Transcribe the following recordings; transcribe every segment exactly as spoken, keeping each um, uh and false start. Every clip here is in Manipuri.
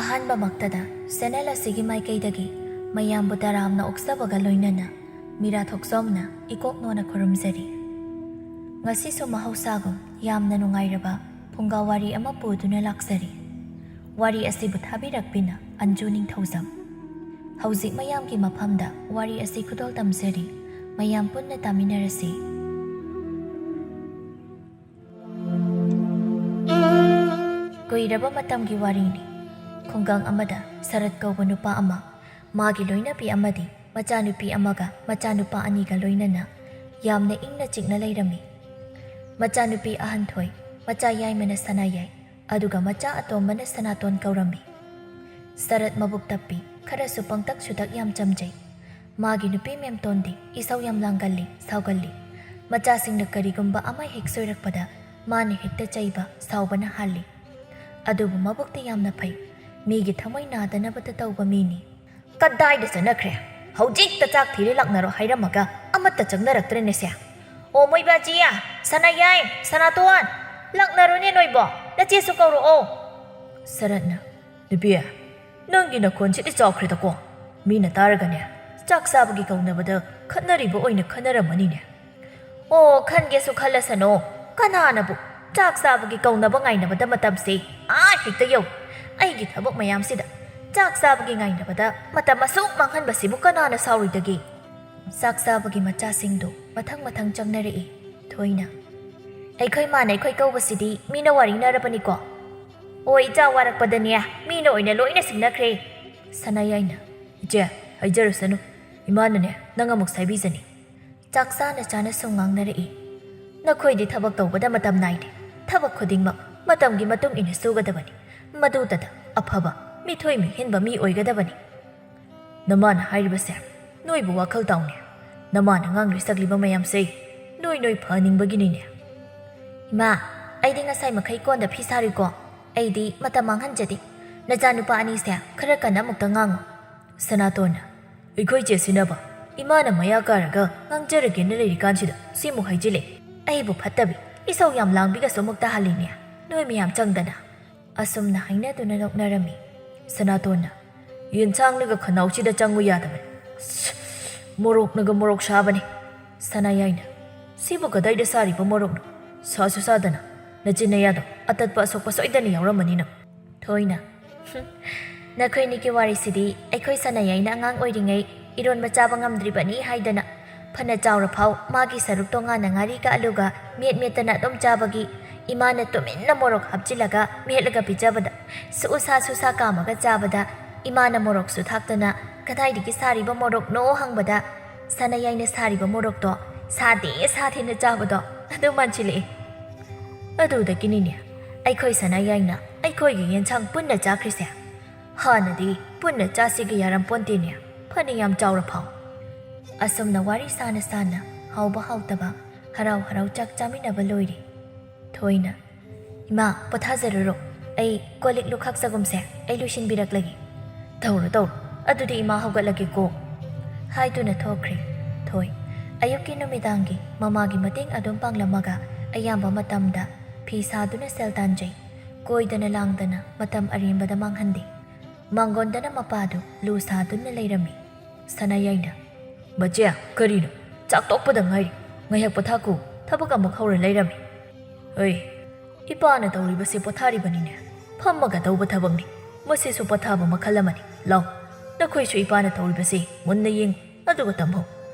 ꯑꯍꯥꯟꯕꯃꯛꯇꯗ ꯆꯦꯅꯦꯜ ꯑꯁꯤꯒꯤ ꯃꯥꯏꯀꯩꯗꯒꯤ ꯃꯌꯥꯝꯕꯨ ꯇꯔꯥꯝꯅ ꯑꯣꯛꯆꯕꯒ ꯂꯣꯏꯅꯅ ꯃꯤꯔꯥ ꯊꯣꯛꯆꯣꯝꯅ ꯏꯀꯣꯛ ꯅꯣꯟꯅ ꯈꯨꯔꯨꯝꯖꯔꯤ꯫ ꯉꯁꯤꯁꯨ ꯃꯍꯧꯁꯥꯒꯨꯝ ꯌꯥꯝꯅ ꯅꯨꯡꯉꯥꯏꯔꯕ ꯐꯨꯡꯒꯥ ꯋꯥꯔꯤ ꯑꯃ ꯄꯨꯗꯨꯅ ꯂꯥꯛꯆꯔꯤ꯫ ꯋꯥꯔꯤ ꯑꯁꯤꯕꯨ ꯊꯥꯕꯤꯔꯛꯄꯤꯅ ꯑꯟꯖꯨ ꯅꯤꯡꯊꯧꯖꯝ꯫ ꯍꯧꯖꯤꯛ ꯃꯌꯥꯝꯒꯤ ꯃꯐꯝꯗ ꯋꯥꯔꯤ ꯑꯁꯤ ꯈꯨꯗꯣꯜ ꯇꯝꯖꯔꯤ꯫ ꯃꯌꯥꯝ ꯄꯨꯟꯅ ꯇꯥꯃꯤꯟꯅꯔꯁꯤ꯫ ꯀꯨꯏꯔꯕ ꯃꯇꯝꯒꯤ ꯋꯥꯔꯤꯅꯤ꯫ ꯈꯨꯡꯒꯪ ꯑꯃꯗ ꯁꯔꯠ ꯀꯧꯕ ꯅꯨꯄꯥ ꯑꯃ, ꯃꯥꯒꯤ ꯂꯣꯏꯅꯕꯤ ꯑꯃꯗꯤ ꯃꯆꯥꯅꯨꯄꯤ ꯑꯃꯒ ꯃꯆꯥꯅꯨꯄꯥ ꯑꯅꯤꯒ ꯂꯣꯏꯅꯅ ꯌꯥꯝꯅ ꯏꯪꯅ ꯆꯤꯛꯅ ꯂꯩꯔꯝꯃꯤ꯫ ꯃꯆꯥꯅꯨꯄꯤ ꯑꯍꯟꯊꯣꯏ, ꯃꯆꯥ ꯌꯥꯏꯃꯅ ꯁꯅꯥꯌꯥꯏ, ꯑꯗꯨꯒ ꯃꯆꯥ ꯑꯇꯣꯝꯕꯅ ꯁꯅꯥꯇꯣꯟ ꯀꯧꯔꯝꯃꯤ꯫ ꯁꯔꯠ ꯃꯕꯨꯛ ꯇꯞꯄꯤ, ꯈꯔꯁꯨ ꯄꯪꯇꯛ ꯁꯨꯇꯛ ꯌꯥꯝ ꯆꯝꯖꯩ꯫ ꯃꯥꯒꯤ ꯅꯨꯄꯤ ꯃꯦꯝꯇꯣꯟꯗꯤ ꯏꯁꯧ ꯌꯥꯝ ꯂꯥꯡꯒꯜꯂꯤ, ꯁꯥꯎꯒꯜꯂꯤ꯫ ꯃꯆꯥꯁꯤꯡꯅ ꯀꯔꯤꯒꯨꯝꯕ ꯑꯃ ꯍꯦꯛ ꯁꯣꯏꯔꯛꯄꯗ ꯃꯥꯅ ꯍꯦꯛꯇ ꯆꯩꯕ, ꯁꯥꯎꯕꯅ ꯍꯥꯜꯂꯤ꯫ ꯑꯗꯨꯕꯨ ꯃꯕꯨꯛꯇꯤ ꯌꯥꯝꯅ ꯐꯩ꯫ ꯃꯤꯒꯤ ꯊꯃꯣꯏ ꯅꯥꯗꯅꯕꯇ ꯇꯧꯕ ꯃꯤꯅꯤ꯫ "ꯀꯗꯥꯏꯗ ꯆꯠꯅꯈ꯭ꯔꯦ? ꯍꯧꯖꯤꯛꯇ ꯆꯥꯛ ꯊꯤꯔꯦ ꯂꯥꯛꯅꯔꯣ ꯍꯥꯏꯔꯝꯃꯒ ꯑꯃꯠꯇ ꯆꯪꯅꯔꯛꯇ꯭ꯔꯦꯅꯦ ꯁꯦ꯫ ꯑꯣ ꯃꯣꯏꯕꯥꯖꯤꯌꯥ, ꯁꯅꯥꯌꯥꯏ, ꯁꯅꯥꯇꯣꯟ, ꯂꯥꯛꯅꯔꯣꯅꯦ ꯅꯣꯏꯕꯣ, ꯅꯆꯦꯁꯨ ꯀꯧꯔꯛꯑꯣ꯫" ꯁꯔꯠꯅ, "ꯅꯨꯄꯤ, ꯅꯪꯒꯤ ꯅꯈꯣꯟꯁꯤꯗꯤ ꯆꯥꯎꯈ꯭ꯔꯦꯗꯀꯣ꯫ ꯃꯤꯅ ꯇꯥꯔꯒꯅꯦ, ꯆꯥꯛ ꯆꯥꯕꯒꯤ ꯀꯧꯅꯕꯗ ꯈꯠꯅꯔꯤꯕ ꯑꯣꯏꯅ ꯈꯟꯅꯔꯝꯃꯅꯤꯅꯦ꯫" "ꯑꯣ, ꯈꯟꯒꯦꯁꯨ ꯈꯜꯂꯁꯅꯣ꯫ ꯀꯅꯥꯅꯕꯨ ꯆꯥꯛ ꯆꯥꯕꯒꯤ ꯀꯧꯅꯕ ꯉꯥꯏꯅꯕꯗ ꯃꯇꯝꯁꯦ ꯑꯥ ꯍꯦꯛꯇ ꯌꯧꯏ꯫ ꯑꯩꯒꯤ ꯊꯕꯛ ꯃꯌꯥꯝꯁꯤꯗ ꯆꯥꯛ ꯆꯥꯕꯒꯤ ꯉꯥꯏꯅꯕꯗ ꯃꯇꯝ ꯑꯁꯨꯛ ꯃꯥꯡꯍꯟꯕꯁꯤꯕꯨ ꯀꯅꯥꯅ ꯁꯥꯎꯔꯣꯏꯗꯒꯦ?" ꯆꯥꯛ ꯆꯥꯕꯒꯤ ꯃꯆꯥꯁꯤꯡꯗꯨ ꯃꯊꯪ ꯃꯊꯪ ꯆꯪꯅꯔꯛꯏ꯫ ꯊꯣꯏꯅ, "ꯑꯩꯈꯣꯏ ꯃꯥꯅ ꯑꯩꯈꯣꯏ ꯀꯧꯕꯁꯤꯗꯤ ꯃꯤꯅ ꯋꯥꯔꯤꯅꯔꯕꯅꯤꯀꯣ?" "ꯑꯣ ꯏꯆꯥ, ꯋꯥꯔꯛꯄꯗꯅꯦ ꯃꯤꯅ ꯑꯣꯏꯅ ꯂꯣꯏꯅ ꯁꯤꯡꯅꯈ꯭ꯔꯦ꯫" ꯁꯅꯥꯌꯥꯏꯅ, "ꯏꯆꯦ, ꯍꯥꯏꯖꯔꯁꯅꯨ꯫ ꯏꯃꯥꯅꯅꯦ ꯅꯪ ꯑꯃꯨꯛ ꯁꯥꯏꯕꯤꯖꯅꯤ꯫" ꯆꯥꯛ ꯆꯥꯅ ꯆꯥꯅ ꯁꯨꯝ ꯉꯥꯡꯅꯔꯛꯏ꯫ "ꯅꯈꯣꯏꯗꯤ ꯊꯕꯛ ꯇꯧꯕꯗ ꯃꯇꯝ ꯅꯥꯏꯗꯦ꯫ ꯊꯕꯛ ꯈꯨꯗꯤꯡꯃꯛ ꯃꯇꯝꯒꯤ ꯃꯇꯨꯡ ꯏꯟꯅ ꯁꯨꯒꯗꯕꯅꯤ꯫ ꯃꯗꯨꯇꯗ ꯑꯐꯕ, ꯃꯤꯊꯣꯏ ꯃꯤꯍꯦꯟꯕ ꯃꯤ ꯑꯣꯏꯒꯗꯕꯅꯤ꯫" "ꯅꯃꯥꯅ ꯍꯥꯏꯔꯤꯕꯁꯦ ꯅꯣꯏꯕꯨ ꯋꯥꯈꯜ ꯇꯥꯎꯅꯦ꯫ ꯅꯃꯥꯅ ꯉꯥꯡꯂꯤ ꯁꯛꯂꯤꯕ ꯃꯌꯥꯝꯁꯦ ꯅꯣꯏ ꯅꯣꯏ ꯐꯍꯟꯅꯤꯡꯕꯒꯤꯅꯤꯅꯦ꯫" "ꯏꯃꯥ, ꯑꯩꯗꯤ ꯉꯁꯥꯏ ꯃꯈꯩ ꯀꯣꯟꯗ ꯐꯤ ꯁꯥꯔꯨꯏꯀꯣ꯫ ꯑꯩꯗꯤ ꯃꯇꯝ ꯃꯥꯡꯍꯟꯖꯗꯦ꯫ ꯅꯆꯥꯅꯨꯄꯥ ꯑꯅꯤꯁꯦ ꯈꯔ ꯀꯟꯅ ꯑꯃꯨꯛꯇ ꯉꯥꯡꯉꯨ꯫" ꯁꯅꯥꯇꯣꯟꯅ, "ꯑꯩꯈꯣꯏ ꯆꯦ ꯁꯤꯅꯕ ꯏꯃꯥꯅ ꯃꯌꯥ ꯀꯥꯔꯒ ꯉꯥꯡꯖꯔꯒꯦꯅ ꯂꯩꯔꯤꯀꯥꯟꯁꯤꯗ ꯁꯤꯃꯨꯛ ꯍꯥꯏꯖꯤꯜꯂꯦ꯫ ꯑꯩꯕꯨ ꯐꯠꯇꯕꯤ, ꯏꯁꯧ ꯌꯥꯝ ꯂꯥꯡꯕꯤꯒꯁꯨ ꯑꯃꯨꯛ ꯇꯥꯍꯜꯂꯤꯅꯦ, ꯅꯣꯏ ꯃꯌꯥꯝ ꯆꯪꯗꯅ꯫" ꯑꯁꯨꯝꯅ ꯍꯥꯏꯅꯗꯨꯅ ꯅꯣꯛꯅꯔꯝꯃꯤ꯫ ꯁꯅꯥꯇꯣꯟꯅ, "ꯌꯦꯟꯁꯥꯡꯅꯒ ꯈꯅꯥꯎꯁꯤꯗ ꯆꯪꯉꯨ ꯌꯥꯗꯕꯅꯤ꯫ ꯁ, ꯃꯣꯔꯣꯛꯅꯒ ꯃꯣꯔꯣꯛ ꯁꯥꯕꯅꯤ꯫" ꯁꯅꯥꯌꯥꯏꯅ, "ꯁꯤꯕꯨ ꯀꯗꯥꯏꯗ ꯁꯥꯔꯤꯕ ꯃꯣꯔꯣꯛꯅꯣ? ꯁꯥꯁꯨ ꯁꯥꯗꯅ꯫ ꯅꯆꯤꯟ ꯅꯌꯥꯗꯣ ꯑꯇꯠꯄ ꯑꯁꯣꯛꯄ ꯁꯣꯏꯗꯅ ꯌꯥꯎꯔꯝꯃꯅꯤ ꯅꯪ꯫" ꯊꯣꯏꯅ, "ꯍꯨꯝ, ꯅꯈꯣꯏꯅꯤꯒꯤ ꯋꯥꯔꯤꯁꯤꯗꯤ ꯑꯩꯈꯣꯏ ꯁꯅꯥꯌꯥꯏꯅ ꯑꯉꯥꯡ ꯑꯣꯏꯔꯤꯉꯩ ꯏꯔꯣꯟꯕ ꯆꯥꯕ ꯉꯝꯗ꯭ꯔꯤꯕꯅꯤ ꯍꯥꯏꯗꯅ ꯐꯅ ꯆꯥꯎꯔ ꯐꯥꯎ ꯃꯥꯒꯤ ꯁꯔꯨꯛ ꯇꯣꯉꯥꯟꯅ ꯉꯥꯔꯤꯒ ꯑꯂꯨꯒ ꯃꯦꯠ ꯃꯦꯠꯇꯅ ꯑꯗꯨꯝ ꯆꯥꯕꯒꯤ ꯏꯃꯥꯅ ꯇꯨꯃꯤꯟꯅ ꯃꯣꯔꯣꯛ ꯍꯥꯞꯆꯤꯜꯂꯒ ꯃꯦꯠꯂꯒ ꯄꯤꯖꯕꯗ ꯁꯨꯁꯥ ꯁꯨꯁꯥ ꯀꯥꯝꯃꯒ ꯆꯥꯕꯗ ꯏꯃꯥꯅ ꯃꯣꯔꯣꯛꯁꯨ ꯊꯥꯛꯇꯅ ꯀꯗꯥꯏꯗꯒꯤ ꯁꯥꯔꯤꯕ ꯃꯣꯔꯣꯛꯅꯣ ꯍꯪꯕꯗ ꯁꯅꯥꯌꯥꯏꯅ ꯁꯥꯔꯤꯕ ꯃꯣꯔꯣꯛꯇꯣ ꯁꯥꯗꯦ ꯁꯥꯗꯦꯅ ꯆꯥꯕꯗꯣ ꯑꯗꯨ ꯃꯥꯟꯁꯤꯜꯂꯛꯑꯦ꯫ ꯑꯗꯨꯗꯒꯤꯅꯤꯅꯦ ꯑꯩꯈꯣꯏ ꯁꯅꯥꯌꯥꯏꯅ ꯑꯩꯈꯣꯏꯒꯤ ꯌꯦꯟꯁꯥꯡ ꯄꯨꯟꯅ ꯆꯥꯈ꯭ꯔꯤꯁꯦ꯫ ꯍꯥꯟꯅꯗꯤ ꯄꯨꯟꯅ ꯆꯥꯁꯤꯒ ꯌꯥꯔꯝꯄꯣꯟꯇꯦꯅꯦ, ꯐꯅ ꯌꯥꯝ ꯆꯥꯎꯔ ꯐꯥꯎ꯫" ꯑꯁꯨꯝꯅ ꯋꯥꯔꯤ ꯁꯥꯅ ꯁꯥꯅ ꯍꯥꯎꯕ ꯍꯥꯎꯇꯕ, ꯍꯔꯥꯎ ꯍꯔꯥꯎ ꯆꯥꯛ ꯆꯥꯃꯤꯟꯅꯕ ꯂꯣꯏꯔꯦ꯫ ꯊꯣꯏꯅ, "ꯏꯃꯥ, ꯄꯣꯊꯥꯖꯔꯨꯔꯣ꯫ ꯑꯩ ꯀꯣꯜ ꯂꯤꯛ ꯂꯨꯈꯥꯛ ꯆꯒꯨꯝꯁꯦ ꯑꯩ ꯂꯣꯏꯁꯤꯟꯕꯤꯔꯛꯂꯒꯦ꯫" "ꯇꯧꯔꯣ, ꯇꯧꯔꯣ꯫ ꯑꯗꯨꯗꯤ ꯏꯃꯥ ꯍꯧꯒꯠꯂꯒꯦꯀꯣ꯫" ꯍꯥꯏꯗꯨꯅ ꯊꯣꯛꯈ꯭ꯔꯦ ꯊꯣꯏ꯫ ꯑꯌꯨꯛꯀꯤ ꯅꯨꯃꯤꯗꯥꯡꯒꯤ ꯃꯃꯥꯒꯤ ꯃꯇꯦꯡ ꯑꯗꯨꯝ ꯄꯥꯡꯂꯝꯃꯒ ꯑꯌꯥꯝꯕ ꯃꯇꯝꯗ ꯐꯤ ꯁꯥꯗꯨꯅ ꯁꯦꯜ ꯇꯥꯟꯖꯩ꯫ ꯀꯣꯏꯗꯅ ꯂꯥꯡꯗꯅ ꯃꯇꯝ ꯑꯔꯦꯝꯕꯗ ꯃꯥꯡꯍꯟꯗꯦ꯫ ꯃꯥꯡꯒꯣꯟꯗꯅ ꯃꯄꯥꯗꯨ ꯂꯨ ꯁꯥꯗꯨꯅ ꯂꯩꯔꯝꯃꯤ꯫ ꯁꯅꯥꯌꯥꯏꯅ, "ꯃꯆꯦ, ꯀꯔꯤꯅꯣ? ꯆꯥꯛ ꯇꯣꯛꯄꯗ ꯉꯥꯏꯔꯤ꯫ ꯉꯥꯏꯍꯥꯛ ꯄꯣꯊꯥꯈꯣ, ꯊꯕꯛ ꯑꯃꯨꯛ ꯍꯧꯔ ꯂꯩꯔꯝꯃꯤ꯫" "ꯍꯣꯏ, ꯏꯄꯥꯅ ꯇꯧꯔꯤꯕꯁꯤ ꯄꯣꯊꯥꯔꯤꯕꯅꯤꯅꯦ꯫ ꯐꯝꯃꯒ ꯇꯧꯕ ꯊꯕꯛꯅꯤ꯫ ꯃꯁꯤꯁꯨ ꯄꯣꯊꯥꯕ ꯃꯈꯜ ꯑꯃꯅꯤ꯫ ꯂꯥꯎ, ꯅꯈꯣꯏꯁꯨ ꯏꯄꯥꯅ ꯇꯧꯔꯤꯕꯁꯤ ꯃꯨꯟꯅ ꯌꯦꯡꯉꯨ, ꯑꯗꯨꯒ ꯇꯝꯍꯧ꯫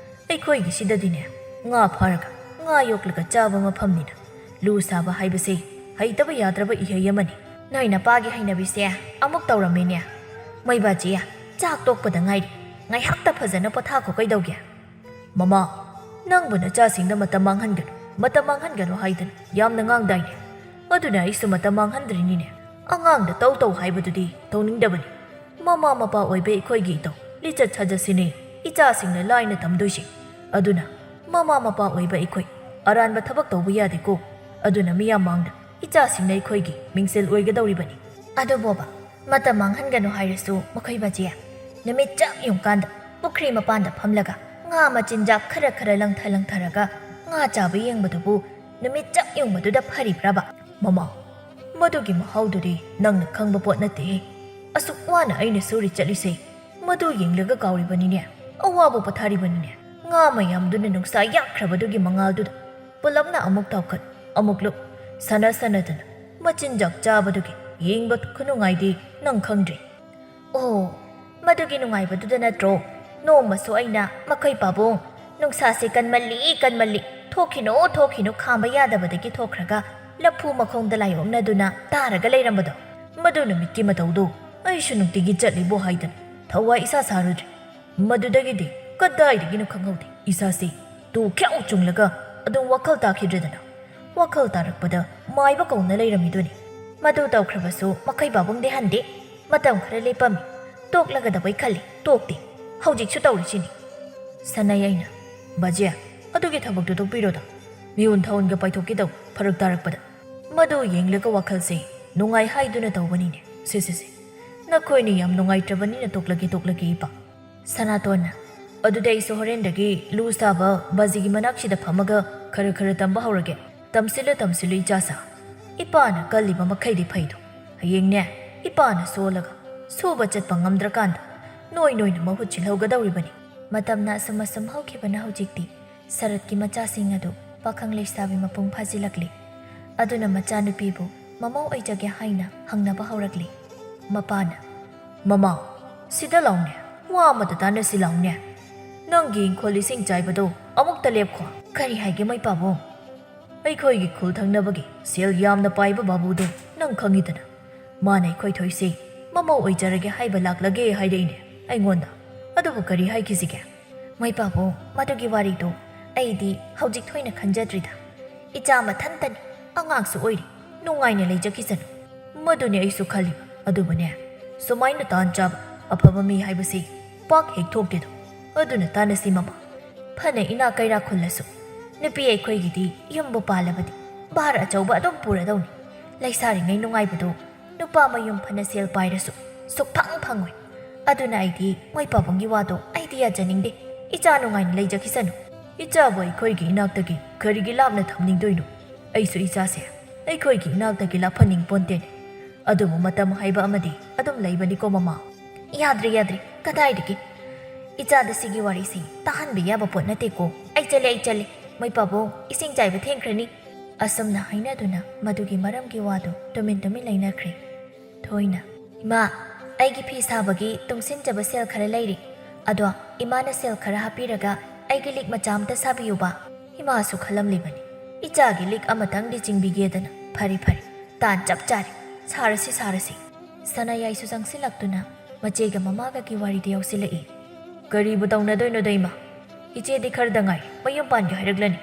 ꯑꯩꯈꯣꯏꯒꯤꯁꯤꯗꯗꯤꯅꯦ, ꯉꯥ ꯐꯥꯔꯒ ꯉꯥ ꯌꯣꯛꯂꯒ ꯆꯥꯕ ꯃꯐꯝꯅꯤꯅ ꯂꯨ ꯁꯥꯕ ꯍꯥꯏꯕꯁꯤ ꯍꯩꯇꯕ ꯌꯥꯗ꯭ꯔꯕ ꯏꯍꯩ ꯑꯃꯅꯤ꯫" "ꯅꯣꯏ ꯅꯄꯥꯒꯤ ꯍꯩꯅꯕꯤꯁꯦ ꯑꯃꯨꯛ ꯇꯧꯔꯝꯃꯤꯅꯦ꯫ ꯃꯩꯕꯥꯆꯤ, ꯆꯥꯛ ꯇꯣꯛꯄꯗ ꯉꯥꯏꯔꯤ꯫ ꯉꯥꯏꯍꯥꯛꯇ ꯐꯖꯅ ꯄꯣꯊꯥꯈꯣ ꯀꯩꯗꯧꯒꯦ?" "ꯃꯃꯥ, ꯅꯪꯕꯨ ꯅꯆꯥꯁꯤꯡꯗ ꯃꯇꯝ ꯃꯥꯡꯍꯟꯒꯅꯨ, ꯃꯇꯝ ꯃꯥꯡꯍꯟꯒꯅꯨ ꯍꯥꯏꯗꯅ ꯌꯥꯝꯅ ꯉꯥꯡꯗꯥꯏꯅꯦ꯫ ꯑꯗꯨꯅ ꯑꯩꯁꯨ ꯃꯇꯝ ꯃꯥꯡꯍꯟꯗ꯭ꯔꯤꯅꯤꯅꯦ꯫ ꯑꯉꯥꯡꯗ ꯇꯧ ꯇꯧ ꯍꯥꯏꯕꯗꯨꯗꯤ ꯇꯧꯅꯤꯡꯗꯕꯅꯤ꯫ ꯃꯃꯥ ꯃꯄꯥ ꯑꯣꯏꯕ ꯑꯩꯈꯣꯏꯒꯤ ꯏꯇꯧ ꯂꯤꯆꯠ ꯁꯥꯖꯠꯁꯤꯅꯦ ꯏꯆꯥꯁꯤꯡꯅ ꯂꯥꯏꯅ ꯇꯝꯗꯣꯏꯁꯦ꯫ ꯑꯗꯨꯅ ꯃꯃꯥ ꯃꯄꯥ ꯑꯣꯏꯕ ꯑꯩꯈꯣꯏ ꯑꯔꯥꯟꯕ ꯊꯕꯛ ꯇꯧꯕ ꯌꯥꯗꯦꯀꯣ꯫ ꯑꯗꯨꯅ ꯃꯤꯌꯥꯝ ꯃꯥꯡꯗ ꯏꯆꯥꯁꯤꯡꯅ ꯑꯩꯈꯣꯏꯒꯤ ꯃꯤꯡꯁꯦꯜ ꯑꯣꯏꯒꯗꯧꯔꯤꯕꯅꯤ꯫" "ꯑꯗꯨ ꯕꯣꯕꯥ, ꯃꯇꯝ ꯃꯥꯡꯍꯟꯒꯅꯨ ꯍꯥꯏꯔꯁꯨ ꯃꯈꯣꯏ ꯕꯥꯖꯤ ꯅꯨꯃꯤꯠ ꯆꯞ ꯌꯨꯡꯀꯥꯟꯗ ꯄꯨꯈ꯭ꯔꯤ ꯃꯄꯥꯟꯗ ꯐꯝꯂꯒ ꯉꯥ ꯃꯆꯤꯟꯖꯥꯛ ꯈꯔ ꯈꯔ ꯂꯪꯊ ꯂꯪꯊꯔꯒ ꯉꯥ ꯆꯥꯕ ꯌꯦꯡꯕꯗꯨꯕꯨ ꯅꯨꯃꯤꯠ ꯆꯞ ꯌꯨꯡꯕꯗꯨꯗ ꯐꯔꯤꯕ꯭ꯔꯕ?" "ꯃꯃꯥ, ꯃꯗꯨꯒꯤ ꯃꯍꯥꯎꯗꯨꯗꯤ ꯅꯪꯅ ꯈꯪꯕ ꯄꯣꯠ ꯅꯠꯇꯦꯍꯦ꯫ ꯑꯁꯨꯛ ꯋꯥꯅ ꯑꯩꯅ ꯁꯨꯔꯤ ꯆꯠꯂꯤꯁꯦ, ꯃꯗꯨ ꯌꯦꯡꯂꯒ ꯀꯥꯎꯔꯤꯕꯅꯤꯅꯦ꯫ ꯑꯋꯥꯕ ꯄꯣꯊꯥꯔꯤꯕꯅꯤꯅꯦ꯫ ꯉꯥ ꯃꯌꯥꯝꯗꯨꯅ ꯅꯨꯡꯁꯥ ꯌꯥꯛꯈ꯭ꯔꯕꯗꯨꯒꯤ ꯃꯉꯥꯜꯗꯨꯗ ꯄꯨꯂꯞꯅ ꯑꯃꯨꯛ ꯊꯥꯎꯈꯠ, ꯑꯃꯨꯛ ꯂꯨꯞ, ꯁꯥꯟꯅ ꯁꯥꯟꯅꯗꯅ ꯃꯆꯤꯟꯖꯥꯛ ꯆꯥꯕꯗꯨꯒꯤ ꯌꯦꯡꯕ ꯈꯨꯅꯨꯡꯉꯥꯏꯗꯤ ꯅꯪ ꯈꯪꯗ꯭ꯔꯤ꯫ ꯑꯣ, ꯃꯗꯨꯒꯤ ꯅꯨꯡꯉꯥꯏꯕꯗꯨꯗ ꯅꯠꯇ꯭ꯔꯣ ꯅꯣꯡꯃꯁꯨ ꯑꯩꯅ ꯃꯈꯣꯏ ꯄꯥꯕꯨꯡ, "ꯅꯨꯡꯁꯥꯁꯦ ꯀꯟꯃꯜꯂꯤ, ꯀꯟꯃꯜꯂꯤ, ꯊꯣꯛꯈꯤꯅꯣ, ꯊꯣꯛꯈꯤꯅꯣ, ꯈꯥꯝꯕ ꯌꯥꯗꯕꯗꯒꯤ ꯊꯣꯛꯈ꯭ꯔꯒ ꯂꯐꯨ ꯃꯈꯣꯡꯗ ꯂꯥꯏꯑꯣꯛꯅꯗꯨꯅ ꯇꯥꯔꯒ ꯂꯩꯔꯝꯕꯗꯣ"? ꯃꯗꯨ ꯅꯨꯃꯤꯠꯀꯤ ꯃꯇꯧꯗꯣ ꯑꯩꯁꯨ ꯅꯨꯡꯇꯤꯒꯤ ꯆꯠꯂꯤꯕꯣ ꯍꯥꯏꯗꯅ ꯊꯋꯥꯏ ꯏꯁꯥ ꯁꯥꯔꯨꯗ꯭ꯔꯦ꯫ ꯃꯗꯨꯗꯒꯤꯗꯤ ꯀꯗꯥꯏꯗꯒꯤꯅꯣ ꯈꯪꯍꯧꯗꯦ, ꯏꯁꯥꯁꯤ ꯇꯨ ꯈ꯭ꯌꯥꯎ ꯆꯨꯡꯂꯒ ꯑꯗꯨꯝ ꯋꯥꯈꯜ ꯇꯥꯈꯤꯗ꯭ꯔꯦꯗꯅ꯫ ꯋꯥꯈꯜ ꯇꯥꯔꯛꯄꯗ ꯃꯥꯏꯕ ꯀꯧꯅ ꯂꯩꯔꯝꯃꯤꯗꯨꯅꯤ꯫ ꯃꯗꯨ ꯇꯧꯈ꯭ꯔꯕꯁꯨ ꯃꯈꯩ ꯄꯥꯕꯨꯡꯗꯤ ꯍꯟꯗꯦ꯫ ꯃꯇꯝ ꯈꯔ ꯂꯦꯞꯄꯝꯃꯤ꯫ ꯇꯣꯛꯂꯒꯗꯕꯩ ꯈꯜꯂꯤ꯫ ꯇꯣꯛꯇꯦ꯫ ꯍꯧꯖꯤꯛꯁꯨ ꯇꯧꯔꯤꯁꯤꯅꯤ꯫ ꯁꯥꯟꯅꯩ ꯑꯩꯅ, "ꯕꯥꯖꯦ, ꯑꯗꯨꯒꯤ ꯊꯕꯛꯇꯨ ꯇꯣꯛꯄꯤꯔꯣꯗ꯫ ꯃꯤꯍꯨꯟ ꯊꯥꯍꯨꯟꯒ ꯄꯥꯏꯊꯣꯛꯀꯦ ꯇꯧ, ꯐꯔꯛ ꯇꯥꯔꯛꯄꯗ"꯫ ꯃꯗꯨ ꯌꯦꯡꯂꯒ ꯋꯥꯈꯜꯁꯦ ꯅꯨꯡꯉꯥꯏ ꯍꯥꯏꯗꯨꯅ ꯇꯧꯕꯅꯤꯅꯦ꯫ ꯁꯦ, ꯁꯦ, ꯁꯦ꯫ ꯅꯈꯣꯏꯅ ꯌꯥꯝ ꯅꯨꯡꯉꯥꯏꯇ꯭ꯔꯕꯅꯤꯅ ꯇꯣꯛꯂꯒꯦ, ꯇꯣꯛꯂꯒꯦ, ꯏꯄꯥ꯫ ꯁꯅꯥꯇꯣꯟꯅ, "ꯑꯗꯨꯗꯤ ꯑꯩꯁꯨ ꯍꯣꯔꯦꯟꯗꯒꯤ ꯂꯨ ꯁꯥꯕ ꯕꯥꯖꯤꯒꯤ ꯃꯅꯥꯛꯁꯤꯗ ꯐꯝꯃꯒ ꯈꯔ ꯈꯔ ꯇꯝꯕ ꯍꯧꯔꯒꯦ꯫ ꯇꯝꯁꯤꯜꯂꯨ, ꯇꯝꯁꯤꯜꯂꯨ, ꯏꯆꯥꯁꯥ꯫ ꯏꯄꯥꯅ ꯀꯜꯂꯤꯕ ꯃꯈꯩꯗꯤ ꯐꯩꯗꯣ꯫ ꯍꯌꯦꯡꯅꯦ, ꯏꯄꯥꯅ ꯁꯣꯜꯂꯒ ꯁꯨꯕ ꯆꯠꯄ ꯉꯝꯗ꯭ꯔꯀꯥꯟꯗ ꯅꯣꯏ ꯅꯣꯏꯅ ꯃꯍꯨꯠ ꯁꯤꯜꯍꯧꯒꯗꯧꯔꯤꯕꯅꯤ"꯫ ꯃꯇꯝꯅ ꯑꯁꯨꯝ ꯑꯁꯨꯝ ꯍꯧꯈꯤꯕꯅ ꯍꯧꯖꯤꯛꯇꯤ ꯁꯔꯠꯀꯤ ꯃꯆꯥꯁꯤꯡ ꯑꯗꯨ ꯄꯥꯈꯪ ꯂꯩꯁꯥꯕꯤ ꯃꯄꯨꯡ ꯐꯥꯖꯤꯜꯂꯛꯂꯤ꯫ ꯑꯗꯨꯅ ꯃꯆꯥꯅꯨꯄꯤꯕꯨ ꯃꯃꯧ ꯑꯣꯏꯖꯒꯦ ꯍꯥꯏꯅ ꯍꯪꯅꯕ ꯍꯧꯔꯛꯂꯤ꯫ ꯃꯄꯥꯅ, "ꯃꯃꯥ, ꯁꯤꯗ ꯂꯥꯎꯅꯦ, ꯋꯥ ꯑꯃꯇ ꯇꯥꯟꯅꯁꯤ ꯂꯥꯎꯅꯦ꯫ ꯅꯪꯒꯤ ꯏꯪꯈꯣꯜ ꯏꯁꯤꯡ ꯆꯥꯏꯕꯗꯣ ꯑꯃꯨꯛꯇ ꯂꯦꯞꯈꯣ"꯫ "ꯀꯔꯤ ꯍꯥꯏꯒꯦ ꯃꯩ ꯄꯥꯕꯨꯡ?" "ꯑꯩꯈꯣꯏꯒꯤ ꯈꯨꯜ ꯊꯪꯅꯕꯒꯤ ꯁꯦꯜ ꯌꯥꯝꯅ ꯄꯥꯏꯕ ꯕꯥꯕꯨꯗꯣ ꯅꯪ ꯈꯪꯉꯤꯗꯅ꯫ ꯃꯥꯅ ꯑꯩꯈꯣꯏ ꯊꯣꯏꯁꯦ ꯃꯃꯧ ꯑꯣꯏꯖꯔꯒꯦ ꯍꯥꯏꯕ ꯂꯥꯛꯂꯒꯦ ꯍꯥꯏꯔꯛꯏꯅꯦ ꯑꯩꯉꯣꯟꯗ꯫ ꯑꯗꯨꯕꯨ ꯀꯔꯤ ꯍꯥꯏꯈꯤꯁꯤꯒꯦ?" "ꯃꯩ ꯄꯥꯕꯨꯡ, ꯃꯗꯨꯒꯤ ꯋꯥꯔꯤꯗꯣ ꯑꯩꯗꯤ ꯍꯧꯖꯤꯛ ꯊꯣꯏꯅ ꯈꯟꯖꯗ꯭ꯔꯤꯗ꯫ ꯏꯆꯥ ꯃꯊꯟꯇꯅꯤ, ꯑꯉꯥꯡꯁꯨ ꯑꯣꯏꯔꯤ, ꯅꯨꯡꯉꯥꯏꯅ ꯂꯩꯖꯈꯤꯁꯅꯨ"꯫ "ꯃꯗꯨꯅꯦ ꯑꯩꯁꯨ ꯈꯜꯂꯤꯕ꯫ ꯑꯗꯨꯕꯨꯅꯦ, ꯁꯨꯃꯥꯏꯅ ꯇꯥꯟ ꯆꯥꯕ ꯑꯐꯕ ꯃꯤ ꯍꯥꯏꯕꯁꯤ ꯄꯥꯛ ꯍꯦꯛ ꯊꯣꯛꯇꯦꯗꯣ꯫ ꯑꯗꯨꯅ ꯇꯥꯟꯅꯁꯤ ꯃꯃꯥ꯫ ꯐꯅ ꯏꯅꯥꯛ ꯀꯩꯔꯥꯛ ꯈꯨꯜꯂꯁꯨ, ꯅꯨꯄꯤ ꯑꯩꯈꯣꯏꯒꯤꯗꯤ ꯌꯨꯝꯕꯨ ꯄꯥꯜꯂꯕꯗꯤ ꯚꯥꯔ ꯑꯆꯧꯕ ꯑꯗꯨꯝ ꯄꯨꯔꯗꯧꯅꯤ꯫ ꯂꯩꯁꯥꯔꯤꯉꯩ ꯅꯨꯡꯉꯥꯏꯕꯗꯣ ꯅꯨꯄꯥ ꯃꯌꯨꯝ ꯐꯅ ꯁꯦꯜ ꯄꯥꯏꯔꯁꯨ ꯁꯨꯛꯐꯪ ꯐꯪꯉꯣꯏ꯫ ꯑꯗꯨꯅ ꯑꯩꯗꯤ ꯃꯩ ꯄꯥꯕꯨꯡꯒꯤ ꯋꯥꯗꯣ ꯑꯩꯗꯤ ꯌꯥꯖꯅꯤꯡꯗꯦ꯫ ꯏꯆꯥ ꯅꯨꯡꯉꯥꯏꯅ ꯂꯩꯖꯈꯤꯁꯅꯨ"꯫ "ꯏꯆꯥꯕꯨ ꯑꯩꯈꯣꯏꯒꯤ ꯏꯅꯥꯛꯇꯒꯤ ꯀꯔꯤꯒꯤ ꯂꯥꯞꯅ ꯊꯝꯅꯤꯡꯗꯣꯏꯅꯣ? ꯑꯩꯁꯨ ꯏꯆꯥꯁꯦ ꯑꯩꯈꯣꯏꯒꯤ ꯏꯅꯥꯛꯇꯒꯤ ꯂꯥꯞꯍꯟꯅꯤꯡ ꯄꯣꯟꯇꯦꯅꯦ"꯫ ꯑꯗꯨꯕꯨ ꯃꯇꯝ ꯍꯥꯏꯕ ꯑꯃꯗꯤ ꯑꯗꯨꯝ ꯂꯩꯕꯅꯤꯀꯣ ꯃꯃꯥ꯫ ꯌꯥꯗ꯭ꯔꯦ, ꯌꯥꯗ꯭ꯔꯦ, ꯀꯗꯥꯏꯗꯒꯤ? ꯏꯆꯥꯗ ꯁꯤꯒꯤ ꯋꯥꯔꯤꯁꯤ ꯇꯥꯍꯟꯕ ꯌꯥꯕ ꯄꯣꯠ ꯅꯠꯇꯦꯀꯣ꯫ ꯑꯩ ꯆꯠꯂꯦ, ꯑꯩ ꯆꯠꯂꯦ꯫ ꯃꯣꯏ ꯄꯥꯕꯨꯡ ꯏꯁꯤꯡ ꯆꯥꯏꯕ ꯊꯦꯡꯈ꯭ꯔꯅꯤ꯫ ꯑꯁꯨꯝꯅ ꯍꯥꯏꯅꯗꯨꯅ ꯃꯗꯨꯒꯤ ꯃꯔꯝꯒꯤ ꯋꯥꯗꯨ ꯇꯨꯃꯤꯟ ꯇꯨꯃꯤꯟ ꯂꯩꯅꯈ꯭ꯔꯦ꯫ ꯊꯣꯏꯅ, "ꯏꯃꯥ, ꯑꯩꯒꯤ ꯐꯤ ꯁꯥꯕꯒꯤ ꯇꯨꯡꯁꯤꯟꯖꯕ ꯁꯦꯜ ꯈꯔ ꯂꯩꯔꯤ꯫ ꯑꯗꯣ ꯏꯃꯥꯅ ꯁꯦꯜ ꯈꯔ ꯍꯥꯞꯄꯤꯔꯒ ꯑꯩꯒꯤ ꯂꯤꯛ ꯃꯆꯥ ꯑꯝꯇ ꯁꯥꯕꯤꯌꯨꯕ?" ꯏꯃꯥꯁꯨ ꯈꯜꯂꯝꯂꯤꯕꯅꯤ, "ꯏꯆꯥꯒꯤ ꯂꯤꯛ ꯑꯃꯇꯪꯗꯤ ꯆꯤꯡꯕꯤꯒꯦꯗꯅ꯫ ꯐꯔꯦ, ꯐꯔꯦ, ꯇꯥꯟ ꯆꯞ ꯆꯥꯔꯦ꯫ ꯁꯥꯔꯁꯤ, ꯁꯥꯔꯁꯤ꯫" ꯁꯅꯥꯌꯥꯏꯁꯨ ꯆꯪꯁꯤꯜꯂꯛꯇꯨꯅ ꯃꯆꯦꯒ ꯃꯃꯥꯒꯒꯤ ꯋꯥꯔꯤꯗ ꯌꯥꯎꯁꯤꯜꯂꯛꯏ꯫ "ꯀꯔꯤꯕꯨ ꯇꯧꯅꯗꯣꯏꯅꯣꯗ ꯏꯃꯥ? ꯏꯆꯦꯗꯤ ꯈꯔꯗ ꯉꯥꯏ ꯃꯌꯨꯝ ꯄꯥꯟꯒꯦ ꯍꯥꯏꯔꯛꯂꯅꯤ꯫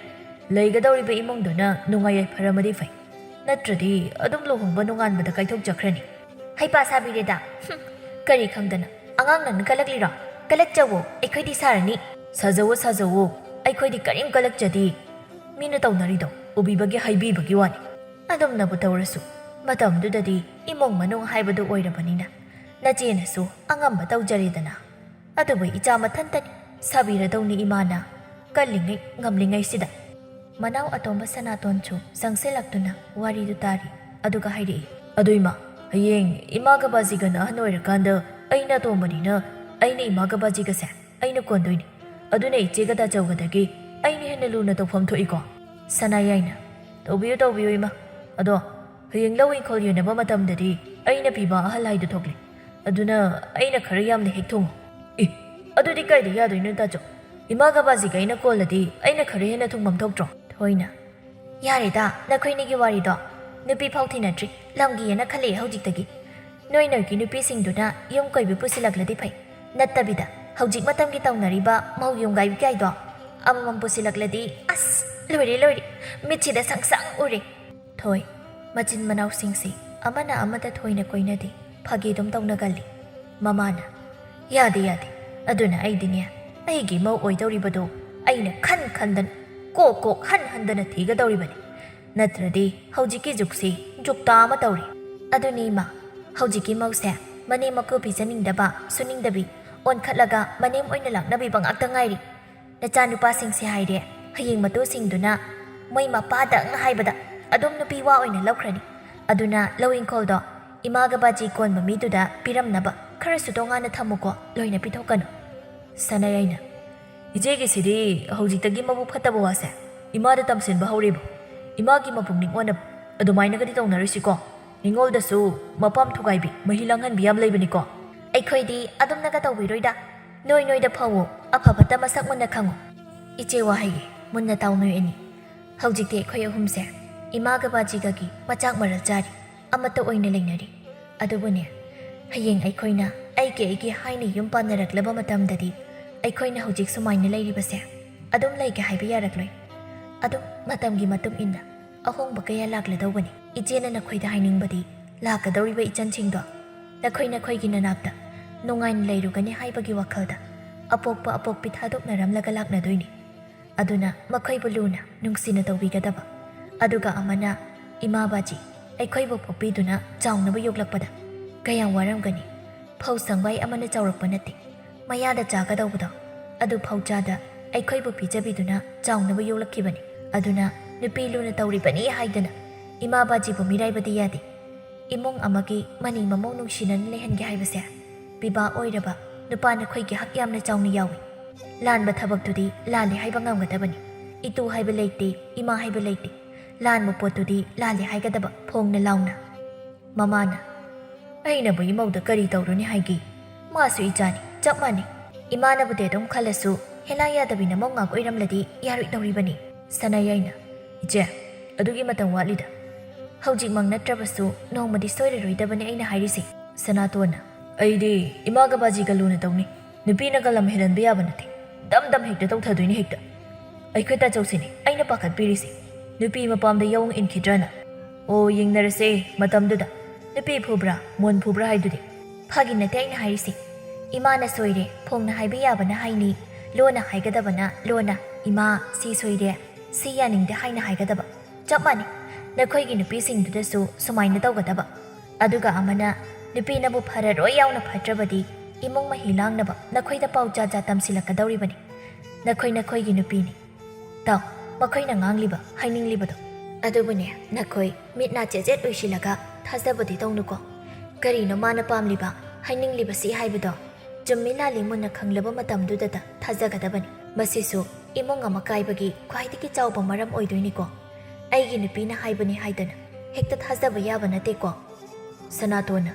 ꯂꯩꯒꯗꯧꯔꯤꯕ ꯏꯃꯨꯡꯗꯨꯅ ꯅꯨꯡꯉꯥꯏ ꯌꯥꯏꯐꯔꯝꯃꯗꯤ ꯐꯩ꯫ ꯅꯠꯇ꯭ꯔꯗꯤ ꯑꯗꯨꯝ ꯂꯨꯍꯣꯡꯕ ꯅꯣꯡꯉꯥꯟꯕꯗ ꯀꯥꯏꯊꯣꯛꯆꯈ꯭ꯔꯅꯤ꯫" "ꯍꯩꯄꯥ ꯁꯥꯕꯤꯔꯦꯗ꯫ ꯍꯨꯝ, ꯀꯔꯤ ꯈꯪꯗꯅ ꯑꯉꯥꯡ ꯅꯪꯅ ꯀꯜꯂꯛꯂꯤꯔꯣ? ꯀꯜꯂꯛꯆꯧꯋꯣ, ꯑꯩꯈꯣꯏꯗꯤ ꯁꯥꯔꯅꯤ꯫" "ꯁꯥꯖꯧꯋꯣ, ꯁꯥꯖꯧꯋꯣ, ꯑꯩꯈꯣꯏꯗꯤ ꯀꯔꯤꯝ ꯀꯜꯂꯛꯆꯗꯦ꯫ ꯃꯤꯅ ꯇꯧꯅꯔꯤꯗꯣ ꯎꯕꯤꯕꯒꯤ ꯍꯥꯏꯕꯤꯕꯒꯤ ꯋꯥꯅꯤ꯫" "ꯑꯗꯨꯝꯅꯕꯨ ꯇꯧꯔꯁꯨ, ꯃꯇꯝꯗꯨꯗꯗꯤ ꯏꯃꯨꯡ ꯃꯅꯨꯡ ꯍꯥꯏꯕꯗꯨ ꯑꯣꯏꯔꯕꯅꯤꯅ ꯅꯆꯦꯅꯁꯨ ꯑꯉꯝꯕ ꯇꯧꯖꯔꯦꯗꯅ꯫ ꯑꯗꯨꯕꯨ ꯏꯆꯥ ꯃꯊꯟꯇꯅꯤ, ꯁꯥꯕꯤꯔꯗꯧꯅꯤ ꯏꯃꯥꯅ ꯀꯜꯂꯤꯉꯩ ꯉꯝꯂꯤꯉꯩꯁꯤꯗ꯫" ꯃꯅꯥꯎ ꯑꯇꯣꯝꯕ ꯁꯅꯥꯇꯣꯟꯁꯨ ꯆꯪꯁꯤꯜꯂꯛꯇꯨꯅ ꯋꯥꯔꯤꯗꯨ ꯇꯥꯔꯤ꯫ ꯑꯗꯨꯒ ꯍꯥꯏꯔꯛꯏ, "ꯑꯗꯨ ꯏꯃꯥ, ꯍꯌꯦꯡ ꯏꯃꯥꯒ ꯕꯥꯖꯤꯒꯅ ꯑꯍꯟ ꯑꯣꯏꯔꯀꯥꯟꯗ ꯑꯩꯅ ꯑꯇꯣꯝꯕꯅꯤꯅ ꯑꯩꯅ ꯏꯃꯥꯒ ꯕꯥꯖꯤꯒꯁꯦ ꯑꯩꯅ ꯀꯣꯟꯗꯣꯏꯅꯤ꯫ ꯑꯗꯨꯅ ꯏꯆꯦꯒ ꯇꯥꯆꯧꯒꯗꯒꯤ ꯑꯩꯅ ꯍꯦꯟꯅ ꯂꯨꯅ ꯇꯧꯐꯝ ꯊꯣꯛꯏꯀꯣ?" ꯁꯅꯥꯌꯥꯏꯅ, "ꯇꯧꯕꯤꯌꯨ, ꯇꯧꯕꯤꯌꯨ ꯏꯃꯥ꯫ ꯑꯗꯣ ꯍꯌꯦꯡ ꯂꯧ ꯏꯪꯈꯣꯜ ꯌꯦꯟꯅꯕ ꯃꯇꯝꯗꯗꯤ ꯑꯩꯅ ꯄꯤꯕ ꯑꯍꯜ ꯍꯥꯏꯗꯨ ꯊꯣꯛꯂꯦ꯫ ꯑꯗꯨꯅ ꯑꯩꯅ ꯈꯔ ꯌꯥꯝꯅ ꯍꯦꯛ ꯊꯨꯡꯉꯨ꯫" "ꯑꯦ, ꯑꯗꯨꯗꯤ ꯀꯥꯏꯗ ꯌꯥꯗꯣꯏꯅꯣ ꯇꯥꯆꯧ? ꯏꯃꯥꯒ ꯕꯥꯖꯤꯒ ꯑꯩꯅ ꯀꯣꯜꯂꯗꯤ ꯑꯩꯅ ꯈꯔ ꯍꯦꯟꯅ ꯊꯨꯡꯐꯝ ꯊꯣꯛꯇ꯭ꯔꯣ?" ꯊꯣꯏꯅ, "ꯌꯥꯔꯦꯗ, ꯅꯈꯣꯏꯅꯤꯒꯤ ꯋꯥꯔꯤꯗꯣ꯫ ꯅꯨꯄꯤ ꯐꯥꯎ ꯊꯤꯅꯗ꯭ꯔꯤ, ꯂꯝꯒꯤ ꯑꯅ ꯈꯜꯂꯛꯑꯦ ꯍꯧꯖꯤꯛꯇꯒꯤ꯫ ꯅꯣꯏ ꯅꯣꯏꯒꯤ ꯅꯨꯄꯤꯁꯤꯡꯗꯨꯅ ꯌꯨꯝ ꯀꯣꯏꯕ ꯄꯨꯁꯤꯜꯂꯛꯂꯗꯤ ꯐꯩ, ꯅꯠꯇꯕꯤꯗ ꯍꯧꯖꯤꯛ ꯃꯇꯝꯒꯤ ꯇꯧꯅꯔꯤꯕ ꯃꯧ ꯌꯨꯝꯒꯥꯏꯕꯤ ꯀꯥꯏꯗꯣ ꯑꯃꯃꯝ ꯄꯨꯁꯤꯜꯂꯛꯂꯗꯤ, ꯑꯁ, ꯂꯣꯏꯔꯦ, ꯂꯣꯏꯔꯦ, ꯃꯤꯠꯁꯤꯗ ꯁꯪ ꯁꯪ ꯎꯔꯦ꯫" ꯊꯣꯏ, ꯃꯆꯤꯟ ꯃꯅꯥꯎꯁꯤꯡꯁꯤ ꯑꯃꯅ ꯑꯃꯗ ꯊꯣꯏꯅ ꯀꯣꯏꯅꯗꯦ, ꯐꯥꯒꯤꯗꯨꯝ ꯇꯧꯅꯒꯜꯂꯤ꯫ ꯃꯃꯥꯅ, "ꯌꯥꯗꯦ, ꯌꯥꯗꯦ꯫ ꯑꯗꯨꯅ ꯑꯩꯗꯤꯅꯦ, ꯑꯩꯒꯤ ꯃꯧ ꯑꯣꯏꯗꯧꯔꯤꯕꯗꯣ ꯑꯩꯅ ꯈꯟ ꯈꯟꯗꯅ, ꯀꯣꯛ ꯀꯣꯛ ꯍꯟ ꯍꯟꯗꯅ ꯊꯤꯒꯗꯧꯔꯤꯕꯅꯤ꯫ ꯅꯠꯇ꯭ꯔꯗꯤ ꯍꯧꯖꯤꯛꯀꯤ ꯖꯨꯛꯁꯤ ꯖꯨꯛꯇꯥ ꯑꯃ ꯇꯧꯔꯦ꯫" "ꯑꯗꯨꯅꯤ ꯏꯃꯥ, ꯍꯧꯖꯤꯛꯀꯤ ꯃꯧꯁꯦ ꯃꯅꯦꯝ ꯃꯀꯨ ꯄꯤꯖꯅꯤꯡꯗꯕ, ꯁꯨꯅꯤꯡꯗꯕꯤ, ꯑꯣꯟꯈꯠꯂꯒ ꯃꯅꯦꯝ ꯑꯣꯏꯅ ꯂꯥꯛꯅꯕꯤꯕ ꯉꯥꯛꯇ ꯉꯥꯏꯔꯤ꯫ ꯅꯆꯥꯅꯨꯄꯥꯁꯤꯡꯁꯦ ꯍꯥꯏꯔꯦ, ꯍꯌꯦꯡ ꯃꯇꯨꯁꯤꯡꯗꯨꯅ ꯃꯣꯏ ꯃꯄꯥꯗꯪ ꯍꯥꯏꯕꯗ ꯑꯗꯨꯝ ꯅꯨꯄꯤ ꯋꯥ ꯑꯣꯏꯅ ꯂꯧꯈ꯭ꯔꯅꯤ꯫ ꯑꯗꯨꯅ ꯂꯧ ꯏꯪꯈꯣꯜꯗꯣ ꯏꯃꯥꯒ ꯕꯥꯖꯤ ꯀꯣꯟꯕ ꯃꯤꯗꯨꯗ ꯄꯤꯔꯝꯅꯕ ꯈꯔꯁꯨ ꯇꯣꯉꯥꯟꯅ ꯊꯝꯃꯨꯀꯣ, ꯂꯣꯏꯅ ꯄꯤꯊꯣꯛꯀꯅꯨ꯫ ꯁꯅꯥꯌꯥꯏꯅ, ꯏꯆꯦꯒꯤꯁꯤꯗꯤ ꯍꯧꯖꯤꯛꯇꯒꯤ ꯃꯕꯨꯛ ꯐꯠꯇꯕ ꯋꯥꯁꯦ ꯏꯃꯥꯗ ꯇꯝꯁꯤꯟꯕ ꯍꯧꯔꯤꯕ? ꯏꯃꯥꯒꯤ ꯃꯄꯨꯛꯅꯤꯡ ꯑꯣꯟꯅꯕ ꯑꯗꯨꯃꯥꯏꯅꯒꯗꯤ ꯇꯧꯅꯔꯣꯏꯁꯤꯀꯣ꯫ ꯅꯤꯉꯣꯜꯗꯁꯨ ꯃꯄꯥꯝ ꯊꯨꯒꯥꯏꯕꯤ, ꯃꯍꯤ ꯂꯥꯡꯍꯟꯕꯤ ꯌꯥꯝ ꯂꯩꯕꯅꯤꯀꯣ꯫ ꯑꯩꯈꯣꯏꯗꯤ ꯑꯗꯨꯝꯅꯒ ꯇꯧꯕꯤꯔꯣꯏꯗ꯫ ꯅꯣꯏ ꯅꯣꯏꯗ ꯐꯥꯎꯋꯣ, ꯑꯐ ꯐꯠꯇ ꯃꯁꯛ ꯃꯨꯟꯅ ꯈꯪꯉꯨ꯫ ꯏꯆꯦ ꯋꯥꯍꯩ ꯃꯨꯟꯅ ꯇꯥꯎ ꯅꯣꯏ ꯑꯅꯤ꯫ ꯍꯧꯖꯤꯛꯇꯤ ꯑꯩꯈꯣꯏ ꯑꯍꯨꯝꯁꯦ ꯏꯃꯥꯒ ꯕꯥꯖꯤꯒꯒꯤ ꯃꯆꯥꯛ ꯃꯔꯜ ꯆꯥꯔꯤ, ꯑꯃꯠꯇ ꯑꯣꯏꯅ ꯂꯩꯅꯔꯤ꯫ ꯑꯗꯨꯕꯨꯅꯦ, ꯍꯌꯦꯡ ꯑꯩꯈꯣꯏꯅ ꯑꯩꯒꯤ ꯑꯩꯒꯤ ꯍꯥꯏꯅ ꯌꯨꯝ ꯄꯥꯟꯅꯔꯛꯂꯕ ꯃꯇꯝꯗꯗꯤ ꯑꯩꯈꯣꯏꯅ ꯍꯧꯖꯤꯛ ꯁꯨꯃꯥꯏꯅ ꯂꯩꯔꯤꯕꯁꯦ ꯑꯗꯨꯝ ꯂꯩꯒꯦ ꯍꯥꯏꯕ ꯌꯥꯔꯛꯂꯣꯏ꯫ ꯑꯗꯨꯝ ꯃꯇꯝꯒꯤ ꯃꯇꯨꯡ ꯏꯟꯅ ꯑꯍꯣꯡꯕ ꯀꯌꯥ ꯂꯥꯛꯂꯗꯧꯕꯅꯤ꯫ ꯏꯆꯦꯅ ꯅꯈꯣꯏꯗ ꯍꯥꯏꯅꯤꯡꯕꯗꯤ, ꯂꯥꯛꯀꯗꯧꯔꯤꯕ ꯏꯆꯟꯁꯤꯡꯗꯣ ꯅꯈꯣꯏ ꯅꯈꯣꯏꯒꯤ ꯅꯅꯥꯛꯇ ꯅꯨꯡꯉꯥꯏꯅ ꯂꯩꯔꯨꯒꯅꯤ ꯍꯥꯏꯕꯒꯤ ꯋꯥꯈꯜꯗ ꯑꯄꯣꯛꯄ ꯑꯄꯣꯛꯄꯤ ꯊꯥꯗꯣꯛꯅꯔꯝꯂꯒ ꯂꯥꯛꯅꯗꯣꯏꯅꯤ꯫ ꯑꯗꯨꯅ ꯃꯈꯣꯏꯕꯨ ꯂꯨꯅ ꯅꯨꯡꯁꯤꯅ ꯇꯧꯕꯤꯒꯗꯕ꯫ ꯑꯗꯨꯒ ꯑꯃꯅ, ꯏꯃꯥ ꯕꯥꯖꯤ ꯑꯩꯈꯣꯏꯕꯨ ꯄꯣꯛꯄꯤꯗꯨꯅ ꯆꯥꯎꯅꯕ ꯌꯣꯛꯂꯛꯄꯗ ꯀꯌꯥꯝ ꯋꯥꯔꯝꯒꯅꯤ꯫ ꯐꯧ ꯁꯪꯕꯥꯏ ꯑꯃꯅ ꯆꯥꯎꯔꯛꯄ ꯅꯠꯇꯦ, ꯃꯌꯥꯗ ꯆꯥꯒꯗꯧꯕꯗꯣ ꯑꯗꯨ ꯐꯧ ꯆꯥꯗ ꯑꯩꯈꯣꯏꯕꯨ ꯄꯤꯖꯕꯤꯗꯨꯅ ꯆꯥꯎꯅꯕ ꯌꯣꯛꯂꯛꯈꯤꯕꯅꯤ꯫ ꯑꯗꯨꯅ ꯅꯨꯄꯤ ꯂꯨꯅ ꯇꯧꯔꯤꯕꯅꯤ ꯍꯥꯏꯗꯅ ꯏꯃꯥ ꯕꯥꯖꯤꯕꯨ ꯃꯤꯔꯥꯏꯕꯗꯤ ꯌꯥꯗꯦ꯫ ꯏꯃꯨꯡ ꯑꯃꯒꯤ ꯃꯅꯤꯡ ꯃꯃꯧ ꯅꯨꯡꯁꯤꯅꯅ ꯂꯩꯍꯟꯒꯦ ꯍꯥꯏꯕꯁꯦ ꯄꯤꯕꯥ ꯑꯣꯏꯔꯕ ꯅꯨꯄꯥ ꯅꯈꯣꯏꯒꯤ ꯍꯛ ꯌꯥꯝꯅ ꯆꯥꯎꯅ ꯌꯥꯎꯏ꯫ ꯂꯥꯟꯕ ꯊꯕꯛꯇꯨꯗꯤ ꯂꯥꯜꯂꯦ ꯍꯥꯏꯕ ꯉꯝꯒꯗꯕꯅꯤ꯫ ꯏꯇꯨ ꯍꯥꯏꯕ ꯂꯩꯇꯦ, ꯏꯃꯥ ꯍꯥꯏꯕ ꯂꯩꯇꯦ꯫ ꯂꯥꯟꯕ ꯄꯣꯠꯇꯨꯗꯤ ꯂꯥꯜꯂꯦ ꯍꯥꯏꯒꯗꯕ ꯐꯣꯡꯅ ꯂꯥꯎꯅ꯫ ꯃꯃꯥꯅ, ꯑꯩꯅꯕꯨ ꯏꯃꯧꯗ ꯀꯔꯤ ꯇꯧꯔꯨꯅꯤ ꯍꯥꯏꯒꯦ? ꯃꯥꯁꯨ ꯏꯆꯥꯅꯤ, ꯆꯞ ꯃꯥꯟꯅꯩ꯫ ꯏꯃꯥꯅꯕꯨꯗꯤ ꯑꯗꯨꯝ ꯈꯜꯂꯁꯨ ꯍꯦꯂꯥ ꯌꯥꯗꯕꯤ ꯅꯃꯧ ꯉꯥꯛ ꯑꯣꯏꯔꯝꯂꯗꯤ ꯌꯥꯔꯣꯏꯗꯧꯔꯤꯕꯅꯤ꯫ ꯁꯅꯥꯌꯥꯏꯅ, ꯏꯆꯦ, ꯑꯗꯨꯒꯤ ꯃꯇꯝ ꯋꯥꯠꯂꯤꯗ꯫ ꯍꯧꯖꯤꯛꯃꯛ ꯅꯠꯇ꯭ꯔꯕꯁꯨ ꯅꯣꯡꯃꯗꯤ ꯁꯣꯏꯔꯔꯣꯏꯗꯕꯅꯤ ꯑꯩꯅ ꯍꯥꯏꯔꯤꯁꯦ꯫ ꯁꯅꯥꯇꯣꯟꯅ, ꯑꯩꯗꯤ ꯏꯃꯥꯒ ꯕꯥꯖꯤꯒ ꯂꯨꯅ ꯇꯧꯅꯤ꯫ ꯅꯨꯄꯤꯅꯒ ꯂꯝ ꯍꯦꯜꯍꯟꯕ ꯌꯥꯕ ꯅꯠꯇꯦ꯫ ꯗꯝ ꯗꯝ ꯍꯦꯛꯇ ꯇꯧꯊꯗꯣꯏꯅꯤ ꯍꯦꯛꯇ꯫ ꯑꯩꯈꯣꯏ ꯇꯥꯆꯧꯁꯤꯅꯦ ꯑꯩꯅ ꯄꯥꯈꯠꯄꯤꯔꯤꯁꯦ꯫ ꯅꯨꯄꯤ ꯃꯄꯥꯝꯗ ꯌꯥꯑꯣꯡ ꯏꯟꯈꯤꯗ꯭ꯔꯅ꯫ ꯑꯣ, ꯌꯦꯡꯅꯔꯁꯦ ꯃꯇꯝꯗꯨꯗ꯫ ꯅꯨꯄꯤ ꯐꯨꯕ꯭ꯔꯥ, ꯃꯣꯟ ꯐꯨꯕ꯭ꯔꯥ ꯍꯥꯏꯗꯨꯗꯤ꯫ ꯐꯥꯒꯤ ꯅꯠꯇꯦ ꯑꯩꯅ ꯍꯥꯏꯔꯤꯁꯦ꯫ ꯏꯃꯥꯅ ꯁꯣꯏꯔꯦ, ꯐꯣꯡꯅ ꯍꯥꯏꯕ ꯌꯥꯕꯅ ꯍꯥꯏꯅꯤ, ꯂꯣꯟꯅ ꯍꯥꯏꯒꯗꯕꯅ ꯂꯣꯟꯅ, "ꯏꯃꯥ, ꯁꯤ ꯁꯣꯏꯔꯦ, ꯁꯤ ꯌꯥꯅꯤꯡꯗꯦ" ꯍꯥꯏꯅ ꯍꯥꯏꯒꯗꯕ꯫ ꯆꯞ ꯃꯥꯟꯅꯩ꯫ ꯅꯈꯣꯏꯒꯤ ꯅꯨꯄꯤꯁꯤꯡꯗꯨꯗꯁꯨ ꯁꯨꯃꯥꯏꯅ ꯇꯧꯒꯗꯕ꯫ ꯑꯗꯨꯒ ꯑꯃꯅ, ꯅꯨꯄꯤꯅꯕꯨ ꯐꯔꯔꯣꯏ ꯌꯥꯎꯅ ꯐꯠꯇ꯭ꯔꯕꯗꯤ ꯏꯃꯨꯡ ꯃꯍꯤ ꯂꯥꯡꯅꯕ ꯅꯈꯣꯏꯗ ꯄꯥꯎ ꯖꯥꯠ ꯖꯥꯠ ꯇꯝꯁꯤꯜꯂꯛꯀꯗꯧꯔꯤꯕꯅꯤ꯫ ꯅꯈꯣꯏ ꯅꯈꯣꯏꯒꯤ ꯅꯨꯄꯤꯅꯤ꯫ ꯇꯥꯎ, ꯃꯈꯣꯏꯅ ꯉꯥꯡꯂꯤꯕ, ꯍꯥꯏꯅꯤꯡꯂꯤꯕꯗꯣ꯫ ꯑꯗꯨꯕꯨꯅꯦ, ꯅꯈꯣꯏ ꯃꯤꯠ ꯅꯥ ꯆꯦꯠ ꯆꯦꯠ ꯎꯏꯁꯤꯜꯂꯒ ꯊꯥꯖꯕꯗꯤ ꯇꯧꯅꯨꯀꯣ꯫ ꯀꯔꯤꯅꯣ ꯃꯥꯅ ꯄꯥꯝꯂꯤꯕ, ꯍꯥꯏꯅꯤꯡꯂꯤꯕꯁꯤ ꯍꯥꯏꯕꯗꯣ ꯆꯨꯝꯃꯤ ꯂꯥꯜꯂꯤ ꯃꯨꯟꯅ ꯈꯪꯂꯕ ꯃꯇꯝꯗꯨꯗꯇ ꯊꯥꯖꯒꯗꯕꯅꯤ꯫ ꯃꯁꯤꯁꯨ ꯏꯃꯨꯡ ꯑꯃ ꯀꯥꯏꯕꯒꯤ ꯈ꯭ꯋꯥꯏꯗꯒꯤ ꯆꯥꯎꯕ ꯃꯔꯝ ꯑꯣꯏꯗꯣꯏꯅꯤꯀꯣ꯫ ꯑꯩꯒꯤ ꯅꯨꯄꯤꯅ ꯍꯥꯏꯕꯅꯤ ꯍꯥꯏꯗꯅ ꯍꯦꯛꯇ ꯊꯥꯖꯕ ꯌꯥꯕ ꯅꯠꯇꯦꯀꯣ꯫ ꯁꯅꯥꯇꯣꯟꯅ,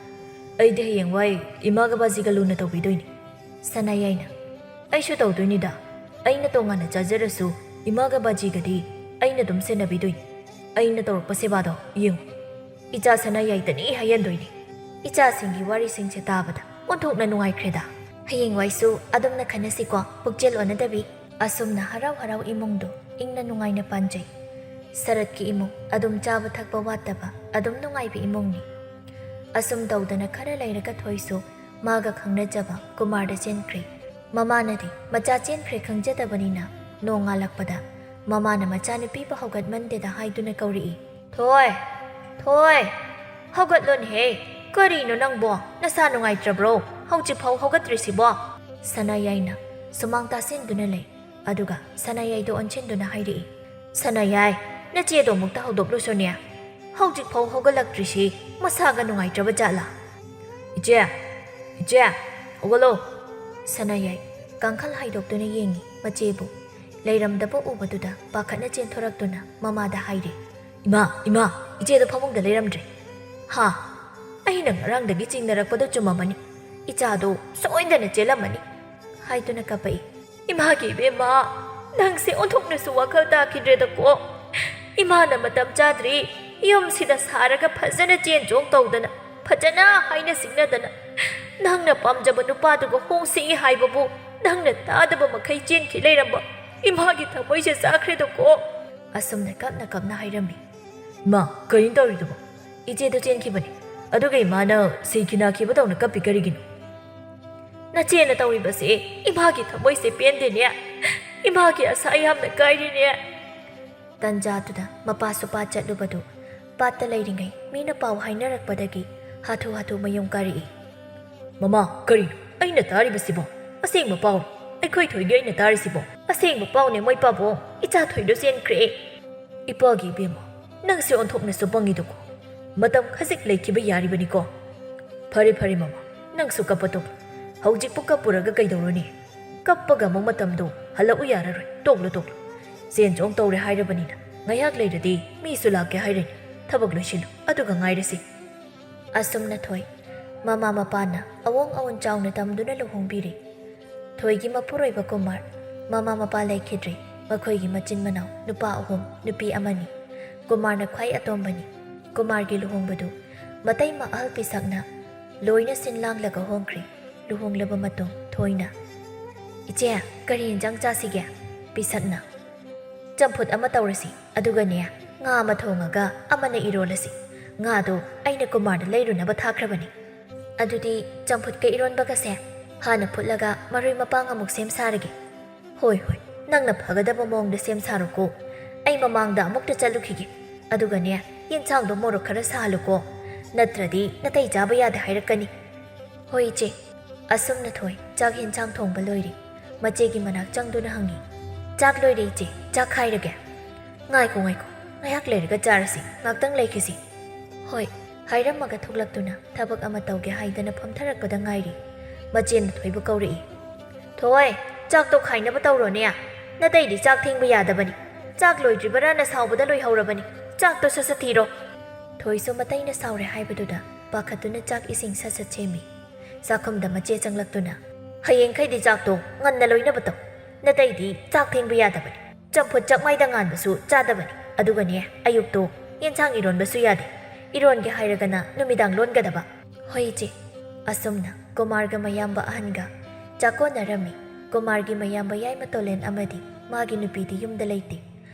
"ꯑꯩꯗꯤ ꯍꯌꯦꯡꯋꯥꯏ ꯏꯃꯥꯒ ꯕꯥꯖꯤꯒ ꯂꯨꯅ ꯇꯧꯕꯤꯗꯣꯏꯅꯤ꯫" ꯁꯅꯥꯌꯥꯏꯅ, "ꯑꯩꯁꯨ ꯇꯧꯗꯣꯏꯅꯤꯗ꯫ ꯑꯩꯅ ꯇꯣꯉꯥꯟꯅ ꯆꯥꯖꯔꯁꯨ ꯏꯃꯥꯒ ꯕꯥꯖꯤꯒꯗꯤ ꯑꯩꯅ ꯑꯗꯨꯝ ꯁꯦꯟꯅꯕꯤꯗꯣꯏꯅꯤ꯫ ꯑꯩꯅ ꯇꯧꯔꯛꯄ ꯁꯦꯕꯥꯗꯣ ꯌꯦꯡꯉꯨ꯫ ꯏꯆꯥ ꯁꯅꯥꯌꯥꯏꯇꯅꯤ ꯍꯥꯏꯍꯟꯗꯣꯏꯅꯤ꯫" ꯏꯆꯥꯁꯤꯡꯒꯤ ꯋꯥꯔꯤꯁꯤꯡꯁꯦ ꯇꯥꯕꯗ ꯑꯣꯟꯊꯣꯛꯅ ꯅꯨꯡꯉꯥꯏꯈ꯭ꯔꯦꯗ꯫ ꯍꯌꯦꯡꯋꯥꯏꯁꯨ ꯑꯗꯨꯝꯅ ꯈꯟꯅꯁꯤꯀꯣ, ꯄꯨꯛꯆꯦꯜ ꯑꯣꯟꯅꯗꯕꯤ꯫ ꯑꯁꯨꯝꯅ ꯍꯔꯥꯎ ꯍꯔꯥꯎ ꯏꯃꯨꯡꯗꯨ ꯏꯪꯅ ꯅꯨꯡꯉꯥꯏꯅ ꯄꯥꯟꯖꯩ꯫ ꯁꯔꯠꯀꯤ ꯏꯃꯨꯡ ꯑꯗꯨꯝ ꯆꯥꯕ ꯊꯛꯄ ꯋꯥꯠꯇꯕ, ꯑꯗꯨꯝ ꯅꯨꯡꯉꯥꯏꯕ ꯏꯃꯨꯡꯅꯤ꯫ ꯑꯁꯨꯝ ꯇꯧꯗꯅ ꯈꯔ ꯂꯩꯔꯒ ꯊꯣꯏꯁꯨ ꯃꯥꯒ ꯈꯪꯅꯖꯕ ꯀꯨꯃꯥꯔꯗ ꯆꯦꯟꯈ꯭ꯔꯦ꯫ ꯃꯃꯥꯅꯗꯤ ꯃꯆꯥ ꯆꯦꯟꯈ꯭ꯔꯦ ꯈꯪꯖꯗꯕꯅꯤꯅ ꯅꯣꯡꯉꯥꯜꯂꯛꯄꯗ ꯃꯃꯥꯅ ꯃꯆꯥꯅꯨꯄꯤꯕꯨ ꯍꯧꯒꯠꯃꯟꯗꯦꯗ ꯍꯥꯏꯗꯨꯅ ꯀꯧꯔꯛꯏ꯫ "ꯊꯣꯏ! ꯊꯣꯏ! ꯍꯧꯒꯠꯂꯣꯅꯦꯍꯦ! ꯀꯔꯤꯅꯣ ꯅꯪꯕꯣ? ꯅꯁꯥ ꯅꯨꯡꯉꯥꯏꯇ꯭ꯔꯕ꯭ꯔꯣ? ꯍꯧꯖꯤꯛꯐꯥꯎ ꯍꯧꯒꯠꯇ꯭ꯔꯤꯁꯤꯕꯣ?" ꯁꯅꯥꯌꯥꯏꯅ ꯁꯨꯃꯥꯡ ꯇꯥꯁꯤꯟꯗꯨꯅ ꯂꯩ꯫ ꯑꯗꯨꯒ ꯁꯅꯥꯌꯥꯏꯗ ꯑꯣꯟꯁꯤꯟꯗꯨꯅ ꯍꯥꯏꯔꯛꯏ, "ꯁꯅꯥꯌꯥꯏ, ꯅꯆꯦꯗꯣ ꯑꯃꯨꯛꯇ ꯍꯧꯗꯣꯛꯂꯨꯁꯣꯅꯦ꯫ ꯍꯧꯖꯤꯛꯐꯥꯎ ꯍꯧꯒꯠꯂꯛꯇ꯭ꯔꯤꯁꯤ ꯃꯁꯥꯒ ꯅꯨꯡꯉꯥꯏꯇ꯭ꯔꯕ ꯖꯥꯠꯂꯥ?" "ꯏꯆꯦ! ꯏꯆꯦ! ꯍꯧꯒꯠꯂꯣ!" ꯁꯅꯥꯌꯥꯏ ꯀꯥꯡꯈꯜ ꯍꯥꯏꯗꯣꯛꯇꯨꯅ ꯌꯦꯡꯉꯤ ꯃꯆꯦꯕꯨ꯫ ꯂꯩꯔꯝꯗꯕ ꯎꯕꯗꯨꯗ ꯄꯥꯈꯠꯅ ꯆꯦꯟꯊꯣꯔꯛꯇꯨꯅ ꯃꯃꯥꯗ ꯍꯥꯏꯔꯦ, "ꯏꯃꯥ! ꯏꯃꯥ! ꯏꯆꯦꯗꯣ ꯐꯃꯨꯡꯗ ꯂꯩꯔꯝꯗ꯭ꯔꯦ!" "ꯍꯥ? ꯑꯩꯅ ꯉꯔꯥꯡꯗꯒꯤ ꯆꯤꯡꯅꯔꯛꯄꯗꯣ ꯆꯨꯝꯃꯝꯃꯅꯤ꯫ ꯏꯆꯥꯗꯣ ꯁꯣꯏꯗꯅ ꯆꯦꯜꯂꯝꯃꯅꯤ!" ꯍꯥꯏꯗꯨꯅ ꯀꯞꯄꯛꯏ꯫ "ꯏꯃꯥꯒꯤ ꯏꯕꯦꯝꯃ, ꯅꯪꯁꯦ ꯑꯣꯟꯊꯣꯛꯅꯁꯨ ꯋꯥꯈꯜ ꯇꯥꯈꯤꯗ꯭ꯔꯦꯗꯀꯣ꯫ ꯏꯃꯥꯅ ꯃꯇꯝ ꯆꯥꯗ꯭ꯔꯤ ꯌꯨꯝꯁꯤꯗ ꯁꯥꯔꯒ ꯐꯖꯅ ꯆꯦꯟ ꯆꯣꯡ ꯇꯧꯗꯅ, ꯐꯖꯅ ꯍꯥꯏꯅ ꯁꯤꯡꯅꯗꯅ, ꯅꯪꯅ ꯄꯥꯝꯖꯕ ꯅꯨꯄꯥꯗꯨꯒ ꯍꯣꯡꯁꯤ ꯍꯥꯏꯕꯕꯨ ꯅꯪꯅ ꯇꯥꯗꯕ ꯃꯈꯩ ꯆꯦꯟꯈꯤ ꯂꯩꯔꯝꯕ꯫ ꯏꯃꯥꯒꯤ ꯊꯃꯣꯏꯁꯦ ꯆꯥꯈ꯭ꯔꯦꯗꯀꯣ!" ꯑꯁꯨꯝꯅ ꯀꯞꯅ ꯀꯞꯅ ꯍꯥꯏꯔꯝꯃꯤ꯫ "ꯏꯃꯥ, ꯀꯔꯤꯅꯣ ꯇꯧꯔꯤꯗꯨꯕꯣ? ꯏꯆꯦꯗꯣ ꯆꯦꯟꯈꯤꯕꯅꯤ, ꯑꯗꯨꯒ ꯏꯃꯥꯅ ꯁꯤꯈꯤꯅꯈꯤꯕꯗꯧꯅ ꯀꯞꯄꯤ ꯀꯔꯤꯒꯤꯅꯣ?" "ꯅꯆꯦꯅ ꯇꯧꯔꯤꯕꯁꯦ ꯏꯃꯥꯒꯤ ꯊꯃꯣꯏꯁꯦ ꯄꯦꯟꯗꯦꯅꯦ꯫ ꯏꯃꯥꯒꯤ ꯑꯁꯥ ꯌꯥꯝꯅ ꯀꯥꯏꯔꯤꯅꯦ꯫" ꯇꯟꯖꯥꯗꯨꯗ ꯃꯄꯥꯁꯨ ꯄꯥꯠ ꯆꯠꯂꯨꯕꯗꯨ ꯄꯥꯠꯇ ꯂꯩꯔꯤꯉꯩ ꯃꯤꯅ ꯄꯥꯎ ꯍꯥꯏꯅꯔꯛꯄꯗꯒꯤ ꯍꯥꯊꯨ ꯍꯥꯊꯨ ꯃꯌꯨꯝ ꯀꯥꯔꯛꯏ꯫ "ꯃꯃꯥ, ꯀꯔꯤꯅꯣ ꯑꯩꯅ ꯇꯥꯔꯤꯕꯁꯤꯕꯣ? ꯑꯁꯦꯡꯕ ꯄꯥꯎꯅꯤ꯫ ꯑꯩꯈꯣꯏ ꯊꯣꯏꯒꯤ ꯑꯩꯅ ꯇꯥꯔꯤꯁꯤꯕꯣ꯫ ꯑꯁꯦꯡꯕ ꯄꯥꯎꯅꯦ, ꯃꯣꯏ ꯄꯥꯕꯨꯡ꯫ ꯏꯆꯥ ꯊꯣꯏꯗꯣ ꯆꯦꯟꯈ꯭ꯔꯦ꯫" "ꯏꯄꯥꯒꯤ ꯏꯕꯦꯝꯃ, ꯅꯪꯁꯦ ꯑꯣꯟꯊꯣꯛꯅꯁꯨ ꯄꯪꯉꯤꯗꯀꯣ꯫ ꯃꯇꯝ ꯈꯖꯤꯛ ꯂꯩꯈꯤꯕ ꯌꯥꯔꯤꯕꯅꯤꯀꯣ꯫ "ꯐꯔꯦ ꯐꯔꯦ ꯃꯃꯥ, ꯅꯪꯁꯨ ꯀꯞꯄ ꯇꯣꯛꯂꯣ꯫ ꯍꯧꯖꯤꯛꯄꯨ ꯀꯞꯄꯨꯔꯒ ꯀꯩꯗꯧꯔꯨꯅꯤ? ꯀꯞꯄꯒ ꯑꯃꯨꯛ ꯃꯇꯝꯗꯣ ꯍꯜꯂꯛꯎ ꯌꯥꯔꯔꯣꯏ꯫ ꯇꯣꯛꯂꯣ ꯇꯣꯛꯂꯣ꯫ ꯆꯦꯟ ꯆꯣꯡ ꯇꯧꯔꯦ ꯍꯥꯏꯔꯕꯅꯤꯅ ꯉꯥꯏꯍꯥꯛ ꯂꯩꯔꯗꯤ ꯃꯤꯁꯨ ꯂꯥꯛꯀꯦ ꯍꯥꯏꯔꯅꯤ꯫ ꯊꯕꯛ ꯂꯣꯏꯁꯤꯜꯂꯨ, ꯑꯗꯨꯒ ꯉꯥꯏꯔꯁꯤ꯫" ꯑꯁꯨꯝꯅ ꯊꯣꯏ ꯃꯃꯥ ꯃꯄꯥꯅ ꯑꯑꯣꯡ ꯑꯑꯣꯟ ꯆꯥꯎꯅ ꯇꯝꯗꯨꯅ ꯂꯨꯍꯣꯡꯕꯤꯔꯦ꯫ ꯊꯣꯏꯒꯤ ꯃꯄꯨꯔꯣꯏꯕ ꯀꯨꯃꯥꯔ ꯃꯃꯥ ꯃꯄꯥ ꯂꯩꯈꯤꯗ꯭ꯔꯦ꯫ ꯃꯈꯣꯏꯒꯤ ꯃꯆꯤꯟ ꯃꯅꯥꯎ ꯅꯨꯄꯥ ꯑꯍꯨꯝ, ꯅꯨꯄꯤ ꯑꯃꯅꯤ꯫ ꯀꯨꯃꯥꯔꯅ ꯈ꯭ꯋꯥꯏ ꯑꯇꯣꯝꯕꯅꯤ꯫ ꯀꯨꯃꯥꯔꯒꯤ ꯂꯨꯍꯣꯡꯕꯗꯨ ꯃꯇꯩꯃ ꯑꯍꯜ ꯄꯤꯁꯛꯅ ꯂꯣꯏꯅ ꯁꯤꯟ ꯂꯥꯡꯂꯒ ꯍꯣꯡꯈ꯭ꯔꯦ꯫ ꯂꯨꯍꯣꯡꯂꯕ ꯃꯇꯨꯡ ꯊꯣꯏꯅ, "ꯏꯆꯦ, ꯀꯔꯤ ꯏꯟꯖꯥꯡ ꯆꯥꯁꯤꯒꯦ?" ꯄꯤꯁꯛꯅ, "ꯆꯝꯐꯨꯠ ꯑꯃ ꯇꯧꯔꯁꯤ, ꯑꯗꯨꯒꯅꯦ, ꯉꯥ ꯑꯃ ꯊꯣꯡꯉꯒ ꯑꯃꯅ ꯏꯔꯣꯜꯂꯁꯤ꯫ ꯉꯥꯗꯣ ꯑꯩꯅ ꯀꯨꯃꯥꯔꯗ ꯂꯩꯔꯨꯅꯕ ꯊꯥꯈ꯭ꯔꯕꯅꯤ꯫ ꯑꯗꯨꯗꯤ ꯆꯝꯐꯨꯠꯀ ꯏꯔꯣꯟꯕꯒꯁꯦ ꯍꯥꯟꯅ ꯐꯨꯠꯂꯒ ꯃꯔꯣꯏ ꯃꯄꯥꯡ ꯑꯃꯨꯛ ꯁꯦꯝ ꯁꯥꯔꯒꯦ꯫" "ꯍꯣꯏ, ꯍꯣꯏ, ꯅꯪꯅ ꯐꯒꯗꯕ ꯃꯑꯣꯡꯗ ꯁꯦꯝ ꯁꯥꯔꯣꯀꯣ꯫ ꯑꯩ ꯃꯃꯥꯡꯗ ꯑꯃꯨꯛꯇ ꯆꯠꯂꯨꯈꯤꯒꯦ꯫ ꯑꯗꯨꯒꯅꯦ, ꯌꯦꯟꯁꯥꯡꯗꯣ ꯃꯣꯔꯣꯛ ꯈꯔ ꯁꯥꯍꯜꯂꯨꯀꯣ꯫ ꯅꯠꯇ꯭ꯔꯗꯤ ꯅꯇꯩ ꯆꯥꯕ ꯌꯥꯗꯦ ꯍꯥꯏꯔꯛꯀꯅꯤ꯫" "ꯍꯣꯏ, ꯏꯆꯦ꯫" ꯑꯁꯨꯝꯅ ꯊꯣꯏ ꯆꯥꯛ ꯌꯦꯟꯁꯥꯡ ꯊꯣꯡꯕ ꯂꯣꯏꯔꯦ꯫ ꯃꯆꯦꯒꯤ ꯃꯅꯥꯛ ꯆꯪꯗꯨꯅ ꯍꯪꯉꯤ, "ꯆꯥꯛ ꯂꯣꯏꯔꯦ, ꯏꯆꯦ, ꯆꯥꯛ ꯈꯥꯏꯔꯒꯦ꯫" "ꯉꯥꯏꯈꯣ, ꯉꯥꯏꯈꯣ, ꯉꯥꯏꯍꯥꯛ ꯂꯩꯔꯒ ꯆꯥꯔꯁꯤ, ꯉꯥꯛꯇꯪ ꯂꯩꯈꯤꯁꯤ꯫" "ꯍꯣꯏ꯫" ꯍꯥꯏꯔꯝꯃꯒ ꯊꯣꯛꯂꯛꯇꯨꯅ ꯊꯕꯛ ꯑꯃ ꯇꯧꯒꯦ ꯍꯥꯏꯗꯅ ꯐꯝꯊꯔꯛꯄꯗ ꯉꯥꯏꯔꯤ꯫ ꯃꯆꯦꯅ ꯊꯣꯏꯕꯨ ꯀꯧꯔꯛꯏ, "ꯊꯣꯏ, ꯆꯥꯛꯇꯣ ꯈꯥꯏꯅꯕ ꯇꯧꯔꯣꯅꯦ꯫ ꯅꯇꯩꯗꯤ ꯆꯥꯛ ꯊꯦꯡꯕ ꯌꯥꯗꯕꯅꯤ꯫ ꯆꯥꯛ ꯂꯣꯏꯗ꯭ꯔꯤꯕꯔꯥꯅ ꯁꯥꯎꯕꯗ ꯂꯣꯏꯍꯧꯔꯕꯅꯤ꯫ ꯆꯥꯛꯇꯣ ꯁꯠ ꯁꯠ ꯊꯤꯔꯣ꯫" ꯊꯣꯏꯁꯨ ꯃꯇꯩꯅ ꯁꯥꯎꯔꯦ ꯍꯥꯏꯕꯗꯨꯗ ꯄꯥꯈꯠꯇꯨꯅ ꯆꯥꯛ ꯏꯁꯤꯡ ꯁꯠ ꯁꯠ ꯁꯦꯝꯃꯤ꯫ ꯆꯥꯛꯈꯨꯝꯗ ꯃꯆꯦ ꯆꯪꯂꯛꯇꯨꯅ, "ꯍꯌꯦꯡꯈꯩꯗꯤ ꯆꯥꯛꯇꯣ ꯉꯟꯅ ꯂꯣꯏꯅꯕ ꯇꯧ꯫ ꯅꯇꯩꯗꯤ ꯆꯥꯛ ꯊꯦꯡꯕ ꯌꯥꯗꯕꯅꯤ꯫ ꯆꯝꯐꯨꯠ ꯆꯥꯛꯃꯥꯏꯗ ꯉꯥꯟꯕꯁꯨ ꯆꯥꯗꯕꯅꯤ꯫ ꯑꯗꯨꯒꯅꯦ, ꯑꯌꯨꯛꯇꯣ ꯌꯦꯟꯁꯥꯡ ꯏꯔꯣꯟꯕꯁꯨ ꯌꯥꯗꯦ꯫ ꯏꯔꯣꯟꯒꯦ ꯍꯥꯏꯔꯒꯅ ꯅꯨꯃꯤꯗꯥꯡ ꯂꯣꯟꯒꯗꯕ꯫" "ꯍꯣꯏ, ꯏꯆꯦ꯫" ꯑꯁꯨꯝꯅ ꯀꯨꯃꯥꯔꯒ ꯃꯌꯥꯝꯕ ꯑꯍꯟꯒ ꯆꯥꯛꯀꯣꯟꯅꯔꯝꯃꯤ꯫ ꯀꯨꯃꯥꯔꯒꯤ ꯃꯌꯥꯝꯕ ꯌꯥꯏꯃ ꯇꯣꯂꯦꯟ ꯑꯃꯗꯤ ꯃꯥꯒꯤ ꯅꯨꯄꯤꯗꯤ ꯌꯨꯝꯗ ꯂꯩꯇꯦ꯫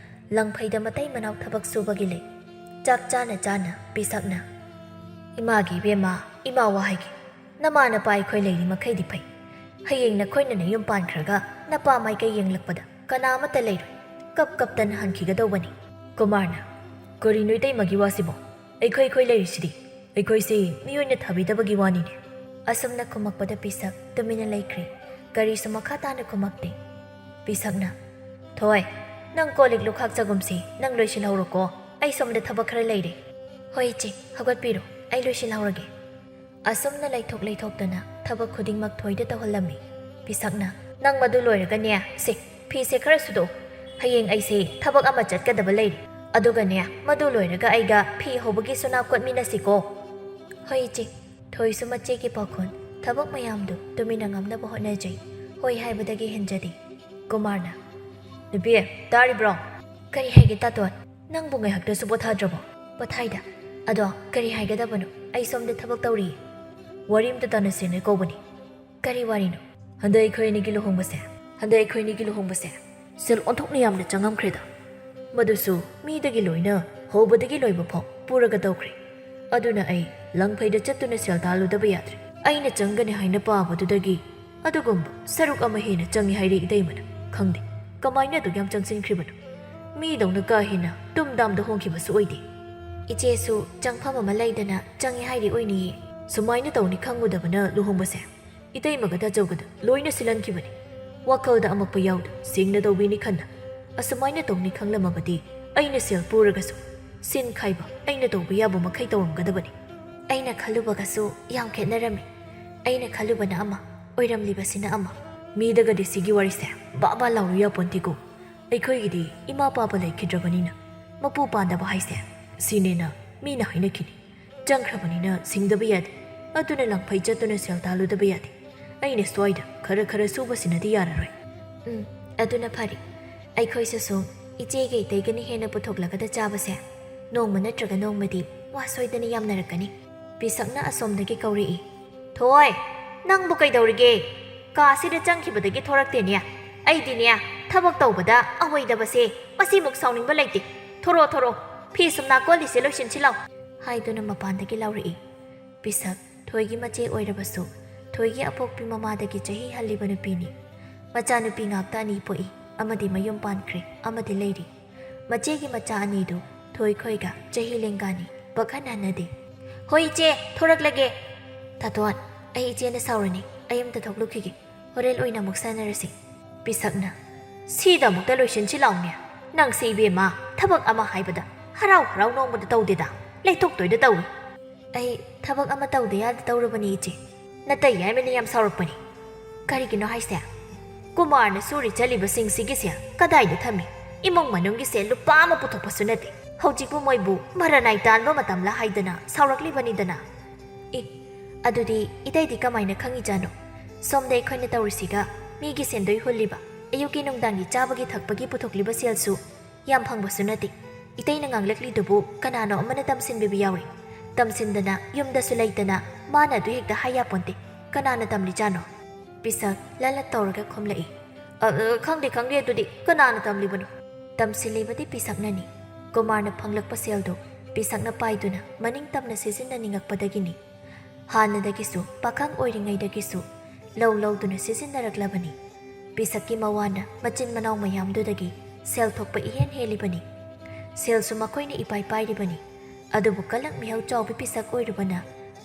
ꯂꯪꯐꯩꯗ ꯃꯇꯩ ꯃꯅꯥꯎ ꯊꯕꯛ ꯁꯨꯕꯒꯤ ꯂꯩ꯫ ꯆꯥꯛ ꯆꯥꯅ ꯆꯥꯅ ꯄꯤꯁꯛꯅ, "ꯏꯃꯥꯒꯤ ꯏꯕꯦꯝꯃ, ꯏꯃꯥ ꯋꯥ ꯍꯥꯏꯒꯦ꯫ ꯅꯃꯥ ꯅꯄꯥ ꯑꯩꯈꯣꯏ ꯂꯩꯔꯤ ꯃꯈꯩꯗꯤ ꯐꯩ꯫ ꯍꯌꯦꯡ ꯅꯈꯣꯏꯅ ꯅꯌꯨꯝ ꯄꯥꯟꯈ꯭ꯔꯒ ꯅꯄꯥ ꯃꯥꯏꯀꯩ ꯌꯦꯡꯂꯛꯄꯗ ꯀꯅꯥ ꯑꯃꯠꯇ ꯂꯩꯔꯣꯏ꯫ ꯀꯞ ꯀꯞꯇꯅ ꯍꯟꯈꯤꯒꯗꯧꯕꯅꯤ꯫" ꯀꯨꯃꯥꯔꯅ, "ꯀꯔꯤꯅꯣ ꯏꯇꯩꯃꯒꯤ ꯋꯥꯁꯤꯕꯣ? ꯑꯩꯈꯣꯏ ꯑꯩꯈꯣꯏ ꯂꯩꯔꯤꯁꯤꯗꯤ꯫ ꯑꯩꯈꯣꯏꯁꯤ ꯃꯤꯑꯣꯏꯅ ꯊꯥꯕꯤꯗꯕꯒꯤ ꯋꯥꯅꯤꯅꯦ꯫" ꯑꯁꯨꯝꯅ ꯈꯨꯝꯃꯛꯄꯗ ꯄꯤꯁꯛ ꯇꯨꯃꯤꯟꯅ ꯂꯩꯈ꯭ꯔꯦ꯫ ꯀꯔꯤꯁꯨ ꯃꯈꯥ ꯇꯥꯅ ꯈꯨꯝꯃꯛꯇꯦ꯫ ꯄꯤꯁꯛꯅ, "ꯊꯣꯏ, ꯅꯪ ꯀꯣꯜ ꯂꯤꯛ ꯂꯨꯈꯥꯛ ꯆꯒꯨꯝꯁꯤ ꯅꯪ ꯂꯣꯏꯁꯤꯜꯍꯧꯔꯣꯀꯣ꯫ ꯑꯩ ꯁꯣꯝꯗ ꯊꯕꯛ ꯈꯔ ꯂꯩꯔꯦ꯫" "ꯍꯣꯏ ꯏꯆꯦ, ꯍꯧꯒꯠꯄꯤꯔꯣ, ꯑꯩ ꯂꯣꯏꯁꯤꯜꯍꯧꯔꯒꯦ꯫" ꯑꯁꯨꯝꯅ ꯂꯩꯊꯣꯛ ꯂꯩꯊꯣꯛꯇꯅ ꯊꯕꯛ ꯈꯨꯗꯤꯡꯃꯛ ꯊꯣꯏꯗ ꯇꯧꯍꯜꯂꯝꯃꯤ꯫ ꯄꯤꯁꯛꯅ, "ꯅꯪ ꯃꯗꯨ ꯂꯣꯏꯔꯒꯅꯦ, ꯁꯦ, ꯐꯤꯁꯦ ꯈꯔ ꯁꯨꯗꯣꯛꯎ꯫ ꯍꯌꯦꯡ ꯑꯩꯁꯦ ꯊꯕꯛ ꯑꯃ ꯆꯠꯀꯗꯕ ꯂꯩꯔꯦ꯫ ꯑꯗꯨꯒꯅꯦ, ꯃꯗꯨ ꯂꯣꯏꯔꯒ ꯑꯩꯒ ꯐꯤ ꯍꯧꯕꯒꯤ ꯁꯨꯅꯥ ꯀꯣꯠꯃꯤꯟꯅꯁꯤꯀꯣ?" "ꯍꯣꯏ, ꯏꯆꯦ꯫" ꯊꯣꯏꯁꯨ ꯃꯆꯦꯒꯤ ꯄꯥꯈꯣꯟ, ꯊꯕꯛ ꯃꯌꯥꯝꯗꯨ ꯇꯨꯃꯤꯟꯅ ꯉꯝꯅꯕ ꯍꯣꯠꯅꯖꯩ꯫ ꯍꯣꯏ ꯍꯥꯏꯕꯗꯒꯤ ꯍꯦꯟꯖꯗꯦ꯫ ꯀꯨꯃꯥꯔꯅ, "ꯅꯨꯄꯤ, ꯇꯥꯔꯤꯕ꯭ꯔꯣ?" "ꯀꯔꯤ ꯍꯥꯏꯒꯦ, ꯇꯥꯇꯣꯟ? ꯅꯪꯕꯨ ꯉꯥꯏꯍꯥꯛꯇꯁꯨ ꯄꯣꯊꯥꯗ꯭ꯔꯕꯣ?" "ꯄꯣꯊꯥꯏꯗ꯫ ꯑꯗꯣ ꯀꯔꯤ ꯍꯥꯏꯒꯗꯕꯅꯣ? ꯑꯩ ꯁꯣꯝꯗ ꯊꯕꯛ ꯇꯧꯔꯤꯌꯦ꯫ ꯋꯥꯔꯤ ꯑꯝꯇ ꯇꯥꯟꯅꯁꯦꯅ ꯀꯧꯕꯅꯤ꯫" "ꯀꯔꯤ ꯋꯥꯔꯤꯅꯣ?" "ꯍꯟꯗꯛ ꯑꯩꯈꯣꯏ ꯑꯅꯤꯒꯤ ꯂꯨꯍꯣꯡꯕꯁꯦ, ꯍꯟꯗꯛ ꯑꯩꯈꯣꯏ ꯑꯅꯤꯒꯤ ꯂꯨꯍꯣꯡꯕꯁꯦ ꯁꯦꯜ ꯑꯣꯟꯊꯣꯛꯅ ꯌꯥꯝꯅ ꯆꯪꯉꯝꯈ꯭ꯔꯦꯗ꯫ ꯃꯗꯨꯁꯨ ꯃꯤꯗꯒꯤ ꯂꯣꯏꯅ, ꯍꯧꯕꯗꯒꯤ ꯂꯣꯏꯕ ꯐꯥꯎ ꯄꯨꯔꯒ ꯇꯧꯈ꯭ꯔꯦ꯫ ꯑꯗꯨꯅ ꯑꯩ ꯂꯪꯐꯩꯗ ꯆꯠꯇꯨꯅ ꯁꯦꯜ ꯇꯥꯜꯂꯨꯗꯕ ꯌꯥꯗ꯭ꯔꯦ꯫ ꯑꯩꯅ ꯆꯪꯒꯅꯤ ꯍꯥꯏꯅ ꯄꯥꯕꯗꯨꯗꯒꯤ ꯑꯗꯨꯒꯨꯝꯕ ꯁꯔꯨꯛ ꯑꯃ ꯍꯦꯟꯅ ꯆꯪꯉꯤ ꯍꯥꯏꯔꯤ ꯏꯇꯩꯃꯅ꯫ ꯈꯪꯗꯦ ꯀꯃꯥꯏꯅ ꯑꯗꯨꯛ ꯌꯥꯝ ꯆꯪꯁꯤꯟꯈ꯭ꯔꯤꯕꯅꯣ꯫ ꯃꯤꯗꯧꯅ ꯀꯥ ꯍꯦꯟꯅ ꯇꯨꯝ ꯗꯥꯝꯗ ꯍꯣꯡꯈꯤꯕꯁꯨ ꯑꯣꯏꯗꯦ꯫" "ꯏꯆꯦꯁꯨ ꯆꯪꯐꯝ ꯑꯃ ꯂꯩꯗꯅ ꯆꯪꯉꯤ ꯍꯥꯏꯔꯤ ꯑꯣꯏꯅꯤꯌꯦ꯫" "ꯁꯨꯃꯥꯏꯅ ꯇꯧꯅꯤ ꯈꯪꯉꯨꯗꯕꯅ ꯂꯨꯍꯣꯡꯕꯁꯦ ꯏꯇꯩꯃꯒ ꯇꯥꯆꯧꯒꯗ ꯂꯣꯏꯅ ꯁꯤꯜꯍꯟꯈꯤꯕꯅꯤ꯫ ꯋꯥꯈꯜꯗ ꯑꯃꯛꯄ ꯌꯥꯎꯗ ꯁꯦꯡꯅ ꯇꯧꯕꯤꯅꯤ ꯈꯟꯅ꯫ ꯑꯁꯨꯃꯥꯏꯅ ꯇꯧꯅꯤ ꯈꯪꯂꯝꯃꯕꯗꯤ ꯑꯩꯅ ꯁꯦꯜ ꯄꯨꯔꯒꯁꯨ ꯁꯤꯟ ꯈꯥꯏꯕ ꯑꯩꯅ ꯇꯧꯕ ꯌꯥꯕ ꯃꯈꯩ ꯇꯧꯔꯝꯒꯗꯕꯅꯤ꯫" "ꯑꯩꯅ ꯈꯜꯂꯨꯕꯒꯁꯨ ꯌꯥꯝ ꯈꯦꯠꯅꯔꯝꯃꯤ꯫ ꯑꯩꯅ ꯈꯜꯂꯨꯕꯅ ꯑꯃ, ꯑꯣꯏꯔꯝꯂꯤꯕꯁꯤꯅ ꯑꯃ꯫" "ꯃꯤꯗꯒꯗꯤ ꯁꯤꯒꯤ ꯋꯥꯔꯤꯁꯦ ꯕꯥ ꯕꯥ ꯂꯥꯎꯔꯨ ꯌꯥꯄꯣꯟꯇꯦꯀꯣ꯫ ꯑꯩꯈꯣꯏꯒꯤꯗꯤ ꯏꯃꯥ ꯄꯥꯕ ꯂꯩꯈꯤꯗ꯭ꯔꯕꯅꯤꯅ ꯃꯄꯨ ꯄꯥꯟꯗꯕ ꯍꯥꯏꯁꯦ ꯁꯤꯅꯦꯅ ꯃꯤꯅ ꯍꯥꯏꯅꯈꯤꯅꯤ꯫ ꯆꯪꯈ꯭ꯔꯕꯅꯤꯅ ꯁꯤꯡꯗꯕ ꯌꯥꯗꯦ꯫ ꯑꯗꯨꯅ ꯂꯪꯐꯩ ꯆꯠꯇꯨꯅ ꯁꯦꯜ ꯇꯥꯜꯂꯨꯗꯕ ꯌꯥꯗꯦ꯫ ꯑꯩꯅ ꯁ꯭ꯋꯥꯏꯗ ꯈꯔ ꯈꯔ ꯁꯨꯕꯁꯤꯅꯗꯤ ꯌꯥꯔꯔꯣꯏ꯫" "ꯎꯝ, ꯑꯗꯨꯅ ꯐꯔꯦ꯫ ꯑꯩꯈꯣꯏꯁꯨ ꯁꯨꯝ ꯏꯆꯦꯒ ꯏꯇꯩꯒꯅ ꯍꯦꯟꯅ ꯄꯨꯊꯣꯛꯂꯒꯗ ꯆꯥꯕꯁꯦ ꯅꯣꯡꯃ ꯅꯠꯇ꯭ꯔꯒ ꯅꯣꯡꯃꯗꯤ ꯋꯥ ꯁꯣꯏꯗꯅ ꯌꯥꯝꯅꯔꯛꯀꯅꯤ꯫" ꯄꯤꯁꯛꯅ ꯑꯁꯣꯝꯗꯒꯤ ꯀꯧꯔꯛꯏ꯫ "ꯊꯣꯏ, ꯅꯪꯕꯨ ꯀꯩꯗꯧꯔꯤꯒꯦ? ꯀꯥꯁꯤꯗ ꯆꯪꯈꯤꯕꯗꯒꯤ ꯊꯣꯔꯛꯇꯦꯅꯦ꯫ ꯑꯩꯗꯤꯅꯦ, ꯊꯕꯛ ꯇꯧꯕꯗ ꯑꯣꯏꯗꯕꯁꯦ ꯃꯁꯤꯃꯨꯛ ꯁꯥꯎꯅꯤꯡꯕ ꯂꯩꯇꯦ꯫ ꯊꯣꯔꯛꯑꯣ, ꯊꯣꯔꯛꯑꯣ, ꯐꯤ ꯁꯨꯝ ꯅꯥꯀꯣꯜꯂꯤꯁꯦ ꯂꯣꯏꯁꯤꯟꯁꯤ ꯂꯥꯎ꯫" ꯍꯥꯏꯗꯨꯅ ꯃꯄꯥꯟꯗꯒꯤ ꯂꯥꯎꯔꯛꯏ꯫ ꯄꯤꯁꯛ ꯊꯣꯏꯒꯤ ꯃꯆꯦ ꯑꯣꯏꯔꯕꯁꯨ ꯊꯣꯏꯒꯤ ꯑꯄꯣꯛꯄꯤ ꯃꯃꯥꯗꯒꯤ ꯆꯍꯤ ꯍꯜꯂꯤꯕ ꯅꯨꯄꯤꯅꯤ꯫ ꯃꯆꯥꯅꯨꯄꯤ ꯉꯥꯛꯇ ꯑꯅꯤ ꯄꯣꯛꯏ, ꯑꯃꯗꯤ ꯃꯌꯨꯝ ꯄꯥꯟꯈ꯭ꯔꯦ, ꯑꯃꯗꯤ ꯂꯩꯔꯤ꯫ ꯃꯆꯦꯒꯤ ꯃꯆꯥ ꯑꯅꯤꯗꯨ ꯊꯣꯏ ꯈꯣꯏꯒ ꯆꯍꯤ ꯂꯦꯡꯒꯥꯅꯤ, ꯄꯥꯈꯟ ꯍꯟꯅꯗꯦ꯫ "ꯍꯣꯏ ꯏꯆꯦ, ꯊꯣꯔꯛꯂꯒꯦ꯫" "ꯇꯥꯇꯣꯟ, ꯑꯩ ꯏꯆꯦꯅ ꯁꯥꯎꯔꯅꯤ, ꯑꯩ ꯑꯝꯇ ꯊꯣꯛꯂꯨꯈꯤꯒꯦ, ꯍꯣꯔꯦꯟ ꯑꯣꯏꯅ ꯑꯃꯨꯛ ꯁꯥꯟꯅꯔꯁꯤ꯫" ꯄꯤꯁꯛꯅ, "ꯁꯤꯗ ꯑꯃꯨꯛꯇ ꯂꯣꯏꯁꯤꯟꯁꯤ ꯂꯥꯎꯅꯦ꯫ ꯅꯪꯁꯦ ꯏꯕꯦꯝꯃ, ꯊꯕꯛ ꯑꯃ ꯍꯥꯏꯕꯗ ꯍꯔꯥꯎ ꯍꯔꯥꯎ ꯅꯣꯡꯃꯗ ꯇꯧꯗꯦꯗ, ꯂꯩꯊꯣꯛꯇꯣꯏꯗ ꯇꯧꯏ꯫" ꯑꯩ ꯊꯕꯛ ꯑꯃ ꯇꯧꯗ ꯌꯥꯗ ꯇꯧꯔꯕꯅꯤ, ꯏꯆꯦ꯫ ꯅꯇꯩ ꯌꯥꯏꯃꯅ ꯌꯥꯝ ꯁꯥꯎꯔꯛꯄꯅꯤ꯫ ꯀꯔꯤꯒꯤꯅꯣ ꯍꯥꯏꯁꯦ? ꯀꯨꯃꯥꯔꯅ ꯁꯨꯔꯤ ꯆꯠꯂꯤꯕꯁꯤꯡꯁꯤꯒꯤꯁꯦ ꯀꯗꯥꯏꯗ ꯊꯝꯃꯤ? ꯏꯃꯨꯡ ꯃꯅꯨꯡꯒꯤꯁꯦ ꯂꯨꯄꯥ ꯑꯃ ꯄꯨꯊꯣꯛꯄꯁꯨ ꯅꯠꯇꯦ꯫ ꯍꯧꯖꯤꯛꯄꯨ ꯃꯣꯏꯕꯨ ꯃꯔꯅꯥꯏ ꯇꯥꯟꯕ ꯃꯇꯝꯂ ꯍꯥꯏꯗꯅ ꯁꯥꯎꯔꯛꯂꯤꯕꯅꯤꯗꯅ꯫ ꯑꯦ, ꯑꯗꯨꯗꯤ ꯏꯇꯩꯗꯤ ꯀꯃꯥꯏꯅ ꯈꯪꯉꯤꯖꯥꯠꯅꯣ? ꯁꯣꯝꯗ ꯑꯩꯈꯣꯏꯅ ꯇꯧꯔꯤꯁꯤꯒ ꯃꯤꯒꯤ ꯁꯦꯟꯗꯣꯏ ꯍꯨꯜꯂꯤꯕ, ꯑꯌꯨꯛꯀꯤ ꯅꯨꯡꯗꯥꯡꯒꯤ ꯆꯥꯕꯒꯤ ꯊꯛꯄꯒꯤ ꯄꯨꯊꯣꯛꯂꯤꯕ ꯁꯦꯜꯁꯨ ꯌꯥꯝ ꯐꯪꯕꯁꯨ ꯅꯠꯇꯦ꯫ ꯏꯇꯩꯅ ꯉꯥꯡꯂꯛꯂꯤꯗꯨꯕꯨ ꯀꯅꯥꯅꯣ ꯑꯃꯅ ꯇꯝꯁꯤꯟꯕꯤꯕ ꯌꯥꯎꯔꯤ꯫ ꯇꯝꯁꯤꯟꯗꯅ ꯌꯨꯝꯗꯁꯨ ꯂꯩꯇꯅ ꯃꯥꯅ ꯑꯗꯨ ꯍꯦꯛꯇ ꯍꯥꯏ ꯌꯥꯄꯣꯟꯇꯦ꯫ ꯀꯅꯥꯅ ꯇꯝꯂꯤꯖꯥꯠꯅꯣ? ꯄꯤꯁꯛ ꯂꯂꯠ ꯇꯧꯔꯒ ꯈꯨꯝꯂꯛꯏ꯫ "ꯑ, ꯑ, ꯈꯪꯗꯦ, ꯈꯪꯗꯦ, ꯑꯗꯨꯗꯤ ꯀꯅꯥꯅ ꯇꯝꯂꯤꯕꯅꯣ?" ꯇꯝꯁꯤꯜꯂꯤꯕꯗꯤ ꯄꯤꯁꯛꯅꯅꯤ꯫ ꯀꯨꯃꯥꯔꯅ ꯐꯪꯂꯛꯄ ꯁꯦꯜꯗꯨ ꯄꯤꯁꯛꯅ ꯄꯥꯏꯗꯨꯅ ꯃꯅꯤꯡ ꯇꯝꯅ ꯁꯤꯖꯤꯟꯅꯅꯤꯡꯉꯛꯄꯗꯒꯤꯅꯤ꯫ ꯍꯥꯟꯅꯗꯒꯤꯁꯨ, ꯄꯥꯈꯪ ꯑꯣꯏꯔꯤꯉꯩꯗꯒꯤꯁꯨ ꯂꯧ ꯂꯧꯗꯨꯅ ꯁꯤꯖꯤꯟꯅꯔꯛꯂꯕꯅꯤ꯫ ꯄꯤꯁꯛꯀꯤ ꯃꯋꯥꯅ ꯃꯆꯤꯟ ꯃꯅꯥꯎ ꯃꯌꯥꯝꯗꯨꯗꯒꯤ ꯁꯦꯜ ꯊꯣꯛꯄ ꯏꯍꯦꯟ ꯍꯦꯜꯂꯤꯕꯅꯤ꯫ ꯁꯦꯜꯁꯨ ꯃꯈꯣꯏꯅ ꯏꯄꯥꯏ ꯄꯥꯏꯔꯤꯕꯅꯤ꯫ ꯑꯗꯨꯕꯨ ꯀꯂꯛ ꯃꯤꯍꯧ ꯆꯥꯎꯕꯤ ꯄꯤꯁꯛ ꯑꯣꯏꯔꯨꯕꯅ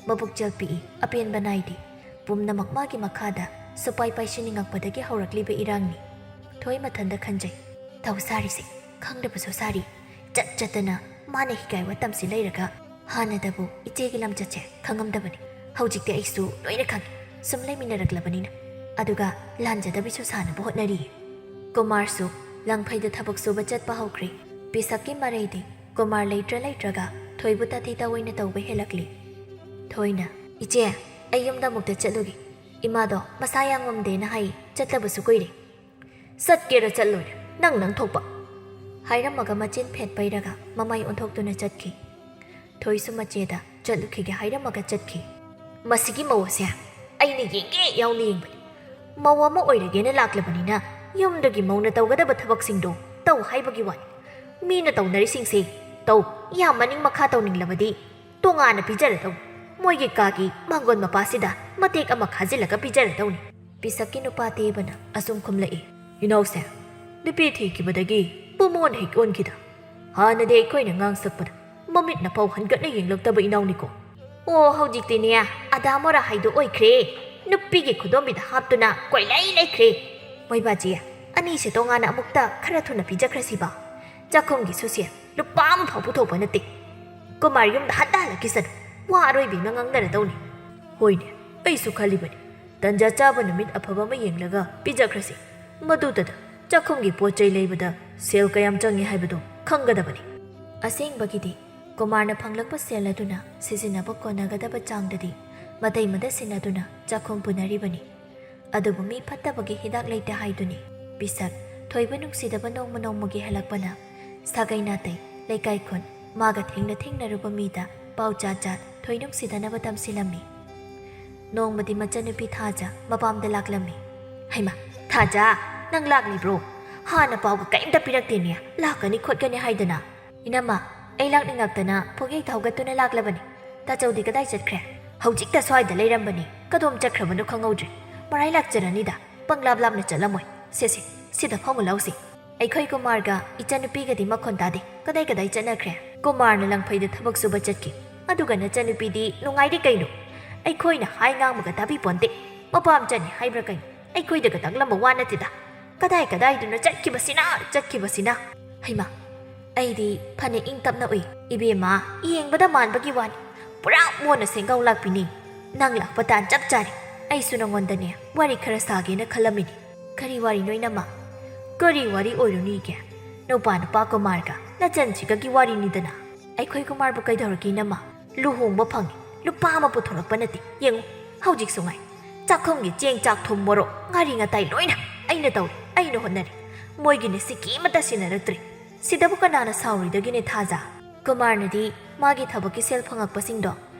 ꯃꯕꯨꯛꯆꯦꯜ ꯄꯤꯛꯏ, ꯑꯄꯦꯟꯕ ꯅꯥꯏꯗꯦ꯫ ꯄꯨꯝꯅꯃꯛ ꯃꯥꯒꯤ ꯃꯈꯥꯗ ꯁꯨꯄꯥꯏ ꯄꯥꯏꯁꯤꯟꯅꯤꯡꯉꯛꯄꯗꯒꯤ ꯍꯧꯔꯛꯂꯤꯕ ꯏꯔꯥꯡꯅꯤ꯫ ꯊꯣꯏ ꯃꯊꯟꯗ ꯈꯟꯖꯩ꯫ ꯊꯧꯁꯥꯔꯤꯁꯦ ꯈꯪꯗꯕꯁꯨ ꯁꯥꯔꯤ꯫ ꯆꯠ ꯆꯠꯇꯅ ꯃꯥꯅ ꯍꯤꯒꯥꯏ ꯋꯥ ꯇꯝꯁꯤ ꯂꯩꯔꯒ ꯍꯥꯟꯅꯗꯕꯨ ꯏꯆꯦꯒꯤ ꯂꯝꯆꯠꯁꯦ ꯈꯪꯉꯝꯗꯕꯅꯤ꯫ ꯍꯧꯖꯤꯛꯇꯤ ꯑꯩꯁꯨ ꯂꯣꯏꯅ ꯈꯪꯉꯤ, ꯁꯨꯝ ꯂꯩꯃꯤꯟꯅꯔꯛꯂꯕꯅꯤꯅ꯫ ꯑꯗꯨꯒ ꯂꯥꯟꯖꯗꯕꯤꯁꯨ ꯁꯥꯅꯕ ꯍꯣꯠꯅꯔꯤ꯫ ꯀꯨꯃꯥꯔꯁꯨ ꯂꯪꯐꯩꯗ ꯊꯕꯛ ꯁꯨꯕ ꯆꯠꯄ ꯍꯧꯈ꯭ꯔꯦ꯫ ꯄꯤꯁꯛꯀꯤ ꯃꯔꯩꯗꯤ ꯀꯨꯃꯥꯔ ꯂꯩꯇ꯭ꯔ ꯂꯩꯇ꯭ꯔꯒ ꯊꯣꯏꯕꯨ ꯇꯥꯊꯤ ꯇꯥꯑꯣꯏꯅ ꯇꯧꯕ ꯍꯦꯜꯂꯛꯂꯤ꯫ ꯊꯣꯏꯅ, "ꯏꯆꯦ, ꯑꯩ ꯌꯨꯝꯗ ꯑꯃꯨꯛꯇ ꯆꯠꯂꯨꯒꯦ꯫ ꯏꯃꯥꯗꯣ ꯃꯁꯥ ꯌꯥꯝ ꯉꯝꯗꯦꯅ ꯍꯥꯏ, ꯆꯠꯇꯕꯁꯨ ꯀꯨꯏꯔꯦ"꯫ "ꯆꯠꯀꯦꯔ ꯆꯠꯂꯣꯏꯔ, ꯅꯪ ꯅꯪ ꯊꯣꯛꯄ"꯫ ꯍꯥꯏꯔꯝꯃꯒ ꯃꯆꯤꯟ ꯐꯦꯠ ꯄꯩꯔꯒ ꯃꯃꯥꯏ ꯑꯣꯟꯊꯣꯛꯇꯨꯅ ꯆꯠꯈꯤ꯫ ꯊꯣꯏꯁꯨ ꯃꯆꯦꯗ ꯆꯠꯂꯨꯈꯤꯒꯦ ꯍꯥꯏꯔꯝꯃꯒ ꯆꯠꯈꯤ꯫ "ꯃꯁꯤꯒꯤ ꯃꯧ ꯑꯁꯦ ꯑꯩꯅ ꯌꯦꯡꯒꯦ ꯌꯥꯎꯅ ꯌꯦꯡꯕꯅꯤ꯫ ꯃꯧ ꯑꯃ ꯑꯣꯏꯔꯒꯦꯅ ꯂꯥꯛꯂꯕꯅꯤꯅ ꯌꯨꯝꯗꯨꯒꯤ ꯃꯧꯅ ꯇꯧꯒꯗꯕ ꯊꯕꯛꯁꯤꯡꯗꯣ ꯇꯧ ꯍꯥꯏꯕꯒꯤ ꯋꯥꯅꯤ꯫ ꯃꯤꯅ ꯇꯧꯅꯔꯤꯁꯤꯡꯁꯦ ꯇꯧ, ꯌꯥꯝ ꯃꯅꯤꯡ ꯃꯈꯥ ꯇꯧꯅꯤꯡꯂꯕꯗꯤ ꯇꯣꯉꯥꯟꯅ ꯄꯤꯖꯔꯗꯧꯅꯤ꯫ ꯃꯣꯏꯒꯤ ꯀꯥꯒꯤ ꯃꯥꯡꯒꯣꯟ ꯃꯄꯥꯁꯤꯗ ꯃꯇꯦꯛ ꯑꯃ ꯈꯥꯖꯤꯜꯂꯒ ꯄꯤꯖꯔꯗꯧꯅꯤ"꯫ ꯄꯤꯁꯛꯀꯤ ꯅꯨꯄꯥ ꯇꯦꯕꯅ ꯑꯁꯨꯝ ꯈꯨꯝꯂꯛꯏ꯫ "ꯏꯅꯥꯎꯁꯦ, ꯅꯨꯄꯤ ꯊꯤꯈꯤꯕꯗꯒꯤ ꯄꯨꯃꯣꯟ ꯍꯦꯛ ꯑꯣꯟꯈꯤꯗ꯫ ꯍꯥꯟꯅꯗꯤ ꯑꯩꯈꯣꯏꯅ ꯉꯥꯡꯁꯛꯄꯗ ꯃꯃꯤꯠꯅ ꯐꯥꯎ ꯍꯟꯒꯠꯅ ꯌꯦꯡꯂꯛꯇꯕ ꯏꯅꯥꯎꯅꯤꯀꯣ"꯫ "ꯑꯣ, ꯍꯧꯖꯤꯛꯇꯤꯅꯦ, ꯑꯗꯥ ꯃꯣꯔꯥ ꯍꯥꯏꯗꯣ ꯑꯣꯏꯈ꯭ꯔꯦ꯫ ꯅꯨꯄꯤꯒꯤ ꯈꯨꯗꯣꯝꯕꯤꯗ ꯍꯥꯞꯇꯨꯅ ꯀꯣꯏꯂꯩ ꯂꯩꯈ꯭ꯔꯦ꯫ ꯃꯣꯏꯕꯥꯖꯤ, ꯑꯅꯤꯁꯦ ꯇꯣꯉꯥꯟꯅ ꯑꯃꯨꯛꯇ ꯈꯔ ꯊꯨꯅ ꯄꯤꯖꯈ꯭ꯔꯁꯤꯕ꯫ ꯆꯥꯛꯈꯨꯝꯒꯤ ꯁꯨꯁꯦ ꯂꯨꯄꯥ ꯑꯃ ꯐꯥꯎ ꯄꯨꯊꯣꯛꯄ ꯅꯠꯇꯦ꯫ ꯀꯨꯃꯥꯔ ꯌꯨꯝꯗ ꯍꯟꯇ ꯍꯜꯂꯛꯈꯤꯁꯅꯨ"꯫ ꯋꯥ ꯑꯔꯣꯏꯕꯤ ꯑꯃ ꯉꯥꯡꯅꯔꯗꯧꯅꯤ꯫ ꯍꯣꯏꯅꯦ, ꯑꯩꯁꯨ ꯈꯜꯂꯤꯕꯅꯤ꯫ ꯇꯟꯖꯥ ꯆꯥꯕ ꯅꯨꯃꯤꯠ ꯑꯐꯕ ꯑꯃ ꯌꯦꯡꯂꯒ ꯄꯤꯖꯈ꯭ꯔꯁꯤ꯫ ꯃꯗꯨꯇꯗ ꯆꯥꯛꯈꯨꯝꯒꯤ ꯄꯣꯠ ꯆꯩ ꯂꯩꯕꯗ ꯁꯦꯜ ꯀꯌꯥꯝ ꯆꯪꯉꯤ ꯍꯥꯏꯕꯗꯨ ꯈꯪꯒꯗꯕꯅꯤ꯫ ꯑꯁꯦꯡꯕꯒꯤꯗꯤ ꯀꯨꯃꯥꯔꯅ ꯐꯪꯂꯛꯄ ꯁꯦꯜ ꯑꯗꯨꯅ ꯁꯤꯖꯤꯟꯅꯕ ꯀꯣꯟꯅꯒꯗꯕ ꯆꯥꯡꯗꯗꯤ ꯃꯇꯩ ꯃꯗ ꯁꯤꯟꯅꯗꯨꯅ ꯆꯥꯛꯈꯨꯝ ꯄꯨꯅꯔꯤꯕꯅꯤ꯫ ꯑꯗꯨꯕꯨ ꯃꯤ ꯐꯠꯇꯕꯒꯤ ꯍꯤꯗꯥꯛ ꯂꯩꯇꯦ ꯍꯥꯏꯗꯨꯅꯤ꯫ ꯄꯤꯁꯛ ꯊꯣꯏꯕ ꯅꯨꯡꯁꯤꯗꯕ ꯅꯣꯡꯃ ꯅꯣꯡꯃꯒꯤ ꯍꯦꯜꯂꯛꯄꯅ ꯁꯥꯒꯩ ꯅꯥꯇꯩ, ꯂꯩꯀꯥꯏ ꯈꯨꯟ, ꯃꯥꯒ ꯊꯦꯡꯅ ꯊꯦꯡꯅꯔꯨꯕ ꯃꯤꯗ ꯄꯥꯎ ꯆꯥ ꯆꯥ ꯊꯣꯏ ꯅꯨꯡꯁꯤꯗꯅꯕ ꯇꯝꯁꯤꯜꯂꯝꯃꯤ꯫ ꯅꯣꯡꯃꯗꯤ ꯃꯆꯟꯅꯨꯄꯤ ꯊꯥꯖ ꯃꯄꯥꯝꯗ ꯂꯥꯛꯂꯝꯃꯤ꯫ "ꯍꯩꯃꯥ, ꯊꯥꯖ, ꯅꯪ ꯂꯥꯛꯂꯤꯕ꯭ꯔꯣ? ꯍꯥꯟꯅ ꯄꯥꯎꯒ ꯀꯔꯤꯝꯇ ꯄꯤꯔꯛꯇꯦꯅꯦ, ꯂꯥꯛꯀꯅꯤ ꯈꯣꯠꯀꯅꯤ ꯍꯥꯏꯗꯅ?" "ꯏꯅꯝꯃ, ꯑꯩ ꯂꯥꯛꯅꯤꯡꯉꯛꯇꯅ ꯄꯨꯡꯌꯩ ꯊꯧꯒꯠꯇꯨꯅ ꯂꯥꯛꯂꯕꯅꯤ꯫ ꯇꯥꯆꯧꯗꯤ ꯀꯗꯥꯏ ꯆꯠꯈ꯭ꯔꯦ?" "ꯍꯧꯖꯤꯛꯇ ꯁ꯭ꯋꯥꯏꯗ ꯂꯩꯔꯝꯕꯅꯤ, ꯀꯗꯣꯝ ꯆꯠꯈ꯭ꯔꯕꯅꯣ ꯈꯪꯍꯧꯗ꯭ꯔꯦ꯫ ꯃꯔꯥꯏ ꯂꯥꯛꯆꯔꯅꯤꯗ, ꯄꯪꯂꯥꯞ ꯂꯥꯞꯅ ꯆꯠꯂꯝꯃꯣꯏ꯫ ꯁꯦ ꯁꯦ, ꯁꯤꯗ ꯐꯝꯃꯨ ꯂꯥꯎꯁꯤ꯫ ꯑꯩꯈꯣꯏ ꯀꯨꯃꯥꯔꯒ ꯏꯆꯟꯅꯨꯄꯤꯒꯗꯤ ꯃꯈꯣꯟ ꯇꯥꯗꯦ꯫ ꯀꯗꯥꯏ ꯀꯗꯥꯏ ꯆꯠꯅꯈ꯭ꯔꯦ?" "ꯀꯨꯃꯥꯔꯅ ꯂꯪꯐꯩꯗ ꯊꯕꯛ ꯁꯨꯕ ꯆꯠꯈꯤ, ꯑꯗꯨꯒ ꯅꯆꯟꯅꯨꯄꯤꯗꯤ ꯅꯨꯡꯉꯥꯏꯔꯤ ꯀꯩꯅꯣ꯫ ꯑꯩꯈꯣꯏꯅ ꯍꯥꯏ ꯉꯥꯡꯕꯒ ꯇꯥꯕꯤ ꯄꯣꯟꯇꯦ꯫ ꯃꯄꯥꯝ ꯆꯠꯅꯤ ꯍꯥꯏꯕ꯭ꯔꯥ ꯀꯩꯅꯣ? ꯑꯩꯈꯣꯏꯗꯒ ꯇꯥꯛꯂꯝꯕ ꯋꯥ ꯅꯠꯇꯦꯗ꯫ ꯀꯗꯥꯏ ꯀꯗꯥꯏꯗꯅꯣ ꯆꯠꯈꯤꯕꯁꯤꯅ, ꯆꯠꯈꯤꯕꯁꯤꯅ꯫ ꯍꯩꯃꯥ, ꯑꯩꯗꯤ ꯐꯅ ꯏꯪ ꯇꯞꯅ ꯎꯏ꯫ ꯏꯕꯦꯝꯃ, ꯌꯦꯡꯕꯗ ꯃꯥꯟꯕꯒꯤ ꯋꯥꯅꯤ, ꯄꯨꯔꯥ ꯃꯣꯟꯅ ꯁꯦꯡꯒꯥꯎ ꯂꯥꯛꯄꯤꯅꯤ꯫ ꯅꯪ ꯂꯥꯛꯄ ꯇꯥꯟ ꯆꯞ ꯆꯥꯔꯦ꯫ ꯑꯩꯁꯨ ꯅꯉꯣꯟꯗꯅꯦ ꯋꯥꯔꯤ ꯈꯔ ꯁꯥꯒꯦꯅ ꯈꯜꯂꯝꯃꯤꯅꯤ꯫" "ꯀꯔꯤ ꯋꯥꯔꯤꯅꯣ ꯏꯅꯝꯃ?" "ꯀꯔꯤ ꯋꯥꯔꯤ ꯑꯣꯏꯔꯨꯅꯤꯒꯦ? ꯅꯨꯄꯥ ꯅꯨꯄꯥ ꯀꯨꯃꯥꯔꯒ ꯅꯆꯟꯁꯤꯒꯒꯤ ꯋꯥꯔꯤꯅꯤꯗꯅ꯫ ꯑꯩꯈꯣꯏ ꯀꯨꯃꯥꯔꯕꯨ ꯀꯩꯗꯧꯔꯒꯦ ꯏꯅꯝꯃ? ꯂꯨꯍꯣꯡꯕ ꯐꯪꯉꯤ, ꯂꯨꯄꯥ ꯑꯃ ꯄꯨꯊꯣꯔꯛꯄ ꯅꯠꯇꯦ꯫ ꯌꯦꯡꯉꯨ, ꯍꯧꯖꯤꯛꯁꯨ ꯉꯥꯏ, ꯆꯥꯛꯈꯨꯝꯒꯤ ꯆꯦꯡ, ꯆꯥꯛ, ꯊꯨꯝ, ꯃꯣꯔꯣꯛ, ꯉꯥꯔꯤ ꯉꯇꯥꯏ ꯂꯣꯏꯅ ꯑꯩꯅ ꯇꯧꯔꯤ, ꯑꯩꯅ ꯍꯣꯠꯅꯔꯤ꯫ ꯃꯣꯏꯒꯤꯅ ꯁꯤꯀꯤ ꯑꯃꯠꯇ ꯁꯤꯟꯅꯔꯛꯇ꯭ꯔꯤ꯫ ꯁꯤꯗꯕꯨ ꯀꯅꯥꯅ ꯁꯥꯎꯔꯣꯏꯗꯒꯦꯅꯦ ꯊꯥꯖ?" "ꯀꯨꯃꯥꯔꯅꯗꯤ ꯃꯥꯒꯤ ꯊꯕꯛꯀꯤ ꯁꯦꯜ ꯐꯪꯉꯛꯄꯁꯤꯡꯗꯣ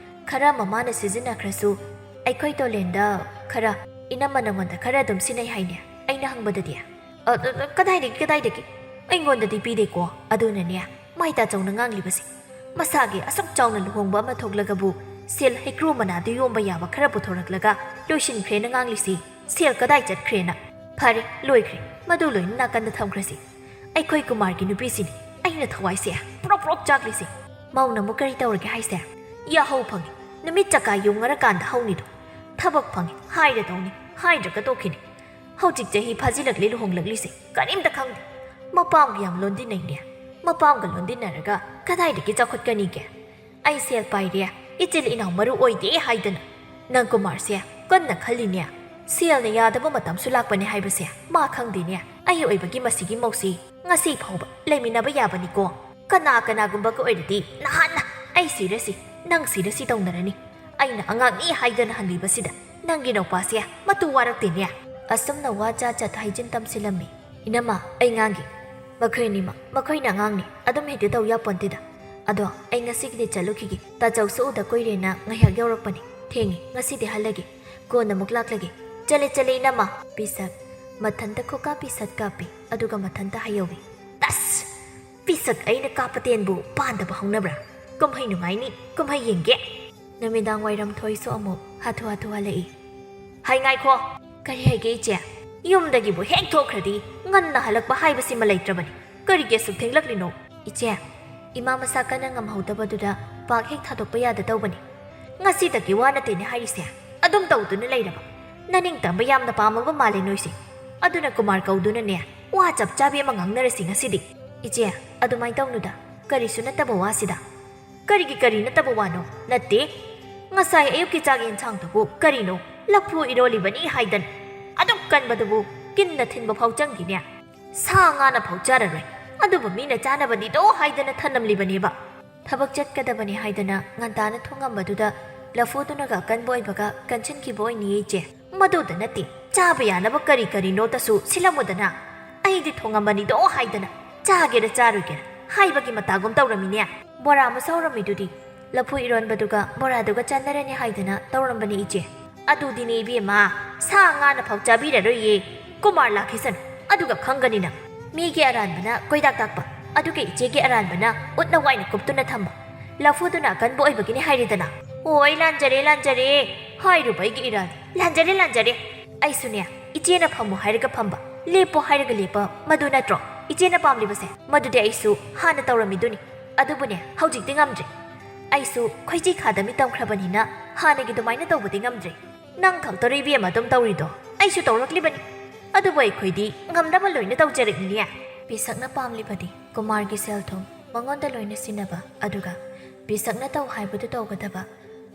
ꯈꯔ ꯃꯃꯥꯅ ꯁꯤꯖꯤꯟꯅꯈ꯭ꯔꯁꯨ, ꯑꯩꯈꯣꯏ ꯇꯣꯂꯦꯟꯗ ꯈꯔ ꯏꯅꯝꯃ ꯅꯉꯣꯟꯗ ꯈꯔ ꯑꯗꯨꯝ ꯁꯤꯟꯅꯩ ꯍꯥꯏꯅꯦ, ꯑꯩꯅ ꯍꯪꯕꯗꯗꯤ?" "ꯑ, ꯑ, ꯑ, ꯀꯗꯥꯏꯗꯒꯤ, ꯀꯗꯥꯏꯗꯒꯤ? ꯑꯩꯉꯣꯟꯗꯗꯤ ꯄꯤꯗꯦꯀꯣ꯫ ꯑꯗꯨꯅꯅꯦ ꯃꯥꯏ ꯇꯥꯆꯧꯅ ꯉꯥꯡꯂꯤꯕꯁꯦ꯫ ꯃꯁꯥꯒꯤ ꯑꯁꯨꯛ ꯆꯥꯎꯅ ꯂꯨꯍꯣꯡꯕ ꯑꯃ ꯊꯣꯛꯂꯒꯕꯨ ꯁꯦꯜ ꯍꯩꯀ꯭ꯔꯨ ꯃꯅꯥꯗ ꯌꯣꯝꯕ ꯌꯥꯕ ꯈꯔ ꯄꯨꯊꯣꯔꯛꯂꯒ ꯂꯣꯏꯁꯤꯟꯈ꯭ꯔꯦꯅ ꯉꯥꯡꯂꯤꯁꯤ꯫ ꯁꯦꯜ ꯀꯗꯥꯏ ꯆꯠꯈ꯭ꯔꯦꯅ?" "ꯐꯔꯦ, ꯂꯣꯏꯈ꯭ꯔꯦ꯫ ꯃꯗꯨ ꯂꯣꯏꯅ ꯅꯥꯀꯟꯗ ꯊꯝꯈ꯭ꯔꯁꯤ꯫ ꯑꯩꯈꯣꯏ ꯀꯨꯃꯥꯔꯒꯤ ꯅꯨꯄꯤꯁꯤꯅꯤ ꯑꯩꯅ ꯊꯋꯥꯏꯁꯦ ꯄ꯭ꯔꯣꯛ ꯄ꯭ꯔꯣꯛ ꯆꯥꯛꯂꯤꯁꯦ꯫" "ꯃꯧꯅ ꯑꯃꯨꯛ ꯀꯔꯤ ꯇꯧꯔꯒꯦ ꯍꯥꯏꯁꯦ?" "ꯌꯥꯍꯧ ꯐꯪꯉꯤ꯫ ꯅꯨꯃꯤꯠ ꯆꯀꯥ ꯌꯨꯡꯉꯔꯀꯥꯟꯗ ꯍꯧꯅꯤꯗꯣ꯫ ꯊꯕꯛ ꯐꯪꯉꯤ ꯍꯥꯏꯔꯗꯧꯅꯤ, ꯍꯥꯏꯗ꯭ꯔꯒ ꯇꯣꯛꯈꯤꯅꯤ꯫ ꯍꯧꯖꯤꯛ ꯆꯍꯤ ꯐꯥꯖꯤꯜꯂꯛꯂꯦ ꯂꯨꯍꯣꯡꯂꯛꯂꯤꯁꯦ, ꯀꯔꯤꯝꯇ ꯈꯪꯗꯦ꯫ ꯃꯄꯥꯝꯒ ꯌꯥꯝ ꯂꯣꯟꯗꯤꯟꯅꯩꯅꯦ꯫ ꯃꯄꯥꯝꯒ ꯂꯣꯟꯗꯤꯟꯅꯔꯒ ꯀꯗꯥꯏꯗꯒꯤ ꯆꯥꯎꯈꯠꯀꯅꯤꯒꯦ? ꯑꯩ ꯁꯦꯜ ꯄꯥꯏꯔꯦ, ꯏꯆꯤꯜ ꯏꯅꯥꯎ ꯃꯔꯨ ꯑꯣꯏꯗꯦ ꯍꯥꯏꯗꯅ꯫ ꯅꯪ ꯀꯨꯃꯥꯔꯁꯦ ꯀꯟꯅ ꯈꯜꯂꯤꯅꯦ꯫ ꯁꯦꯜꯅ ꯌꯥꯗꯕ ꯃꯇꯝꯁꯨ ꯂꯥꯛꯄꯅꯦ ꯍꯥꯏꯕꯁꯦ ꯃꯥ ꯈꯪꯗꯦꯅꯦ꯫ ꯑꯩ ꯑꯣꯏꯕꯒꯤ ꯃꯁꯤꯒꯤ ꯃꯧꯁꯤ ꯉꯁꯤ ꯐꯥꯎꯕ ꯂꯩꯃꯤꯟꯅꯕ ꯌꯥꯕꯅꯤꯀꯣ꯫ ꯀꯅꯥ ꯀꯅꯥꯒꯨꯝꯕꯒ ꯑꯣꯏꯔꯗꯤ ꯅꯍꯥꯟꯅ ꯑꯩ ꯁꯤꯔꯁꯤ, ꯅꯪ ꯁꯤꯔꯁꯤ ꯇꯧꯅꯔꯅꯤ꯫ ꯑꯩꯅ ꯑꯉꯥꯡꯅꯤ ꯍꯥꯏꯗꯅ ꯍꯟꯕꯤꯕꯁꯤꯗ ꯅꯪꯒꯤ ꯅꯧꯄꯥꯁꯦ ꯃꯇꯨ ꯋꯥꯔꯛꯇꯦꯅꯦ꯫ ꯑꯁꯨꯝꯅ ꯋꯥ ꯆꯥ ꯆꯠ ꯍꯥꯏꯖꯤꯟ ꯇꯝꯁꯤꯜꯂꯝꯃꯤ꯫ "ꯏꯅꯝꯃ, ꯑꯩ ꯉꯥꯡꯒꯦ꯫ ꯃꯈꯣꯏ ꯑꯅꯤꯃꯛ, ꯃꯈꯣꯏꯅ ꯑꯉꯥꯡꯅꯤ, ꯑꯗꯨꯝ ꯍꯦꯛꯇ ꯇꯧ ꯌꯥꯄꯣꯟꯇꯦꯗ꯫ ꯑꯗꯣ ꯑꯩ ꯉꯁꯤꯒꯤꯗꯤ ꯆꯠꯂꯨꯈꯤꯒꯦ꯫ ꯇꯥꯆꯧꯁꯨ ꯎꯗ ꯀꯨꯏꯔꯦꯅ ꯉꯥꯏꯍꯥꯛ ꯌꯧꯔꯛꯄꯅꯤ꯫ ꯊꯦꯡꯉꯦ, ꯉꯁꯤꯗꯤ ꯍꯜꯂꯒꯦ꯫ ꯀꯣꯟꯅ ꯑꯃꯨꯛ ꯂꯥꯛꯂꯒꯦ꯫ ꯆꯠꯂꯦ, ꯆꯠꯂꯦ, ꯏꯅꯝꯃ꯫" ꯄꯤꯁꯛ ꯃꯊꯟꯇ ꯈꯨꯀꯥꯞꯄꯤ ꯁꯠ ꯀꯥꯞꯄꯤ, ꯑꯗꯨꯒ ꯃꯊꯟꯇ ꯍꯥꯏꯍꯧꯏ꯫ "ꯇꯁ! ꯄꯤꯁꯛ ꯑꯩꯅ ꯀꯥꯞꯄ ꯇꯦꯟꯕꯨ ꯄꯥꯟꯗꯕ ꯍꯧꯅꯕ꯭ꯔꯥ? ꯀꯨꯝꯍꯩ ꯅꯨꯡꯉꯥꯏꯅꯤ, ꯀꯨꯝꯍꯩ ꯌꯦꯡꯒꯦ꯫" ꯅꯨꯃꯤꯗꯥꯡ ꯋꯥꯏꯔꯝ ꯊꯣꯏꯁꯨ ꯑꯃꯨꯛ ꯍꯥꯊꯨ ꯍꯥꯊꯨ ꯍꯜꯂꯛꯏ꯫ "ꯍꯥꯏ, ꯉꯥꯏꯈꯣ!" "ꯀꯔꯤ ꯍꯥꯏꯒꯦ, ꯏꯆꯦ?" "ꯌꯨꯝꯗꯒꯤꯕꯨ ꯍꯦꯛ ꯊꯣꯛꯈ꯭ꯔꯗꯤ ꯉꯟꯅ ꯍꯜꯂꯛꯄ ꯍꯥꯏꯕꯁꯤꯃ ꯂꯩꯇ꯭ꯔꯕꯅꯤ꯫ ꯀꯔꯤꯒꯤ ꯑꯁꯨꯛ ꯊꯦꯡꯂꯛꯂꯤꯅꯣ?" "ꯏꯆꯦ, ꯏꯃꯥ ꯃꯁꯥ ꯀꯟꯅ ꯉꯝꯍꯧꯗꯕꯗꯨꯗ ꯄꯥꯛ ꯍꯦꯛ ꯊꯥꯗꯣꯛꯄ ꯌꯥꯗ ꯇꯧꯕꯅꯤ꯫" "ꯉꯁꯤꯗꯒꯤ ꯋꯥ ꯅꯠꯇꯦꯅꯦ ꯍꯥꯏꯔꯤꯁꯦ, ꯑꯗꯨꯝ ꯇꯧꯗꯨꯅ ꯂꯩꯔꯕ꯫ ꯅꯅꯤꯡꯇꯝꯕ ꯌꯥꯝꯅ ꯄꯥꯝꯃꯕ ꯃꯥꯜꯂꯦ ꯅꯣꯏꯁꯦ꯫ ꯑꯗꯨꯅ ꯀꯨꯃꯥꯔ ꯀꯧꯗꯨꯅꯅꯦ, ꯋꯥ ꯆꯞ ꯆꯥꯕꯤ ꯑꯃ ꯉꯥꯡꯅꯔꯁꯤ ꯉꯁꯤꯗꯤ꯫" "ꯏꯆꯦ, ꯑꯗꯨꯃꯥꯏꯅ ꯇꯧꯅꯨꯗ, ꯀꯔꯤꯁꯨ ꯅꯠꯇꯕ ꯋꯥꯁꯤꯗ꯫" "ꯀꯔꯤꯒꯤ ꯀꯔꯤ ꯅꯠꯇꯕ ꯋꯥꯅꯣ?" "ꯅꯠꯇꯦ, ꯉꯁꯥꯏ ꯑꯌꯨꯛꯀꯤ ꯆꯥꯛ ꯌꯦꯟꯁꯥꯡꯗꯨꯕꯨ ꯀꯔꯤꯅꯣ? ꯂꯐꯨ ꯏꯔꯣꯜꯂꯤꯕꯅꯤ ꯍꯥꯏꯗꯅ ꯑꯗꯨꯛ ꯀꯟꯕꯗꯨꯕꯨ ꯀꯤꯟꯅ ꯊꯤꯟꯕ ꯐꯥꯎ ꯆꯪꯗꯦꯅꯦ꯫ ꯁꯥ ꯉꯥꯅ ꯐꯥꯎ ꯆꯥꯔꯔꯣꯏ, ꯑꯗꯨꯕꯨ ꯃꯤꯅ ꯆꯥꯅꯕꯅꯤꯗꯣ ꯍꯥꯏꯗꯅ ꯊꯅꯝꯂꯤꯕꯅꯦꯕ꯫" ꯊꯕꯛ ꯆꯠꯀꯗꯕꯅꯤ ꯍꯥꯏꯗꯅ ꯉꯟꯇꯥꯅ ꯊꯣꯡꯉꯝꯕꯗꯨꯗ ꯂꯐꯨꯗꯨꯅꯒ ꯑꯀꯟꯕ ꯑꯣꯏꯕꯒ ꯀꯟꯁꯤꯟꯈꯤꯕ ꯑꯣꯏꯅꯤꯌꯦ, ꯏꯆꯦ꯫ "ꯃꯗꯨꯗ ꯅꯠꯇꯦ, ꯆꯥꯕ ꯌꯥꯅꯕ ꯀꯔꯤ ꯀꯔꯤꯅꯣꯇꯁꯨ ꯁꯤꯜꯂꯝꯃꯨꯗꯅ꯫ ꯑꯩꯗꯤ ꯊꯣꯡꯉꯝꯕꯅꯤꯗꯣ ꯍꯥꯏꯗꯅ ꯆꯥꯒꯦꯔ ꯆꯥꯔꯣꯏꯒꯦꯔ ꯍꯥꯏꯕꯒꯤ ꯃꯇꯥꯒꯨꯝ ꯇꯧꯔꯝꯃꯤꯅꯦ꯫ ꯕꯣꯔꯥ ꯑꯃꯁꯨ ꯍꯧꯔꯝꯃꯤꯗꯨꯗꯤ, ꯂꯐꯨ ꯏꯔꯣꯟꯕꯗꯨꯒ ꯕꯣꯔꯥꯗꯨꯒ ꯆꯥꯟꯅꯔꯅꯤ ꯍꯥꯏꯗꯅ ꯇꯧꯔꯝꯕꯅꯤ, ꯏꯆꯦ꯫" "ꯑꯗꯨꯗꯤꯅꯦ ꯏꯕꯦꯝꯃ, ꯁꯥ ꯉꯥꯅ ꯐꯥꯎ ꯆꯥꯕꯤꯔꯔꯣꯏꯌꯦ꯫ ꯀꯨꯃꯥꯔ ꯂꯥꯛꯈꯤꯁꯅꯨ, ꯑꯗꯨꯒ ꯈꯪꯒꯅꯤ ꯅꯪ꯫ ꯃꯤꯒꯤ ꯑꯔꯥꯟꯕꯅ ꯀꯣꯏꯗꯥꯛ ꯇꯥꯛꯄ, ꯑꯗꯨꯒ ꯏꯆꯦꯒꯤ ꯑꯔꯥꯟꯕꯅ ꯎꯠꯅ ꯋꯥꯏꯅ ꯀꯨꯞꯇꯨꯅ ꯊꯝꯕ꯫ ꯂꯐꯨꯗꯨꯅ ꯑꯀꯟꯕ ꯑꯣꯏꯕꯒꯤꯅꯤ ꯍꯥꯏꯔꯦꯗꯅ꯫" "ꯑꯣꯏ, ꯂꯥꯟꯖꯔꯦ, ꯂꯥꯟꯖꯔꯦ꯫ ꯍꯥꯏꯔꯨꯕ ꯑꯩꯒꯤ ꯏꯔꯥꯜ꯫ ꯂꯥꯟꯖꯔꯦ, ꯂꯥꯟꯖꯔꯦ꯫ ꯑꯩꯁꯨꯅꯦ, ꯏꯆꯦꯅ ꯐꯝꯃꯨ ꯍꯥꯏꯔꯒ ꯐꯝꯕ, ꯂꯦꯞꯄꯣ ꯍꯥꯏꯔꯒ ꯂꯦꯞꯄ, ꯃꯗꯨ ꯅꯠꯇ꯭ꯔꯣ ꯏꯆꯦꯅ ꯄꯥꯝꯂꯤꯕꯁꯦ? ꯃꯗꯨꯗꯤ ꯑꯩꯁꯨ ꯍꯥꯟꯅ ꯇꯧꯔꯝꯃꯤꯗꯨꯅꯤ꯫ ꯑꯗꯨꯕꯨꯅꯦ, ꯍꯧꯖꯤꯛꯇꯤ ꯉꯝꯗ꯭ꯔꯦ꯫ ꯑꯩꯁꯨ ꯈꯣꯏꯆꯤ ꯈꯥꯗꯃꯤ ꯇꯝꯈ꯭ꯔꯕꯅꯤꯅ ꯍꯥꯟꯅꯒꯤ ꯑꯗꯨꯃꯥꯏꯅ ꯇꯧꯕꯗꯤ ꯉꯝꯗ꯭ꯔꯦ꯫" "ꯅꯪ ꯈꯛꯇꯔꯣ ꯏꯕꯦꯝꯃ ꯑꯗꯨꯝ ꯇꯧꯔꯤꯗꯣ? ꯑꯩꯁꯨ ꯇꯧꯔꯛꯂꯤꯕꯅꯤ꯫ ꯑꯗꯨꯕꯨ ꯑꯩꯈꯣꯏꯗꯤ ꯉꯝꯅꯕ ꯂꯣꯏꯅ ꯇꯧꯖꯔꯛꯏꯅꯦ꯫" ꯄꯤꯁꯛꯅ ꯄꯥꯝꯂꯤꯕꯗꯤ ꯀꯨꯃꯥꯔꯒꯤ ꯁꯦꯜ ꯊꯨꯝ ꯃꯉꯣꯟꯗ ꯂꯣꯏꯅ ꯁꯤꯟꯅꯕ, ꯑꯗꯨꯒ ꯄꯤꯁꯛꯅ ꯇꯧ ꯍꯥꯏꯕꯗꯨ ꯇꯧꯒꯗꯕ꯫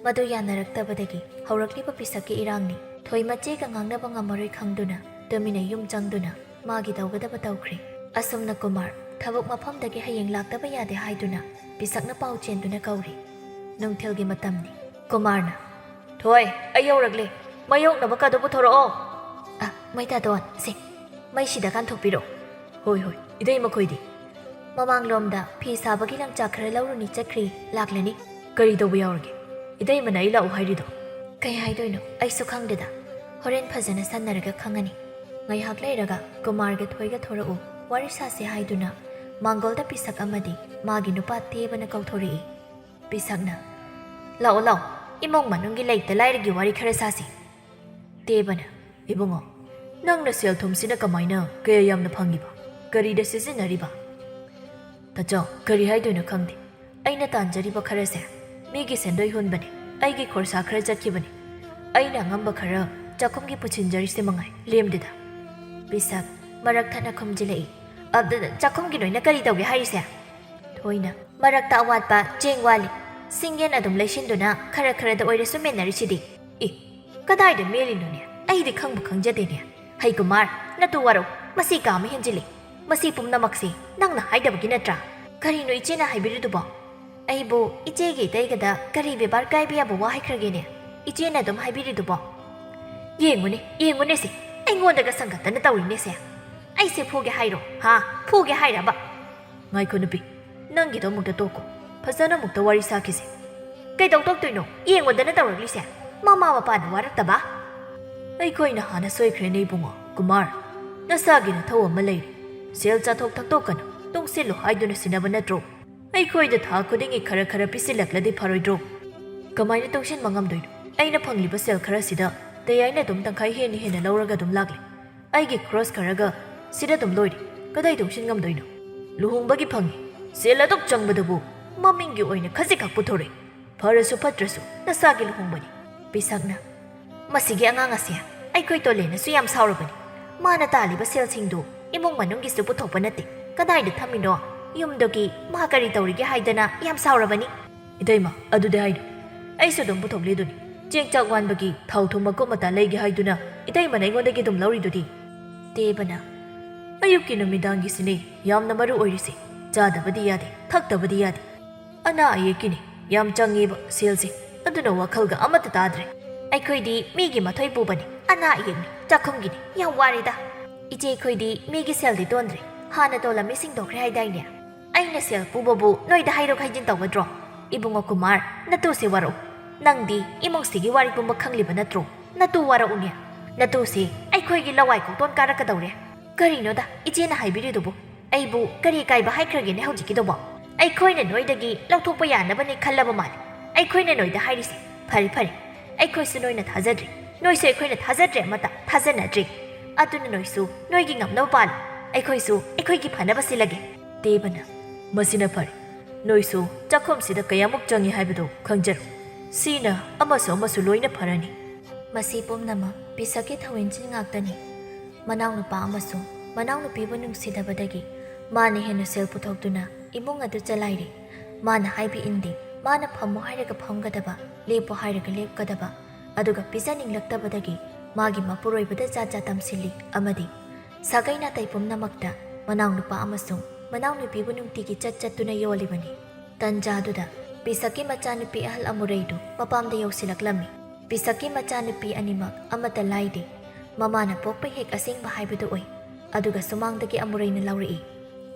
ꯃꯗꯨ ꯌꯥꯅꯔꯛꯇꯕꯗꯒꯤ ꯍꯧꯔꯛꯂꯤꯕ ꯄꯤꯁꯛꯀꯤ ꯏꯔꯥꯡꯅꯤ꯫ ꯊꯣꯏ ꯃꯆꯦꯒ ꯉꯥꯡꯅꯕ ꯉꯝꯃꯔꯣꯏ ꯈꯪꯗꯨꯅ ꯇꯨꯃꯤꯟꯅ ꯌꯨꯝ ꯆꯪꯗꯨꯅ ꯃꯥꯒꯤ ꯇꯧꯒꯗꯕ ꯇꯧꯈ꯭ꯔꯦ꯫ ꯑꯁꯨꯝꯅ ꯀꯨꯃꯥꯔ ꯊꯕꯛ ꯃꯐꯝꯗꯒꯤ ꯍꯌꯦꯡ ꯂꯥꯛꯇꯕ ꯌꯥꯗꯦ ꯍꯥꯏꯗꯨꯅ ꯄꯤꯁꯛꯅ ꯄꯥꯎ ꯆꯦꯟꯗꯨꯅ ꯀꯧꯔꯤ꯫ ꯅꯨꯡꯊꯤꯜꯒꯤ ꯃꯇꯝꯅꯤ꯫ ꯀꯨꯃꯥꯔꯅ, "ꯊꯣꯏ, ꯑꯩ ꯌꯧꯔꯛꯂꯦ꯫ ꯃꯩ ꯌꯣꯛꯅꯕ ꯀꯥꯗꯣ ꯄꯨꯊꯣꯔꯛꯑꯣ꯫" "ꯑ, ꯃꯩ ꯇꯥꯗꯣꯟ, ꯁꯦ, ꯃꯩꯁꯤꯗ ꯀꯥꯟꯊꯣꯛꯄꯤꯔꯣ꯫" "ꯍꯣꯏ, ꯍꯣꯏ, ꯏꯇꯩ ꯃꯈꯣꯏꯗꯤ?" "ꯃꯃꯥꯡꯂꯣꯝꯗ ꯐꯤ ꯁꯥꯕꯒꯤ ꯂꯪꯆꯥꯛ ꯈꯔ ꯂꯧꯔꯨꯅꯤ ꯆꯠꯈ꯭ꯔꯤ, ꯂꯥꯛꯂꯅꯤ꯫" "ꯀꯔꯤ ꯇꯧꯕ ꯌꯥꯎꯔꯒꯦ? ꯏꯇꯩꯃꯅ ꯑꯩ ꯂꯥꯛꯎ ꯍꯥꯏꯔꯤꯗꯣ?" "ꯀꯩ ꯍꯥꯏꯗꯣꯏꯅꯣ ꯑꯩꯁꯨ ꯈꯪꯗꯦꯗ꯫ ꯍꯣꯔꯦꯟ ꯐꯖꯅ ꯁꯟꯅꯔꯒ ꯈꯪꯉꯅꯤ꯫" ꯉꯥꯏꯍꯥꯛ ꯂꯩꯔꯒ ꯀꯨꯃꯥꯔꯒ ꯊꯣꯏꯒ ꯊꯣꯔꯛꯎ, ꯋꯥꯔꯤ ꯁꯥꯁꯦ ꯍꯥꯏꯗꯨꯅ ꯃꯥꯡꯒꯣꯜꯗ ꯄꯤꯁꯛ ꯑꯃꯗꯤ ꯃꯥꯒꯤ ꯅꯨꯄꯥ ꯇꯦꯕꯅ ꯀꯧꯊꯣꯔꯛꯏ꯫ ꯄꯤꯁꯛꯅ, "ꯂꯥꯛꯑꯣ, ꯂꯥꯛꯑꯣ, ꯏꯃꯨꯡ ꯃꯅꯨꯡꯒꯤ ꯂꯩꯇ ꯂꯥꯏꯔꯒꯤ ꯋꯥꯔꯤ ꯈꯔ ꯁꯥꯁꯤ꯫" ꯇꯦꯕꯅ, "ꯏꯕꯨꯡꯉꯣ, ꯅꯪꯅ ꯁꯦꯜ ꯊꯨꯝꯁꯤꯅ ꯀꯃꯥꯏꯅ ꯀꯌꯥ ꯌꯥꯝꯅ ꯐꯪꯉꯤꯕ? ꯀꯔꯤꯗ ꯁꯤꯖꯤꯟꯅꯔꯤꯕ?" "ꯇꯥꯆꯧ, ꯀꯔꯤ ꯍꯥꯏꯗꯣꯏꯅꯣ ꯈꯪꯗꯦ꯫ ꯑꯩꯅ ꯇꯥꯟꯖꯔꯤꯕ ꯈꯔꯁꯦ ꯃꯤꯒꯤ ꯁꯦꯟꯗꯣꯏ ꯍꯨꯟꯕꯅꯦ, ꯑꯩꯒꯤ ꯈꯣꯔꯁꯥ ꯈꯔ ꯆꯠꯈꯤꯕꯅꯦ꯫ ꯑꯩꯅ ꯑꯉꯝꯕ ꯈꯔ ꯆꯥꯛꯈꯨꯝꯒꯤ ꯄꯨꯁꯤꯟꯖꯔꯤꯁꯦ ꯃꯉꯥꯏ, ꯂꯦꯝꯗꯦꯗ꯫" ꯄꯤꯁꯛ ꯃꯔꯛ ꯊꯠꯅ ꯈꯨꯝꯖꯤꯜꯂꯛꯏ꯫ "ꯑꯗꯨ ꯆꯥꯛꯈꯨꯝꯒꯤ ꯅꯣꯏꯅ ꯀꯔꯤ ꯇꯧꯒꯦ ꯍꯥꯏꯔꯤꯁꯦ?" ꯊꯣꯏꯅ, "ꯃꯔꯛꯇ ꯑꯋꯥꯠꯄ ꯆꯦꯡ ꯋꯥꯠꯂꯤ, ꯁꯤꯡꯌꯦꯟ ꯑꯗꯨꯝ ꯂꯩꯁꯤꯟꯗꯨꯅ ꯈꯔ ꯈꯔꯗ ꯑꯣꯏꯔꯁꯨ ꯃꯦꯟꯅꯔꯤꯁꯤꯗꯤ꯫" "ꯑꯦ, ꯀꯗꯥꯏꯗ ꯃꯦꯜꯂꯤꯅꯣꯅꯦ? ꯑꯩꯗꯤ ꯈꯪꯕꯨ ꯈꯪꯖꯗꯦꯅꯦ꯫ ꯍꯩ ꯀꯨꯃꯥꯔ, ꯅꯇꯨ ꯋꯥꯔꯧ, ꯃꯁꯤ ꯀꯥ ꯑꯃ ꯍꯦꯟꯖꯤꯜꯂꯤ꯫ ꯃꯁꯤ ꯄꯨꯝꯅꯃꯛꯁꯤ ꯅꯪꯅ ꯍꯥꯏꯗꯕꯒꯤ ꯅꯠꯇ꯭ꯔꯥ? ꯀꯔꯤꯅꯣ ꯏꯆꯦꯅ ꯍꯥꯏꯕꯤꯔꯤꯗꯨꯕꯣ?" "ꯑꯩꯕꯨ ꯏꯆꯦꯒ ꯏꯇꯩꯒꯗ ꯀꯔꯤ ꯕꯦꯕꯥꯔ ꯀꯥꯏꯕ ꯌꯥꯕ ꯋꯥ ꯍꯥꯏꯈ꯭ꯔꯒꯦꯅꯦ? ꯏꯆꯦꯅ ꯑꯗꯨꯝ ꯍꯥꯏꯕꯤꯔꯤꯗꯨꯕꯣ?" "ꯌꯦꯡꯉꯨꯅꯦ, ꯌꯦꯡꯉꯨꯅꯦ ꯁꯦ, ꯑꯩꯉꯣꯟꯗꯒ ꯁꯪꯒꯠꯇꯅ ꯇꯧꯔꯤꯅꯦ ꯁꯦ꯫ ꯑꯩꯁꯦ ꯐꯨꯒꯦ ꯍꯥꯏꯔꯣ? ꯍꯥ? ꯐꯨꯒꯦ ꯍꯥꯏꯔꯕ?" "ꯉꯥꯏꯈꯣ ꯅꯨꯄꯤ, ꯅꯪꯒꯤꯗꯣ ꯑꯃꯨꯛꯇ ꯇꯣꯛꯈꯣ꯫ ꯐꯖꯅ ꯑꯃꯨꯛꯇ ꯋꯥꯔꯤ ꯁꯥꯈꯤꯁꯦ꯫" "ꯀꯩꯗꯧ ꯇꯣꯛꯇꯣꯏꯅꯣ? ꯌꯦꯡꯉꯣꯗꯅ ꯇꯧꯔꯛꯂꯤꯁꯦ꯫ ꯃꯃꯥ ꯃꯄꯥꯅ ꯋꯥꯔꯛꯇꯕ?" "ꯑꯩꯈꯣꯏꯅ ꯍꯥꯟꯅ ꯁꯣꯏꯈ꯭ꯔꯦꯅꯦ ꯏꯕꯨꯡꯉꯣ꯫ ꯀꯨꯃꯥꯔ, ꯅꯁꯥꯒꯤ ꯅꯊꯧ ꯑꯃ ꯂꯩꯔꯤ꯫ ꯁꯦꯜ ꯆꯥꯊꯣꯛ ꯊꯛꯇꯣꯛꯀꯅꯨ, ꯇꯨꯡꯁꯤꯜꯂꯨ ꯍꯥꯏꯗꯨꯅ ꯁꯤꯟꯅꯕ ꯅꯠꯇ꯭ꯔꯣ? ꯑꯩꯈꯣꯏꯗ ꯊꯥ ꯈꯨꯗꯤꯡꯒꯤ ꯈꯔ ꯈꯔ ꯄꯤꯁꯤꯜꯂꯛꯂꯗꯤ ꯐꯔꯣꯏꯗ꯭ꯔꯣ?" "ꯀꯃꯥꯏꯅ ꯇꯨꯡꯁꯤꯟꯕ ꯉꯝꯗꯣꯏꯅꯣ? ꯑꯩꯅ ꯐꯪꯂꯤꯕ ꯁꯦꯜ ꯈꯔꯁꯤꯗ ꯇꯌꯥꯏꯅ ꯑꯗꯨꯝ ꯇꯪꯈꯥꯏ ꯍꯦꯟꯅ ꯍꯦꯟꯅ ꯂꯧꯔꯒ ꯑꯗꯨꯝ ꯂꯥꯛꯂꯤ꯫ ꯑꯩꯒꯤ ꯈ꯭ꯔꯣꯁ ꯈꯔꯒ ꯁꯤꯗ ꯑꯗꯨꯝ ꯂꯣꯏꯔꯤ꯫ ꯀꯗꯥꯏ ꯇꯨꯡꯁꯤꯟ ꯉꯝꯗꯣꯏꯅꯣ? ꯂꯨꯍꯣꯡꯕꯒꯤ ꯐꯪꯉꯤ꯫ ꯁꯦꯜ ꯑꯗꯨꯛ ꯆꯪꯕꯗꯨꯕꯨ ꯃꯃꯤꯡꯒꯤ ꯑꯣꯏꯅ ꯈꯖꯤꯛꯈꯛ ꯄꯨꯊꯣꯔꯛꯏ꯫ ꯐꯔꯁꯨ ꯐꯠꯇ꯭ꯔꯁꯨ ꯅꯁꯥꯒꯤ ꯂꯨꯍꯣꯡꯕꯅꯤ꯫" ꯄꯤꯁꯛꯅ, "ꯃꯁꯤꯒꯤ ꯑꯉꯥꯡꯁꯦ ꯑꯩꯈꯣꯏ ꯇꯣꯂꯦꯅꯁꯨ ꯌꯥꯝ ꯁꯥꯎꯔꯕꯅꯤ꯫ ꯃꯥꯅ ꯇꯥꯜꯂꯤꯕ ꯁꯦꯜꯁꯤꯡꯗꯨ ꯏꯃꯨꯡ ꯃꯅꯨꯡꯒꯤꯁꯨ ꯄꯨꯊꯣꯛꯄ ꯅꯠꯇꯦ꯫ ꯀꯗꯥꯏꯗ ꯊꯝꯃꯤꯅꯣ? ꯌꯨꯝꯗꯨꯒꯤ ꯃꯥ ꯀꯔꯤ ꯇꯧꯔꯤꯒꯦ ꯍꯥꯏꯗꯅ ꯌꯥꯝ ꯁꯥꯎꯔꯕꯅꯤ꯫" ꯏꯇꯩꯃ, ꯑꯗꯨꯗꯤ ꯍꯥꯏꯅꯨ꯫ ꯑꯩꯁꯨ ꯑꯗꯨꯝ ꯄꯨꯊꯣꯛꯂꯤꯗꯨꯅꯤ꯫ ꯆꯦꯡ ꯆꯥꯛ ꯋꯥꯟꯕꯒꯤ ꯊꯥꯎ ꯊꯨꯝ ꯃꯀꯨꯞ ꯃꯇꯥ ꯂꯩꯒꯦ ꯍꯥꯏꯗꯨꯅ ꯏꯇꯩꯃꯅ ꯑꯩꯉꯣꯟꯗꯒꯤ ꯑꯗꯨꯝ ꯂꯧꯔꯤꯗꯨꯗꯤ꯫ ꯗꯦꯕꯅ, ꯑꯌꯨꯛꯀꯤ ꯅꯨꯃꯤꯗꯥꯡꯒꯤꯁꯤꯅꯦ ꯌꯥꯝꯅ ꯃꯔꯨ ꯑꯣꯏꯔꯤꯁꯦ꯫ ꯆꯥꯗꯕꯗꯤ ꯌꯥꯗꯦ, ꯊꯛꯇꯕꯗꯤ ꯌꯥꯗꯦ꯫ ꯑꯅꯥ ꯑꯌꯦꯛꯀꯤꯅꯦ ꯌꯥꯝ ꯆꯪꯉꯦꯕ ꯁꯦꯜꯁꯦ꯫ ꯑꯗꯨꯅ ꯋꯥꯈꯜꯒ ꯑꯃꯠꯇ ꯇꯥꯗ꯭ꯔꯦ꯫ ꯑꯩꯈꯣꯏꯗꯤ ꯃꯤꯒꯤ ꯃꯊꯣꯏ ꯄꯨꯕꯅꯤ, ꯑꯅꯥ ꯑꯌꯦꯛꯅꯤ, ꯆꯥꯛꯈꯨꯝꯒꯤꯅꯤ, ꯌꯥꯝ ꯋꯥꯔꯦꯗ꯫ ꯏꯆꯦ, ꯑꯩꯈꯣꯏꯗꯤ ꯃꯤꯒꯤ ꯁꯦꯜꯗꯤ ꯇꯣꯟꯗ꯭ꯔꯦ꯫ ꯍꯥꯟꯅ ꯇꯣꯜꯂꯝꯃꯤ ꯁꯤꯡꯗꯣꯛꯈ꯭ꯔꯦ ꯍꯥꯏꯗꯥꯏꯅꯦ? ꯑꯩꯅ ꯁꯦꯜ ꯄꯨꯕꯕꯨ ꯅꯣꯏꯗ ꯍꯥꯏꯗꯣꯛ ꯍꯥꯏꯖꯤꯟ ꯇꯧꯒꯗ꯭ꯔꯣ? ꯏꯕꯨꯡꯉꯣ ꯀꯨꯃꯥꯔ, ꯅꯇꯨꯁꯦ ꯋꯥꯔꯛꯎ꯫ ꯅꯪꯗꯤ ꯏꯃꯨꯡꯁꯤꯒꯤ ꯋꯥꯔꯤ ꯄꯨꯝꯕ ꯈꯪꯂꯤꯕ ꯅꯠꯇ꯭ꯔꯣ? ꯅꯇꯨ ꯋꯥꯔꯛꯎꯅꯦ꯫ ꯅꯇꯨꯁꯦ ꯑꯩꯈꯣꯏꯒꯤ ꯂꯋꯥꯏ ꯀꯣꯛꯇꯣꯟ ꯀꯥꯔꯛꯀꯗꯧꯔꯦ꯫ ꯀꯔꯤꯅꯣꯗ ꯏꯆꯦꯅ ꯍꯥꯏꯕꯤꯔꯤꯗꯨꯕꯨ? ꯑꯩꯕꯨ ꯀꯔꯤ ꯀꯥꯏꯕ ꯍꯥꯏꯈ꯭ꯔꯒꯦꯅꯦ ꯍꯧꯖꯤꯛꯀꯤꯗꯨꯕꯣ? ꯑꯩꯈꯣꯏꯅ ꯅꯣꯏꯗꯒꯤ ꯂꯧꯊꯣꯛꯄ ꯌꯥꯅꯕꯅꯦ ꯈꯜꯂꯕ ꯃꯥꯜꯂꯦ꯫ ꯑꯩꯈꯣꯏꯅ ꯅꯣꯏꯗ ꯍꯥꯏꯔꯤꯁꯦ꯫ ꯐꯔꯦ, ꯐꯔꯦ, ꯑꯩꯈꯣꯏꯁꯨ ꯅꯣꯏꯅ ꯊꯥꯖꯗ꯭ꯔꯦ, ꯅꯣꯏꯁꯨ ꯑꯩꯈꯣꯏꯅ ꯊꯥꯖꯗ꯭ꯔꯦ, ꯑꯃꯠꯇ ꯊꯥꯖꯅꯗ꯭ꯔꯦ꯫ ꯑꯗꯨꯅ ꯅꯣꯏꯁꯨ ꯅꯣꯏꯒꯤ ꯉꯝꯅꯕ ꯄꯥꯜꯂꯨ, ꯑꯩꯈꯣꯏꯁꯨ ꯑꯩꯈꯣꯏꯒꯤ ꯐꯅꯕ ꯁꯤꯜꯂꯒꯦ꯫ ꯗꯦꯕꯅ, ꯃꯁꯤꯅ ꯐꯔꯦ꯫ ꯅꯣꯏꯁꯨ ꯆꯥꯛꯈꯨꯝꯁꯤꯗ ꯀꯌꯥꯃꯨꯛ ꯆꯪꯏ ꯍꯥꯏꯕꯗꯨ ꯈꯪꯖꯔꯣ꯫ ꯁꯤꯅ ꯑꯃꯁꯨ ꯑꯃꯁꯨ ꯂꯣꯏꯅ ꯐꯔꯅꯤ꯫ ꯃꯁꯤ ꯄꯨꯝꯅꯃꯛ ꯄꯤꯁꯛꯀꯤ ꯊꯧꯋꯤꯟꯆꯤꯟ ꯉꯥꯛꯇꯅꯤ꯫ ꯃꯅꯥꯎꯅꯨꯄꯥ ꯑꯃꯁꯨꯡ ꯃꯅꯥꯎꯅꯨꯄꯤꯕꯨ ꯅꯨꯡꯁꯤꯗꯕꯗꯒꯤ ꯃꯥꯅ ꯍꯦꯟꯅ ꯁꯦꯜ ꯄꯨꯊꯣꯛꯇꯨꯅ ꯏꯃꯨꯡ ꯑꯗꯨ ꯆꯂꯥꯏꯔꯤ꯫ ꯃꯥꯅ ꯍꯥꯏꯕ ꯏꯟꯗꯦ꯫ ꯃꯥꯅ ꯐꯝꯃꯨ ꯍꯥꯏꯔꯒ ꯐꯝꯒꯗꯕ, ꯂꯦꯞꯄꯨ ꯍꯥꯏꯔꯒ ꯂꯦꯞꯀꯗꯕ, ꯑꯗꯨꯒ ꯄꯤꯖꯅꯤꯡꯂꯛꯇꯕꯗꯒꯤ ꯃꯥꯒꯤ ꯃꯄꯨꯔꯣꯏꯕꯗ ꯖꯥꯠ ꯖꯥꯠ ꯇꯝꯁꯤꯜꯂꯤ꯫ ꯑꯃꯗꯤ ꯁꯥꯒꯩ ꯅꯥꯇꯩ ꯄꯨꯝꯅꯃꯛꯇ ꯃꯅꯥꯎꯅꯨꯄꯥ ꯑꯃꯁꯨꯡ ꯃꯅꯥꯎꯅꯨꯄꯤꯕꯨ ꯅꯨꯡꯇꯤꯒꯤ ꯆꯠ ꯆꯠꯇꯨꯅ ꯌꯣꯜꯂꯤꯕꯅꯤ꯫ ꯇꯟꯖꯥꯗꯨꯗ ꯄꯤꯁꯛꯀꯤ ꯃꯆꯥꯅꯨꯄꯤ ꯑꯍꯜ ꯑꯃꯨꯔꯩꯗꯨ ꯃꯄꯥꯝꯗ ꯌꯧꯁꯤꯜꯂꯛꯂꯝꯃꯤ꯫ ꯄꯤꯁꯛꯀꯤ ꯃꯆꯥꯅꯨꯄꯤ ꯑꯅꯤꯃꯛ ꯑꯃꯠꯇ ꯂꯥꯏꯗꯦ꯫ ꯃꯃꯥꯅ ꯄꯣꯛꯄ ꯍꯦꯛ ꯑꯁꯦꯡꯕ ꯍꯥꯏꯕꯗꯨ ꯑꯣꯏ꯫ ꯑꯗꯨꯒ ꯁꯨꯃꯥꯡꯗꯒꯤ ꯑꯃꯨꯔꯩꯅ ꯂꯥꯎꯔꯛꯏ,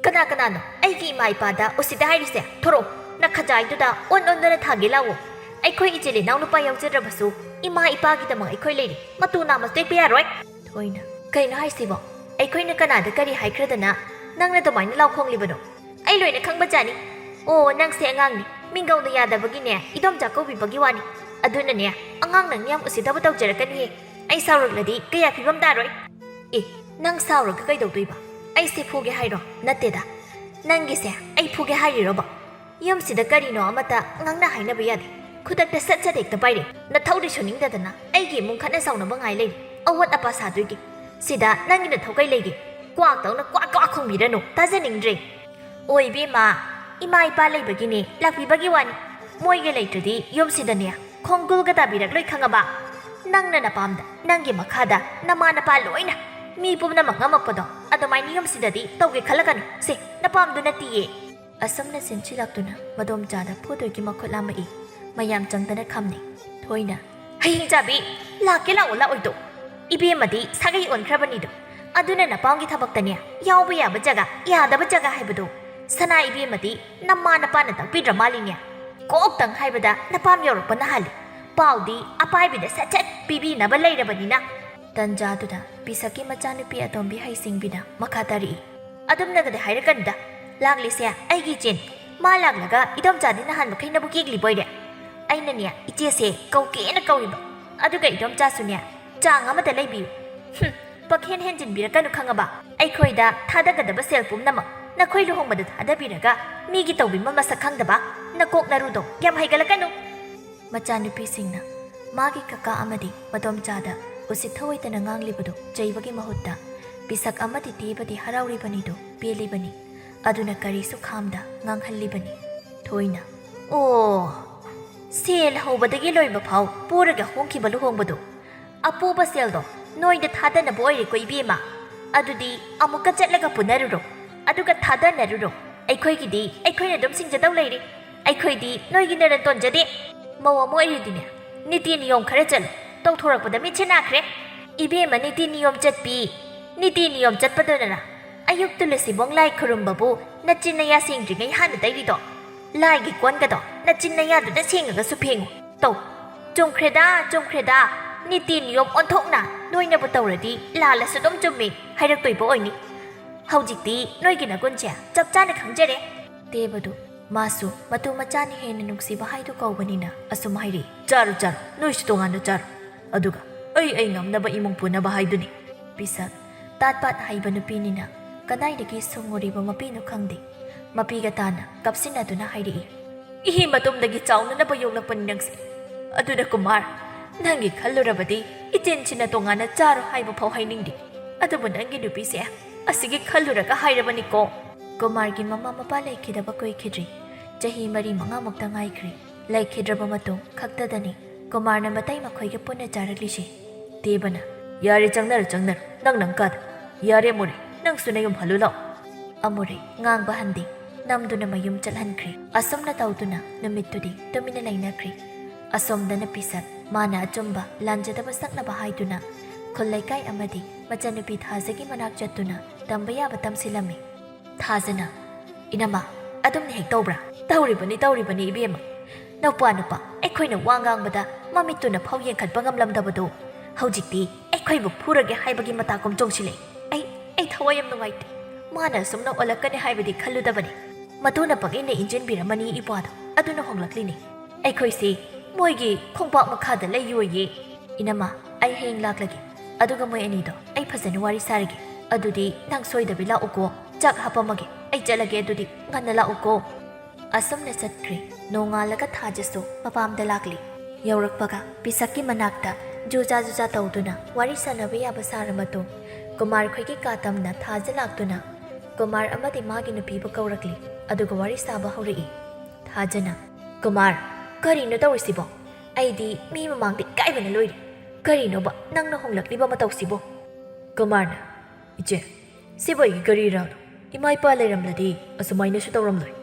"ꯀꯅꯥ ꯀꯅꯥꯅꯣ ꯑꯩꯒꯤ ꯏꯃꯥ ꯏꯄꯥꯗ ꯎꯁꯤꯠꯇ ꯍꯥꯏꯔꯤꯁꯦ? ꯊꯣꯔꯛꯑꯣ, ꯅꯈꯖꯥꯏꯗꯨꯗ ꯑꯣꯟ ꯑꯣꯟꯗꯅ ꯊꯥꯒꯦ ꯂꯥꯛꯑꯣ꯫ ꯑꯩꯈꯣꯏ ꯏꯆꯤꯜ ꯏꯅꯥꯎ ꯅꯨꯄꯥ ꯌꯥꯎꯖꯗ꯭ꯔꯕꯁꯨ ꯏꯃꯥ ꯏꯄꯥꯒꯤꯗꯃꯛ ꯑꯩꯈꯣꯏ ꯂꯩꯔꯤ꯫ ꯃꯇꯨ ꯅꯥꯝꯃꯁꯨ ꯇꯦꯛꯄ ꯌꯥꯔꯣꯏ꯫" ꯊꯣꯏꯅ, "ꯀꯩꯅꯣ ꯍꯥꯏꯁꯤꯕꯣ? ꯑꯩꯈꯣꯏꯅ ꯀꯅꯥꯗ ꯀꯔꯤ ꯍꯥꯏꯈ꯭ꯔꯗꯅ ꯅꯪꯅ ꯑꯗꯨꯃꯥꯏꯅ ꯂꯥꯎ ꯈꯣꯡꯂꯤꯕꯅꯣ?" "ꯑꯩ ꯂꯣꯏꯅ ꯈꯪꯕꯖꯥꯠꯅꯤ꯫ ꯑꯣ, ꯅꯪꯁꯦ ꯑꯉꯥꯡꯅꯤ, ꯃꯤꯡꯒꯧꯅ ꯌꯥꯗꯕꯒꯤꯅꯦ ꯏꯗꯣꯝꯆꯥ ꯀꯧꯕꯤꯕꯒꯤ ꯋꯥꯅꯤ꯫ ꯑꯗꯨꯅꯅꯦ, ꯑꯉꯥꯡ ꯅꯪ ꯌꯥꯝ ꯎꯁꯤꯠꯇꯕ ꯇꯧꯖꯔꯛꯀꯅꯤꯍꯦ꯫ ꯑꯩ ꯁꯥꯎꯔꯛꯂꯗꯤ ꯀꯌꯥ ꯐꯤꯕꯝ ꯇꯥꯔꯣꯏ꯫" "ꯑꯦ, ꯅꯪ ꯁꯥꯎꯔꯒ ꯀꯩꯗꯧꯗꯣꯏꯕ? ꯑꯩꯁꯦ ꯐꯨꯒꯦ ꯍꯥꯏꯔꯣ? ꯅꯠꯇꯦꯗ꯫ ꯅꯪꯒꯤꯁꯦ ꯑꯩ ꯐꯨꯒꯦ ꯍꯥꯏꯔꯤꯔꯣꯕ? ꯌꯨꯝꯁꯤꯗ ꯀꯔꯤꯅꯣ ꯑꯃꯠꯇ ꯉꯥꯡꯅ ꯍꯥꯏꯅꯕ ꯌꯥꯗꯦ꯫ ꯈꯨꯗꯛꯇ ꯁꯠ ꯁꯠ ꯍꯦꯛꯇ ꯄꯥꯏꯔꯦ꯫ ꯅꯊꯧꯗꯤ ꯁꯨꯅꯤꯡꯗꯗꯅ ꯑꯩꯒꯤ ꯏꯃꯨꯡ ꯈꯠꯅ ꯆꯥꯎꯅꯕ ꯉꯥꯏ ꯂꯩꯔꯦ꯫ ꯑꯋꯣꯠ ꯑꯄꯥ ꯁꯥꯗꯣꯏꯒꯦ꯫ ꯁꯤꯗ ꯅꯪꯒꯤ ꯅꯊꯧ ꯀꯩ ꯂꯩꯒꯦ? ꯀ꯭ꯋꯥꯛꯇꯧꯅ ꯀ꯭ꯋꯥꯛ ꯀ꯭ꯋꯥꯛ ꯈꯣꯡꯕꯤꯔꯅꯨ꯫ ꯇꯥꯖꯅꯤꯡꯗ꯭ꯔꯦ꯫ ꯑꯣ ꯏꯕꯦꯝꯃ, ꯏꯃꯥ ꯏꯄꯥ ꯂꯩꯕꯒꯤꯅꯦ, ꯂꯥꯛꯄꯤꯕꯒꯤ ꯋꯥꯅꯤ꯫ ꯃꯣꯏꯒ ꯂꯩꯇ꯭ꯔꯗꯤ ꯌꯨꯝꯁꯤꯗꯅꯦ ꯈꯣꯡꯒꯨꯜꯒ ꯇꯥꯕꯤꯔꯛꯂꯣꯏ, ꯈꯪꯉꯕ? ꯅꯪꯅ ꯅꯄꯥꯝꯗ, ꯅꯪꯒꯤ ꯃꯈꯥꯗ ꯅꯃꯥ ꯅꯄꯥ ꯂꯣꯏꯅ, ꯃꯤ ꯄꯨꯝꯅꯃꯛ ꯉꯝꯃꯛꯄꯗꯣ ꯑꯗꯨꯃꯥꯏꯅ ꯌꯨꯝꯁꯤꯗꯗꯤ ꯇꯧꯒꯦ ꯈꯜꯂꯛꯀꯅꯨ꯫ ꯁꯦ, ꯅꯄꯥꯝꯗꯨ ꯅꯠꯇꯤꯌꯦ꯫ ꯑꯁꯨꯝꯅ ꯆꯦꯟꯁꯤꯜꯂꯛꯇꯨꯅ ꯃꯗꯣꯝꯆꯥꯗ ꯐꯨꯗꯣꯏꯒꯤ ꯃꯈꯨꯠ ꯂꯥꯝꯃꯛꯏ꯫ ꯃꯌꯥꯝ ꯆꯪꯗꯅ ꯈꯝꯅꯩ꯫ ꯊꯣꯏꯅ, "ꯍꯌꯦꯡ ꯆꯥꯕꯤ, ꯂꯥꯛꯀꯦ ꯂꯥꯛꯑꯣ ꯂꯥꯛꯑꯣꯏꯗꯣ? ꯏꯕꯦꯝꯃꯗꯤ ꯁꯥꯒꯩ ꯑꯣꯟꯈ꯭ꯔꯕꯅꯤꯗꯣ꯫ ꯑꯗꯨꯅ ꯅꯄꯥꯝꯒꯤ ꯊꯕꯛꯇꯅꯦ ꯌꯥꯎꯕ ꯌꯥꯕ ꯖꯒꯥ, ꯌꯥꯗꯕ ꯖꯒꯥ ꯍꯥꯏꯕꯗꯣ ꯁꯅꯥ ꯏꯕꯦꯝꯃꯗꯤ ꯅꯃꯥ ꯅꯄꯥꯅ ꯇꯥꯛꯄꯤꯗ꯭ꯔ ꯃꯥꯜꯂꯤꯅꯦ꯫ ꯀꯣꯛꯇꯪ ꯍꯥꯏꯕꯗ ꯅꯄꯥꯝ ꯌꯧꯔꯛꯄꯅ ꯍꯥꯜꯂꯤ꯫ ꯄꯥꯎꯗꯤ ꯑꯄꯥꯏꯕꯤꯗ ꯁꯠ ꯁꯠ ꯄꯤꯕꯤꯅꯕ ꯂꯩꯔꯕꯅꯤꯅ꯫" ꯇꯟꯖꯥꯗꯨꯗ ꯄꯤꯁꯛꯀꯤ ꯃꯆꯥꯅꯨꯄꯤ ꯑꯇꯣꯝꯕꯤ ꯍꯩꯁꯤꯡꯕꯤꯅ ꯃꯈꯥ ꯇꯥꯔꯛꯏ꯫ "ꯑꯗꯨꯝꯅꯒꯗꯤ ꯍꯥꯏꯔꯛꯀꯅꯨꯗ꯫ ꯂꯥꯛꯂꯤꯁꯦ ꯑꯩꯒꯤ ꯏꯆꯦꯅꯤ꯫ ꯃꯥ ꯂꯥꯛꯂꯒ ꯏꯗꯣꯝꯆꯥꯗꯤ ꯅꯍꯥꯟ ꯃꯈꯩ ꯅꯕꯨꯛ ꯌꯦꯛꯂꯤꯕꯣꯏꯔꯦ꯫ ꯑꯩꯅꯅꯦ ꯏꯆꯦꯁꯦ ꯀꯧꯒꯦꯅ ꯀꯧꯔꯤꯕ꯫ ꯑꯗꯨꯒ ꯏꯗꯣꯝꯆꯥꯁꯨꯅꯦ ꯆꯥꯡ ꯑꯃꯗ ꯂꯩꯕꯤꯌꯨ꯫ ꯍꯨꯝ, ꯄꯛꯍꯦꯟ ꯍꯦꯟꯖꯤꯟꯕꯤꯔꯛꯀꯅꯨ, ꯈꯪꯉꯕ? ꯑꯩꯈꯣꯏꯗ ꯊꯥꯗꯒꯗꯕ ꯁꯦꯜ ꯄꯨꯝꯅꯃꯛ ꯅꯈꯣꯏ ꯂꯨꯍꯣꯡꯕꯗ ꯊꯥꯗꯕꯤꯔꯒ ꯃꯤꯒꯤ ꯇꯧꯕꯤꯃꯜ ꯃꯁꯛ ꯈꯪꯗꯕ ꯅꯀꯣꯛ ꯅꯔꯨꯗꯣ ꯌꯥꯝ ꯍꯩꯒꯠꯂꯛꯀꯅꯨ꯫" ꯃꯆꯥꯅꯨꯄꯤꯁꯤꯡꯅ ꯃꯥꯒꯤ ꯀꯀꯥ ꯑꯃꯗꯤ ꯃꯗꯣꯝꯆꯥꯗ ꯎꯁꯤꯠ ꯊꯑꯣꯏꯗꯅ ꯉꯥꯡꯂꯤꯕꯗꯨ ꯆꯩꯕꯒꯤ ꯃꯍꯨꯠꯇ ꯄꯤꯁꯛ ꯑꯃꯗꯤ ꯇꯦꯕꯗꯤ ꯍꯔꯥꯎꯔꯤꯕꯅꯤꯗꯨ ꯄꯦꯜꯂꯤꯕꯅꯤ꯫ ꯑꯗꯨꯅ ꯀꯔꯤꯁꯨ ꯈꯥꯝꯗ ꯉꯥꯡꯍꯜꯂꯤꯕꯅꯤ꯫ ꯊꯣꯏꯅ, "ꯑꯣ, ꯁꯦꯜ ꯍꯧꯕꯗꯒꯤ ꯂꯣꯏꯕ ꯐꯥꯎ ꯄꯨꯔꯒ ꯍꯣꯡꯈꯤꯕ ꯂꯨꯍꯣꯡꯕꯗꯨ꯫ ꯑꯄꯨꯕ ꯁꯦꯜꯗꯣ ꯅꯣꯏꯗ ꯊꯥꯗꯅꯕ ꯑꯣꯏꯔꯦꯀꯣ, ꯏꯕꯦꯝꯃ꯫ ꯑꯗꯨꯗꯤ ꯑꯃꯨꯛꯀ ꯆꯠꯂꯒ ꯄꯨꯅꯔꯨꯔꯣ, ꯑꯗꯨꯒ ꯊꯥꯗꯅꯔꯨꯔꯣ꯫ ꯑꯩꯈꯣꯏꯒꯤꯗꯤ ꯑꯩꯈꯣꯏꯅ ꯑꯗꯨꯝ ꯁꯤꯡꯖꯗꯧ ꯂꯩꯔꯦ꯫ ꯑꯩꯈꯣꯏꯗꯤ ꯅꯣꯏꯒꯤ ꯅꯔꯟ ꯇꯣꯟꯖꯗꯦ꯫" "ꯃꯧ ꯑꯃ ꯑꯣꯏꯔꯗꯤꯅꯦ, ꯅꯤꯇꯤ ꯅꯤꯌꯣꯝ ꯈꯔ ꯆꯠꯂꯨ꯫ ꯇꯧꯊꯣꯔꯛꯄꯗ ꯃꯤꯠꯁꯦ ꯅꯥꯈ꯭ꯔꯦ꯫" "ꯏꯕꯦꯝꯃ, ꯅꯤꯇꯤ ꯅꯤꯌꯣꯝ ꯆꯠꯄꯤ, ꯅꯤꯇꯤ ꯅꯤꯌꯣꯝ ꯆꯠꯄꯗꯨꯅ ꯑꯌꯨꯛ ꯇꯨꯜꯂꯁꯤꯕꯣꯡ ꯂꯥꯏ ꯈꯨꯔꯨꯝꯕꯕꯨ ꯅꯆꯤꯟ ꯅꯌꯥ ꯁꯦꯡꯗ꯭ꯔꯤꯉꯩ ꯍꯥꯟꯅ ꯇꯩꯔꯤꯗꯣ? ꯂꯥꯏꯒꯤ ꯀꯣꯟꯒꯗꯣ ꯅꯆꯤꯟ ꯅꯌꯥꯗꯨꯗ ꯁꯦꯡꯉꯒꯁꯨ ꯐꯦꯡꯉꯨ꯫ ꯇꯧ, ꯆꯨꯝꯈ꯭ꯔꯦꯗ, ꯆꯨꯝꯈ꯭ꯔꯦꯗ꯫ ꯅꯤꯇꯤ ꯅꯤꯌꯣꯝ ꯑꯣꯟꯊꯣꯛꯅ ꯅꯣꯏꯅꯕꯨ ꯇꯧꯔꯗꯤ ꯂꯥꯜꯂꯁꯨ ꯑꯗꯨꯝ ꯆꯨꯝꯃꯤ ꯍꯥꯏꯔꯛꯇꯣꯏꯕ ꯑꯣꯏꯅꯤ꯫ ꯍꯧꯖꯤꯛꯇꯤ ꯅꯣꯏꯒꯤ ꯅꯒꯨꯟꯁꯦ ꯆꯞ ꯆꯥꯅ ꯈꯪꯖꯔꯦ꯫" ꯇꯦꯕꯗꯨ ꯃꯥꯁꯨ ꯃꯇꯨ ꯃꯆꯥꯅ ꯍꯦꯟꯅ ꯅꯨꯡꯁꯤꯕ ꯍꯥꯏꯗꯨ ꯀꯧꯕꯅꯤꯅ ꯑꯁꯨꯝ ꯍꯥꯏꯔꯛꯏ꯫ "ꯆꯥꯔꯨ, ꯆꯥꯔꯨ, ꯅꯣꯏꯁꯨ ꯇꯣꯉꯥꯟꯅ ꯆꯥꯔꯨ꯫ ꯑꯗꯨꯒ ꯑꯩ ꯑꯩ ꯉꯝꯅꯕ ꯏꯃꯨꯡ ꯄꯨꯅꯕ ꯍꯥꯏꯗꯨꯅꯤ꯫" ꯄꯤꯁꯛ ꯇꯥꯠ ꯄꯥꯠ ꯍꯩꯕ ꯅꯨꯄꯤꯅꯤꯅ ꯀꯗꯥꯏꯗꯒꯤ ꯁꯨꯡꯉꯨꯔꯤꯕ ꯃꯄꯤꯅꯣ ꯈꯪꯗꯦ꯫ ꯃꯄꯤꯒ ꯇꯥꯅ ꯀꯞꯁꯤꯟꯅꯗꯨꯅ ꯍꯥꯏꯔꯛꯏ꯫ "ꯏꯍꯤ ꯃꯇꯨꯝꯗꯒꯤ ꯆꯥꯎꯅꯅꯕ ꯌꯣꯛꯂꯛꯄꯅꯤ ꯅꯪꯁꯦ꯫ ꯑꯗꯨꯅ ꯀꯨꯃꯥꯔ, ꯅꯪꯒꯤ ꯈꯜꯂꯨꯔꯕꯗꯤ ꯏꯆꯦꯟꯁꯤꯅ ꯇꯣꯉꯥꯟꯅ ꯆꯥꯔꯣ ꯍꯥꯏꯕ ꯐꯥꯎ ꯍꯥꯏꯅꯤꯡꯗꯦ꯫ ꯑꯗꯨꯕꯨ ꯅꯪꯒꯤ ꯅꯨꯄꯤꯁꯦ ꯑꯁꯤꯒꯤ ꯈꯜꯂꯨꯔꯒ ꯍꯥꯏꯔꯕꯅꯤꯀꯣ꯫" ꯀꯨꯃꯥꯔꯒꯤ ꯃꯃꯥ ꯃꯄꯥ ꯂꯩꯈꯤꯗꯕ ꯀꯨꯏꯈꯤꯗ꯭ꯔꯤ꯫ ꯆꯍꯤ ꯃꯔꯤ ꯃꯉꯥꯃꯨꯛꯇ ꯉꯥꯏꯈ꯭ꯔꯦ꯫ ꯂꯩꯈꯤꯗ꯭ꯔꯕ ꯃꯇꯨꯡ ꯈꯛꯇꯗꯅꯤ ꯀꯨꯃꯥꯔꯅ ꯃꯇꯩ ꯃꯈꯣꯏꯒ ꯄꯨꯟꯅ ꯆꯥꯔꯛꯂꯤꯁꯦ꯫ ꯗꯦꯕꯅ, "ꯌꯥꯔꯦ, ꯆꯪꯅꯔꯣ, ꯆꯪꯅꯔꯣ, ꯅꯪ ꯅꯪ ꯀꯥꯗ꯫ ꯌꯥꯔꯦ, ꯑꯃꯨꯔꯤ, ꯅꯪꯁꯨ ꯅꯌꯨꯝ ꯍꯜꯂꯨ ꯂꯥꯛꯑꯣ꯫" ꯑꯃꯨꯔꯤ ꯉꯥꯡꯕ ꯍꯟꯗꯦ, ꯅꯝꯗꯨꯅ ꯃꯌꯨꯝ ꯆꯠꯍꯟꯈ꯭ꯔꯦ꯫ ꯑꯁꯨꯝꯅ ꯇꯧꯗꯨꯅ ꯅꯨꯃꯤꯠꯇꯨꯗꯤ ꯇꯨꯃꯤꯟꯅ ꯂꯩꯅꯈ꯭ꯔꯦ꯫ ꯑꯁꯣꯝꯗꯅ ꯄꯤꯁꯛ ꯃꯥꯅ ꯑꯆꯨꯝꯕ ꯂꯥꯟꯖꯗꯕ ꯁꯛꯅꯕ ꯍꯥꯏꯗꯨꯅ ꯈꯨꯜ ꯂꯩꯀꯥꯏ ꯑꯃꯗꯤ ꯃꯆꯟꯅꯨꯄꯤ ꯊꯥꯖꯒꯤ ꯃꯅꯥꯛ ꯆꯠꯇꯨꯅ ꯇꯝꯕ ꯌꯥꯕ ꯇꯝꯁꯤꯜꯂꯝꯃꯤ꯫ ꯊꯥꯖꯅ, "ꯏꯅꯝꯃ, ꯑꯗꯨꯝꯅ ꯍꯦꯛ ꯇꯧꯕ꯭ꯔꯥ?" "ꯇꯧꯔꯤꯕꯅꯤ, ꯇꯧꯔꯤꯕꯅꯤ ꯏꯕꯦꯝꯃ꯫ ꯅꯨꯄꯥ ꯅꯨꯄꯥ ꯑꯩꯈꯣꯏꯅ ꯋꯥ ꯉꯥꯡꯕꯗ ꯃꯃꯤꯠꯇꯨꯅ ꯐꯥꯎ ꯌꯦꯡꯈꯠꯄ ꯉꯝꯂꯝꯗꯕꯗꯣ ꯍꯧꯖꯤꯛꯇꯤ ꯑꯩꯈꯣꯏꯕꯨ ꯐꯨꯔꯒꯦ ꯍꯥꯏꯕꯒꯤ ꯃꯇꯥꯒꯨꯝ ꯆꯣꯡꯁꯤꯜꯂꯛꯏ꯫ ꯑꯩ, ꯑꯩ ꯊꯋꯥꯏ ꯌꯥꯝ ꯅꯨꯡꯉꯥꯏꯇꯦ꯫ ꯃꯥꯅ ꯑꯁꯨꯝꯅ ꯑꯣꯜꯂꯛꯀꯅꯤ ꯍꯥꯏꯕꯗꯤ ꯈꯜꯂꯨꯗꯕꯅꯤ꯫ ꯃꯇꯨꯅ ꯄꯪꯏꯟꯅ ꯏꯟꯖꯤꯟꯕꯤꯔꯝꯃꯅꯤ ꯏꯄ꯭ꯋꯥꯗꯣ, ꯑꯗꯨꯅ ꯍꯣꯡꯂꯛꯂꯤꯅꯤ꯫ ꯑꯩꯈꯣꯏꯁꯤ ꯃꯣꯏꯒꯤ ꯈꯣꯡꯄꯥꯛ ꯃꯈꯥꯗ ꯂꯩꯌꯣꯌꯦ꯫ ꯏꯅꯝꯃ, ꯑꯩ ꯍꯌꯦꯡ ꯂꯥꯛꯂꯒꯦ, ꯑꯗꯨꯒ ꯃꯣꯏ ꯑꯅꯤꯗꯣ ꯑꯩ ꯐꯖꯅ ꯋꯥꯔꯤ ꯁꯥꯔꯒꯦ꯫ ꯑꯗꯨꯗꯤ ꯅꯪ ꯁꯣꯏꯗꯕꯤ ꯂꯥꯛꯎꯀꯣ꯫ ꯆꯥꯛ ꯍꯥꯞꯄꯝꯃꯒꯦ, ꯑꯩ ꯆꯠꯂꯒꯦ, ꯑꯗꯨꯗꯤ ꯉꯟꯅ ꯂꯥꯛꯎꯀꯣ꯫" ꯑꯁꯨꯝꯅ ꯆꯠꯈ꯭ꯔꯦ꯫ ꯅꯣꯡꯉꯥꯜꯂꯒ ꯊꯥꯖꯁꯨ ꯃꯄꯥꯝꯗ ꯂꯥꯛꯂꯤ꯫ ꯌꯧꯔꯛꯄꯒ ꯄꯤꯁꯛꯀꯤ ꯃꯅꯥꯛꯇ ꯖꯨꯖꯥ ꯖꯨꯖꯥ ꯇꯧꯗꯨꯅ ꯋꯥꯔꯤ ꯁꯥꯟꯅꯕ ꯌꯥꯕ ꯁꯥꯔ ꯃꯇꯨꯡ ꯀꯨꯃꯥꯔ ꯈꯣꯏꯒꯤ ꯀꯥ ꯇꯝꯅ ꯊꯥꯖ ꯂꯥꯛꯇꯨꯅ ꯀꯨꯃꯥꯔ ꯑꯃꯗꯤ ꯃꯥꯒꯤ ꯅꯨꯄꯤꯕꯨ ꯀꯧꯔꯛꯂꯤ꯫ ꯑꯗꯨꯒ ꯋꯥꯔꯤ ꯁꯥꯕ ꯍꯧꯔꯛꯏ꯫ ꯊꯥꯖꯅ, "ꯀꯨꯃꯥꯔ, ꯀꯔꯤꯅꯣ ꯇꯧꯔꯤꯁꯤꯕꯣ? ꯑꯩꯗꯤ ꯃꯤ ꯃꯃꯥꯡꯗ ꯏꯀꯥꯏꯕꯅ ꯂꯣꯏꯔꯦ꯫ ꯀꯔꯤꯅꯣꯕ ꯅꯪꯅ ꯍꯣꯡꯂꯛꯂꯤꯕ ꯃꯇꯧꯁꯤꯕꯣ?" ꯀꯨꯃꯥꯔꯅ, "ꯏꯆꯦ, ꯁꯤꯕꯨ ꯑꯩꯒꯤ ꯀꯔꯤ ꯏꯔꯥꯜꯅꯣ? ꯏꯃꯥ ꯏꯄꯥ ꯂꯩꯔꯝꯂꯗꯤ ꯑꯁꯨꯃꯥꯏꯅꯁꯨ ꯇꯧꯔꯝꯂꯣꯏ꯫"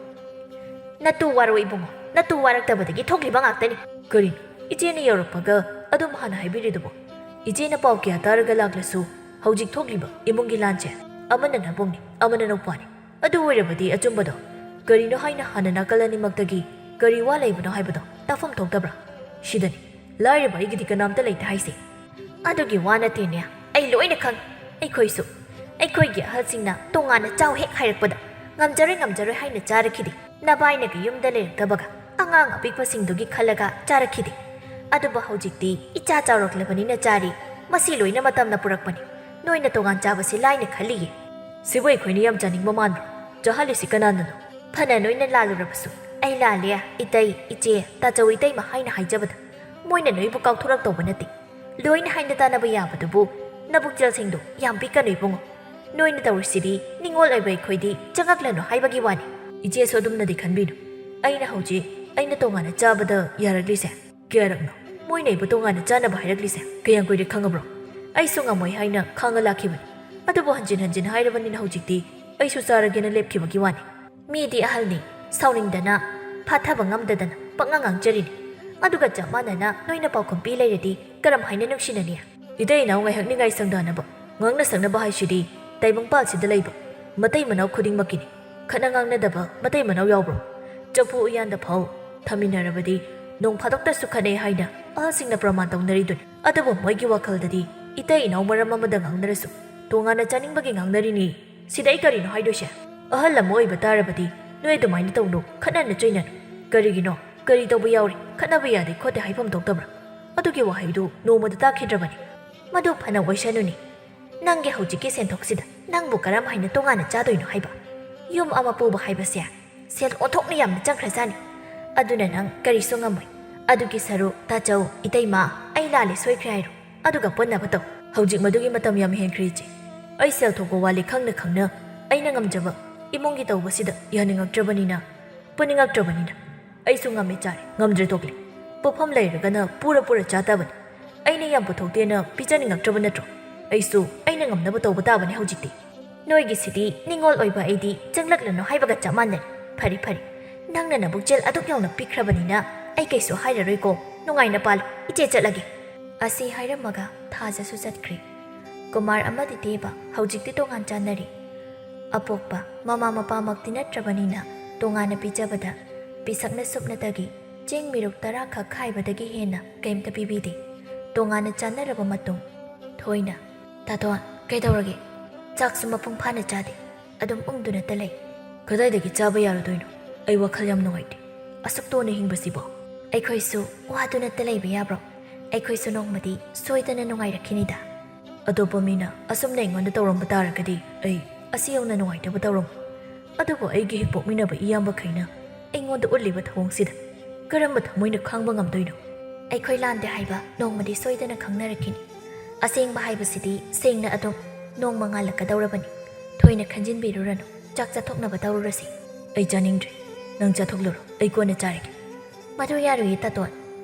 "ꯅꯇꯨ ꯋꯥꯔꯣ ꯏꯕꯨꯡꯉꯣ, ꯅꯇꯨ ꯋꯥꯔꯛꯇꯕꯗꯒꯤ ꯊꯣꯛꯂꯤꯕ ꯉꯥꯛꯇꯅꯤ꯫" "ꯀꯔꯤꯅꯣ ꯏꯆꯦꯅ ꯌꯧꯔꯛꯄꯒ ꯑꯗꯨꯝ ꯍꯥꯟꯅ ꯍꯥꯏꯕꯤꯔꯤꯗꯨꯕꯣ? ꯏꯆꯦꯅ ꯄꯥꯎ ꯀꯌꯥ ꯇꯥꯔꯒ ꯂꯥꯛꯂꯁꯨ ꯍꯧꯖꯤꯛ ꯊꯣꯛꯂꯤꯕ ꯏꯃꯨꯡꯒꯤ ꯂꯥꯟꯁꯦ ꯑꯃꯅ ꯅꯕꯨꯡꯅꯤ, ꯑꯃꯅ ꯅꯧꯄꯥꯅꯤ꯫ ꯑꯗꯨ ꯑꯣꯏꯔꯕꯗꯤ ꯑꯆꯨꯝꯕꯗꯣ ꯀꯔꯤꯅꯣ ꯍꯥꯏꯅ ꯍꯥꯟꯅ ꯅꯥꯀꯜ ꯑꯅꯤꯃꯛꯇꯒꯤ ꯀꯔꯤ ꯋꯥ ꯂꯩꯕꯅꯣ ꯍꯥꯏꯕꯗꯣ ꯇꯥꯐꯝ ꯊꯣꯛꯇꯕ꯭ꯔꯥ? ꯁꯤꯗꯅꯤ ꯂꯥꯏꯔꯕ ꯑꯩꯒꯤꯗꯤ ꯀꯅꯥꯝꯇ ꯂꯩꯇꯦ ꯍꯥꯏꯁꯦ꯫" "ꯑꯗꯨꯒꯤ ꯋꯥ ꯅꯠꯇꯦꯅꯦ, ꯑꯩ ꯂꯣꯏꯅ ꯈꯪꯉꯤ꯫ ꯑꯩꯈꯣꯏꯁꯨ, ꯑꯩꯈꯣꯏꯒꯤ ꯑꯍꯜꯁꯤꯡꯅ ꯇꯣꯉꯥꯟꯅ ꯆꯥꯎ ꯍꯦꯛ ꯍꯥꯏꯔꯛꯄꯗ ꯉꯝꯖꯔꯣꯏ, ꯉꯝꯖꯔꯣꯏ ꯍꯥꯏꯅ ꯆꯥꯔꯛꯈꯤꯗꯦ꯫ ꯅꯕꯥꯏꯅꯒ ꯌꯨꯝꯗ ꯂꯩꯔꯛꯇꯕꯒ ꯑꯉꯥꯡ ꯑꯄꯤꯛꯄꯁꯤꯡꯗꯨꯒꯤ ꯈꯜꯂꯒ ꯆꯥꯔꯛꯈꯤꯗꯦ꯫ ꯑꯗꯨꯕꯨ ꯍꯧꯖꯤꯛꯇꯤ ꯏꯆꯥ ꯆꯥꯎꯔꯛꯂꯕꯅꯤꯅ ꯆꯥꯔꯤ꯫ ꯃꯁꯤ ꯂꯣꯏꯅ ꯃꯇꯝꯅ ꯄꯨꯔꯛꯄꯅꯤ꯫ ꯅꯣꯏꯅ ꯇꯣꯉꯥꯟ ꯆꯥꯕꯁꯤ ꯂꯥꯏꯅ ꯈꯜꯂꯤꯌꯦ꯫" "ꯁꯤꯕꯨ ꯑꯩꯈꯣꯏꯅ ꯌꯥꯝ ꯆꯥꯅꯤꯡꯕ ꯃꯥꯟꯕ꯭ꯔꯣ? ꯆꯥꯍꯜꯂꯤꯁꯤ ꯀꯅꯥꯅꯅꯣ?" "ꯐꯅ ꯅꯣꯏꯅ ꯂꯥꯜꯂꯨꯔꯕꯁꯨ ꯑꯩ ꯂꯥꯜꯂꯦ, ꯏꯇꯩ, ꯏꯆꯦ, ꯇꯥꯆꯧ, ꯏꯇꯩꯃ ꯍꯥꯏꯅ ꯍꯥꯏꯖꯕꯗ ꯃꯣꯏꯅ ꯅꯣꯏꯕꯨ ꯀꯥꯎꯊꯣꯔꯛꯇꯧꯕ ꯅꯠꯇꯦ꯫ ꯂꯣꯏꯅ ꯍꯥꯏꯅ ꯇꯥꯅꯕ ꯌꯥꯕꯗꯨꯕꯨ ꯅꯕꯨꯛꯆꯦꯜꯁꯤꯡꯗꯣ ꯌꯥꯝ ꯄꯤꯛꯀꯅꯨ ꯏꯕꯨꯡꯉꯣ꯫ ꯅꯣꯏꯅ ꯇꯧꯔꯤꯁꯤꯗꯤ ꯅꯤꯡꯉꯣꯜ ꯑꯣꯏꯕ ꯑꯩꯈꯣꯏꯗꯤ ꯆꯪꯉꯛꯂꯅꯨ ꯍꯥꯏꯕꯒꯤ ꯋꯥꯅꯤ꯫" "ꯏꯆꯦꯁꯨ ꯑꯗꯨꯝꯅꯗꯤ ꯈꯟꯕꯤꯅꯨ꯫ ꯑꯩꯅ ꯍꯧꯖꯤꯛ ꯑꯩꯅ ꯇꯣꯉꯥꯟꯅ ꯆꯥꯕꯗ ꯌꯥꯔꯛꯂꯤꯁꯦ? ꯀꯌꯥꯔꯛꯅꯣ ꯃꯣꯏꯅ ꯑꯩꯕꯨ ꯇꯣꯉꯥꯟꯅ ꯆꯥꯅꯕ ꯍꯥꯏꯔꯛꯂꯤꯁꯦ? ꯀꯌꯥꯝ ꯀꯨꯏꯔꯦ ꯈꯪꯉꯕ꯭ꯔꯣ? ꯑꯩꯁꯨ ꯉꯝꯃꯣꯏ ꯍꯥꯏꯅ ꯈꯥꯡꯉ ꯂꯥꯛꯈꯤꯕꯅꯤ꯫ ꯑꯗꯨꯕꯨ ꯍꯟꯖꯤꯟ ꯍꯟꯖꯤꯟ ꯍꯥꯏꯔꯕꯅꯤꯅ ꯍꯧꯖꯤꯛꯇꯤ ꯑꯩꯁꯨ ꯆꯥꯔꯒꯦꯅ ꯂꯦꯞꯈꯤꯕꯒꯤ ꯋꯥꯅꯤ꯫ ꯃꯤꯗꯤ ꯑꯍꯜꯅꯤ, ꯁꯥꯎꯅꯤꯡꯗꯅ, ꯐꯥꯊꯕ ꯉꯝꯗꯗꯅ ꯄꯪꯉꯥꯡ ꯉꯥꯡꯖꯔꯤꯅꯤ꯫ ꯑꯗꯨꯒ ꯆꯞ ꯃꯥꯟꯅꯅ ꯅꯣꯏꯅ ꯄꯥꯎꯈꯨꯝ ꯄꯤ ꯂꯩꯔꯗꯤ ꯀꯔꯝ ꯍꯥꯏꯅ ꯅꯨꯡꯁꯤꯅꯅꯤ? ꯏꯇꯩ ꯏꯅꯥꯎ ꯉꯥꯏꯍꯥꯛ ꯅꯤꯡꯉꯥꯏ ꯁꯪꯗꯅꯕ, ꯉꯥꯡꯅ ꯁꯛꯅꯕ ꯍꯥꯏꯁꯤꯗꯤ ꯇꯥꯏꯕꯪꯄꯥꯜꯁꯤꯗ ꯂꯩꯕ ꯃꯇꯩ ꯃꯅꯥꯎ ꯈꯨꯗꯤꯡꯃꯛꯀꯤꯅꯤ꯫ ꯈꯠꯅ ꯉꯥꯡꯅꯗꯕ ꯃꯇꯩ ꯃꯅꯥꯎ ꯌꯥꯎꯕ꯭ꯔꯣ? ꯆꯐꯨ ꯎꯌꯥꯟꯗ ꯐꯥꯎ ꯊꯝꯃꯤꯟꯅꯔꯕꯗꯤ ꯅꯣꯡ ꯐꯥꯗꯣꯛꯇꯁꯨ ꯈꯠꯅꯩ ꯍꯥꯏꯅ ꯑꯍꯜꯁꯤꯡꯅ ꯄ꯭ꯔꯃꯥꯟ ꯇꯧꯅꯔꯤꯗꯨꯅꯤ꯫ ꯑꯗꯨꯕꯨ ꯃꯣꯏꯒꯤ ꯋꯥꯈꯜꯗꯗꯤ ꯏꯇꯩ ꯏꯅꯥꯎ ꯃꯔꯝ ꯑꯃꯗ ꯉꯥꯡꯅꯔꯁꯨ ꯇꯣꯉꯥꯟꯅ ꯆꯥꯅꯤꯡꯕꯒꯤ ꯉꯥꯡꯅꯔꯤꯅꯤ꯫ ꯁꯤꯗ ꯑꯩ ꯀꯔꯤꯅꯣ ꯍꯥꯏꯗꯣꯏꯁꯦ? ꯑꯍꯜ ꯑꯃ ꯑꯣꯏꯕ ꯇꯥꯔꯕꯗꯤ ꯅꯣꯏ ꯑꯗꯨꯃꯥꯏꯅ ꯇꯧꯅꯨ, ꯈꯠꯅꯅ ꯆꯩꯅꯅꯨ꯫ ꯀꯔꯤꯒꯤꯅꯣ? ꯀꯔꯤ ꯇꯧꯕ ꯌꯥꯎꯔꯤ? ꯈꯠꯅꯕ ꯌꯥꯗꯦ ꯈꯣꯠꯇꯦ ꯍꯥꯏꯐꯝ ꯊꯣꯛꯇꯕ꯭ꯔꯥ? ꯑꯗꯨꯒꯤ ꯋꯥꯍꯩꯗꯨ ꯅꯣꯡꯃꯗ ꯇꯥꯈꯤꯗ꯭ꯔꯕꯅꯤ꯫ ꯃꯗꯨ ꯐꯅ ꯑꯣꯏꯁꯅꯨꯅꯤ꯫ ꯅꯪꯒꯤ ꯍꯧꯖꯤꯛꯀꯤ ꯁꯦꯟꯊꯣꯛꯁꯤꯗ ꯅꯪꯕꯨ ꯀꯔꯝ ꯍꯥꯏꯅ ꯇꯣꯉꯥꯟꯅ ꯆꯥꯗꯣꯏꯅꯣ ꯍꯥꯏꯕ? ꯌꯨꯝ ꯑꯃ ꯄꯨꯕ ꯍꯥꯏꯕꯁꯦ ꯁꯦꯜ ꯑꯣꯟꯊꯣꯛꯅ ꯌꯥꯝꯅ ꯆꯪꯈ꯭ꯔꯖꯥꯠꯅꯤ꯫ ꯑꯗꯨꯅ ꯅꯪ ꯀꯔꯤꯁꯨ ꯉꯝꯃꯣꯏ꯫ ꯑꯗꯨꯒꯤ ꯁꯔꯨꯛ ꯇꯥꯆꯧ, ꯏꯇꯩꯃ, ꯑꯩ ꯂꯥꯜꯂꯦ ꯁꯣꯏꯈ꯭ꯔꯦ ꯍꯥꯏꯔꯣ꯫ ꯑꯗꯨꯒ ꯄꯨꯟꯅꯕ ꯇꯧ꯫ ꯍꯧꯖꯤꯛ ꯃꯗꯨꯒꯤ ꯃꯇꯝ ꯌꯥꯝ ꯍꯦꯟꯈ꯭ꯔꯦ ꯏꯆꯦ꯫ ꯑꯩ ꯁꯦꯜ ꯊꯣꯛꯄ ꯋꯥꯠꯂꯤ ꯈꯪꯅ ꯈꯪꯅ ꯑꯩꯅ ꯉꯝꯖꯕ ꯏꯃꯨꯡꯒꯤ ꯇꯧꯕꯁꯤꯗ ꯌꯥꯅꯤꯡꯉꯛꯇ꯭ꯔꯕꯅꯤꯅ, ꯄꯨꯅꯤꯡꯉꯛꯇ꯭ꯔꯕꯅꯤꯅ ꯑꯩꯁꯨ ꯉꯝꯃꯦ ꯆꯥꯔꯦ, ꯉꯝꯗ꯭ꯔꯦ ꯇꯣꯛꯂꯦ꯫ ꯄꯣꯠꯐꯝ ꯂꯩꯔꯒꯅ ꯄꯨꯔ ꯄꯨꯔ ꯆꯥ ꯇꯥꯕꯅꯤ꯫ ꯑꯩꯅ ꯌꯥꯝ ꯄꯨꯊꯣꯛꯇꯦꯅ ꯄꯤꯖꯅꯤꯡꯉꯛꯇ꯭ꯔꯕ ꯅꯠꯇ꯭ꯔꯣ? ꯑꯩꯁꯨ ꯑꯩꯅ ꯉꯝꯅꯕ ꯇꯧꯕ ꯇꯥꯕꯅꯤ ꯍꯧꯖꯤꯛꯇꯤ꯫ ꯅꯣꯏꯒꯤꯁꯤꯗꯤ ꯅꯤꯡꯉꯣꯜ ꯑꯣꯏꯕ ꯑꯩꯗꯤ ꯆꯪꯂꯛꯂꯅꯨ ꯍꯥꯏꯕꯒ ꯆꯞ ꯃꯥꯟꯅꯔꯦ꯫ ꯐꯔꯦ ꯐꯔꯦ, ꯅꯪꯅ ꯅꯕꯨꯛꯆꯦꯜ ꯑꯗꯨꯛ ꯌꯧꯅ ꯄꯤꯛꯈ꯭ꯔꯕꯅꯤꯅ ꯑꯩ ꯀꯩꯁꯨ ꯍꯥꯏꯔꯔꯣꯏꯀꯣ꯫ ꯅꯨꯡꯉꯥꯏꯅ ꯄꯥꯜꯂꯨ, ꯏꯆꯦ ꯆꯠꯂꯒꯦ꯫ ꯑꯁꯤ ꯍꯥꯏꯔꯝꯃꯒ ꯊꯥꯖꯁꯨ ꯆꯠꯈ꯭ꯔꯦ꯫ ꯀꯨꯃꯥꯔ ꯑꯃꯗꯤ ꯗꯦꯕ ꯍꯧꯖꯤꯛꯇꯤ ꯇꯣꯉꯥꯟ ꯆꯥꯟꯅꯔꯦ꯫ ꯑꯄꯣꯛꯄ ꯃꯃꯥ ꯃꯄꯥꯃꯛꯇꯤ ꯅꯠꯇ꯭ꯔꯕꯅꯤꯅ ꯇꯣꯉꯥꯟꯅ ꯄꯤꯖꯕꯗ ꯄꯤꯁꯛꯅ ꯁꯨꯞꯅꯇꯒꯤ ꯆꯦꯡ ꯃꯤꯔꯨꯛ ꯇꯔꯥ ꯈꯛ ꯈꯥꯏꯕꯗꯒꯤ ꯍꯦꯟꯅ ꯀꯩꯝꯇ ꯄꯤꯕꯤꯗꯦ꯫ ꯇꯣꯉꯥꯟꯅ ꯆꯥꯟꯅꯔꯕ ꯃꯇꯨꯡ ꯊꯣꯏꯅ, "ꯇꯥꯇꯣꯟ, ꯀꯩꯗꯧꯔꯒꯦ? ꯆꯥꯛꯁꯨ ꯃꯄꯨꯡ ꯐꯥꯅ ꯆꯥꯗꯦ, ꯑꯗꯨꯝ ꯎꯪꯗꯨꯅꯇ ꯂꯩ꯫" "ꯀꯗꯥꯏꯗꯒꯤ ꯆꯥꯕ ꯌꯥꯔꯗꯣꯏꯅꯣ? ꯑꯩ ꯋꯥꯈꯜ ꯌꯥꯝ ꯅꯨꯡꯉꯥꯏꯇꯦ꯫ ꯑꯁꯨꯛ ꯇꯣꯟꯅ ꯍꯤꯡꯕꯁꯤꯕꯣ?" "ꯑꯩꯈꯣꯏꯁꯨ ꯋꯥꯗꯨꯅꯇ ꯂꯩꯕ ꯌꯥꯕ꯭ꯔꯣ? ꯑꯩꯈꯣꯏꯁꯨ ꯅꯣꯡꯃꯗꯤ ꯁꯣꯏꯗꯅ ꯅꯨꯡꯉꯥꯏꯔꯛꯈꯤꯅꯤꯗ꯫" "ꯑꯇꯣꯞꯄ ꯃꯤꯅ ꯑꯁꯨꯝꯅ ꯑꯩꯉꯣꯟꯗ ꯇꯧꯔꯝꯕ ꯇꯥꯔꯒꯗꯤ ꯑꯩ ꯑꯁꯤ ꯌꯧꯅ ꯅꯨꯡꯉꯥꯏꯇꯕ ꯇꯧꯔꯝꯃꯣꯏ꯫ ꯑꯗꯨꯕꯨ ꯑꯩꯒꯤ ꯍꯦꯛ ꯄꯣꯛꯃꯤꯟꯅꯕ ꯏꯌꯥꯝꯕꯈꯩꯅ ꯑꯩꯉꯣꯟꯗ ꯎꯠꯂꯤꯕ ꯊꯧꯑꯣꯡꯁꯤꯗ ꯀꯔꯝꯕ ꯊꯃꯣꯏꯅ ꯈꯥꯡꯕ ꯉꯝꯗꯣꯏꯅꯣ?" "ꯑꯩꯈꯣꯏ ꯂꯥꯟꯗꯦ ꯍꯥꯏꯕ ꯅꯣꯡꯃꯗꯤ ꯁꯣꯏꯗꯅ ꯈꯪꯅꯔꯛꯈꯤꯅꯤ꯫ ꯑꯁꯦꯡꯕ ꯍꯥꯏꯕꯁꯤꯗꯤ ꯁꯦꯡꯅ ꯑꯗꯨꯝ ꯅꯣꯡꯃ ꯉꯥꯜꯂꯛꯀꯗꯧꯔꯕꯅꯤ꯫ ꯊꯣꯏꯅ ꯈꯟꯖꯤꯟꯕꯤꯔꯨꯔꯅꯨ, ꯆꯥꯛ ꯆꯥꯊꯣꯛꯅꯕ ꯇꯧꯔꯨꯔꯁꯤ꯫" "ꯑꯩ ꯆꯥꯅꯤꯡꯗ꯭ꯔꯦ, ꯅꯪ ꯆꯥꯊꯣꯛꯂꯨꯔꯣ, ꯑꯩ ꯀꯣꯟꯅ ꯆꯥꯔꯒꯦ꯫" "ꯃꯗꯨ ꯌꯥꯔꯣꯏꯌꯦ, ꯇꯥꯇꯣꯟ꯫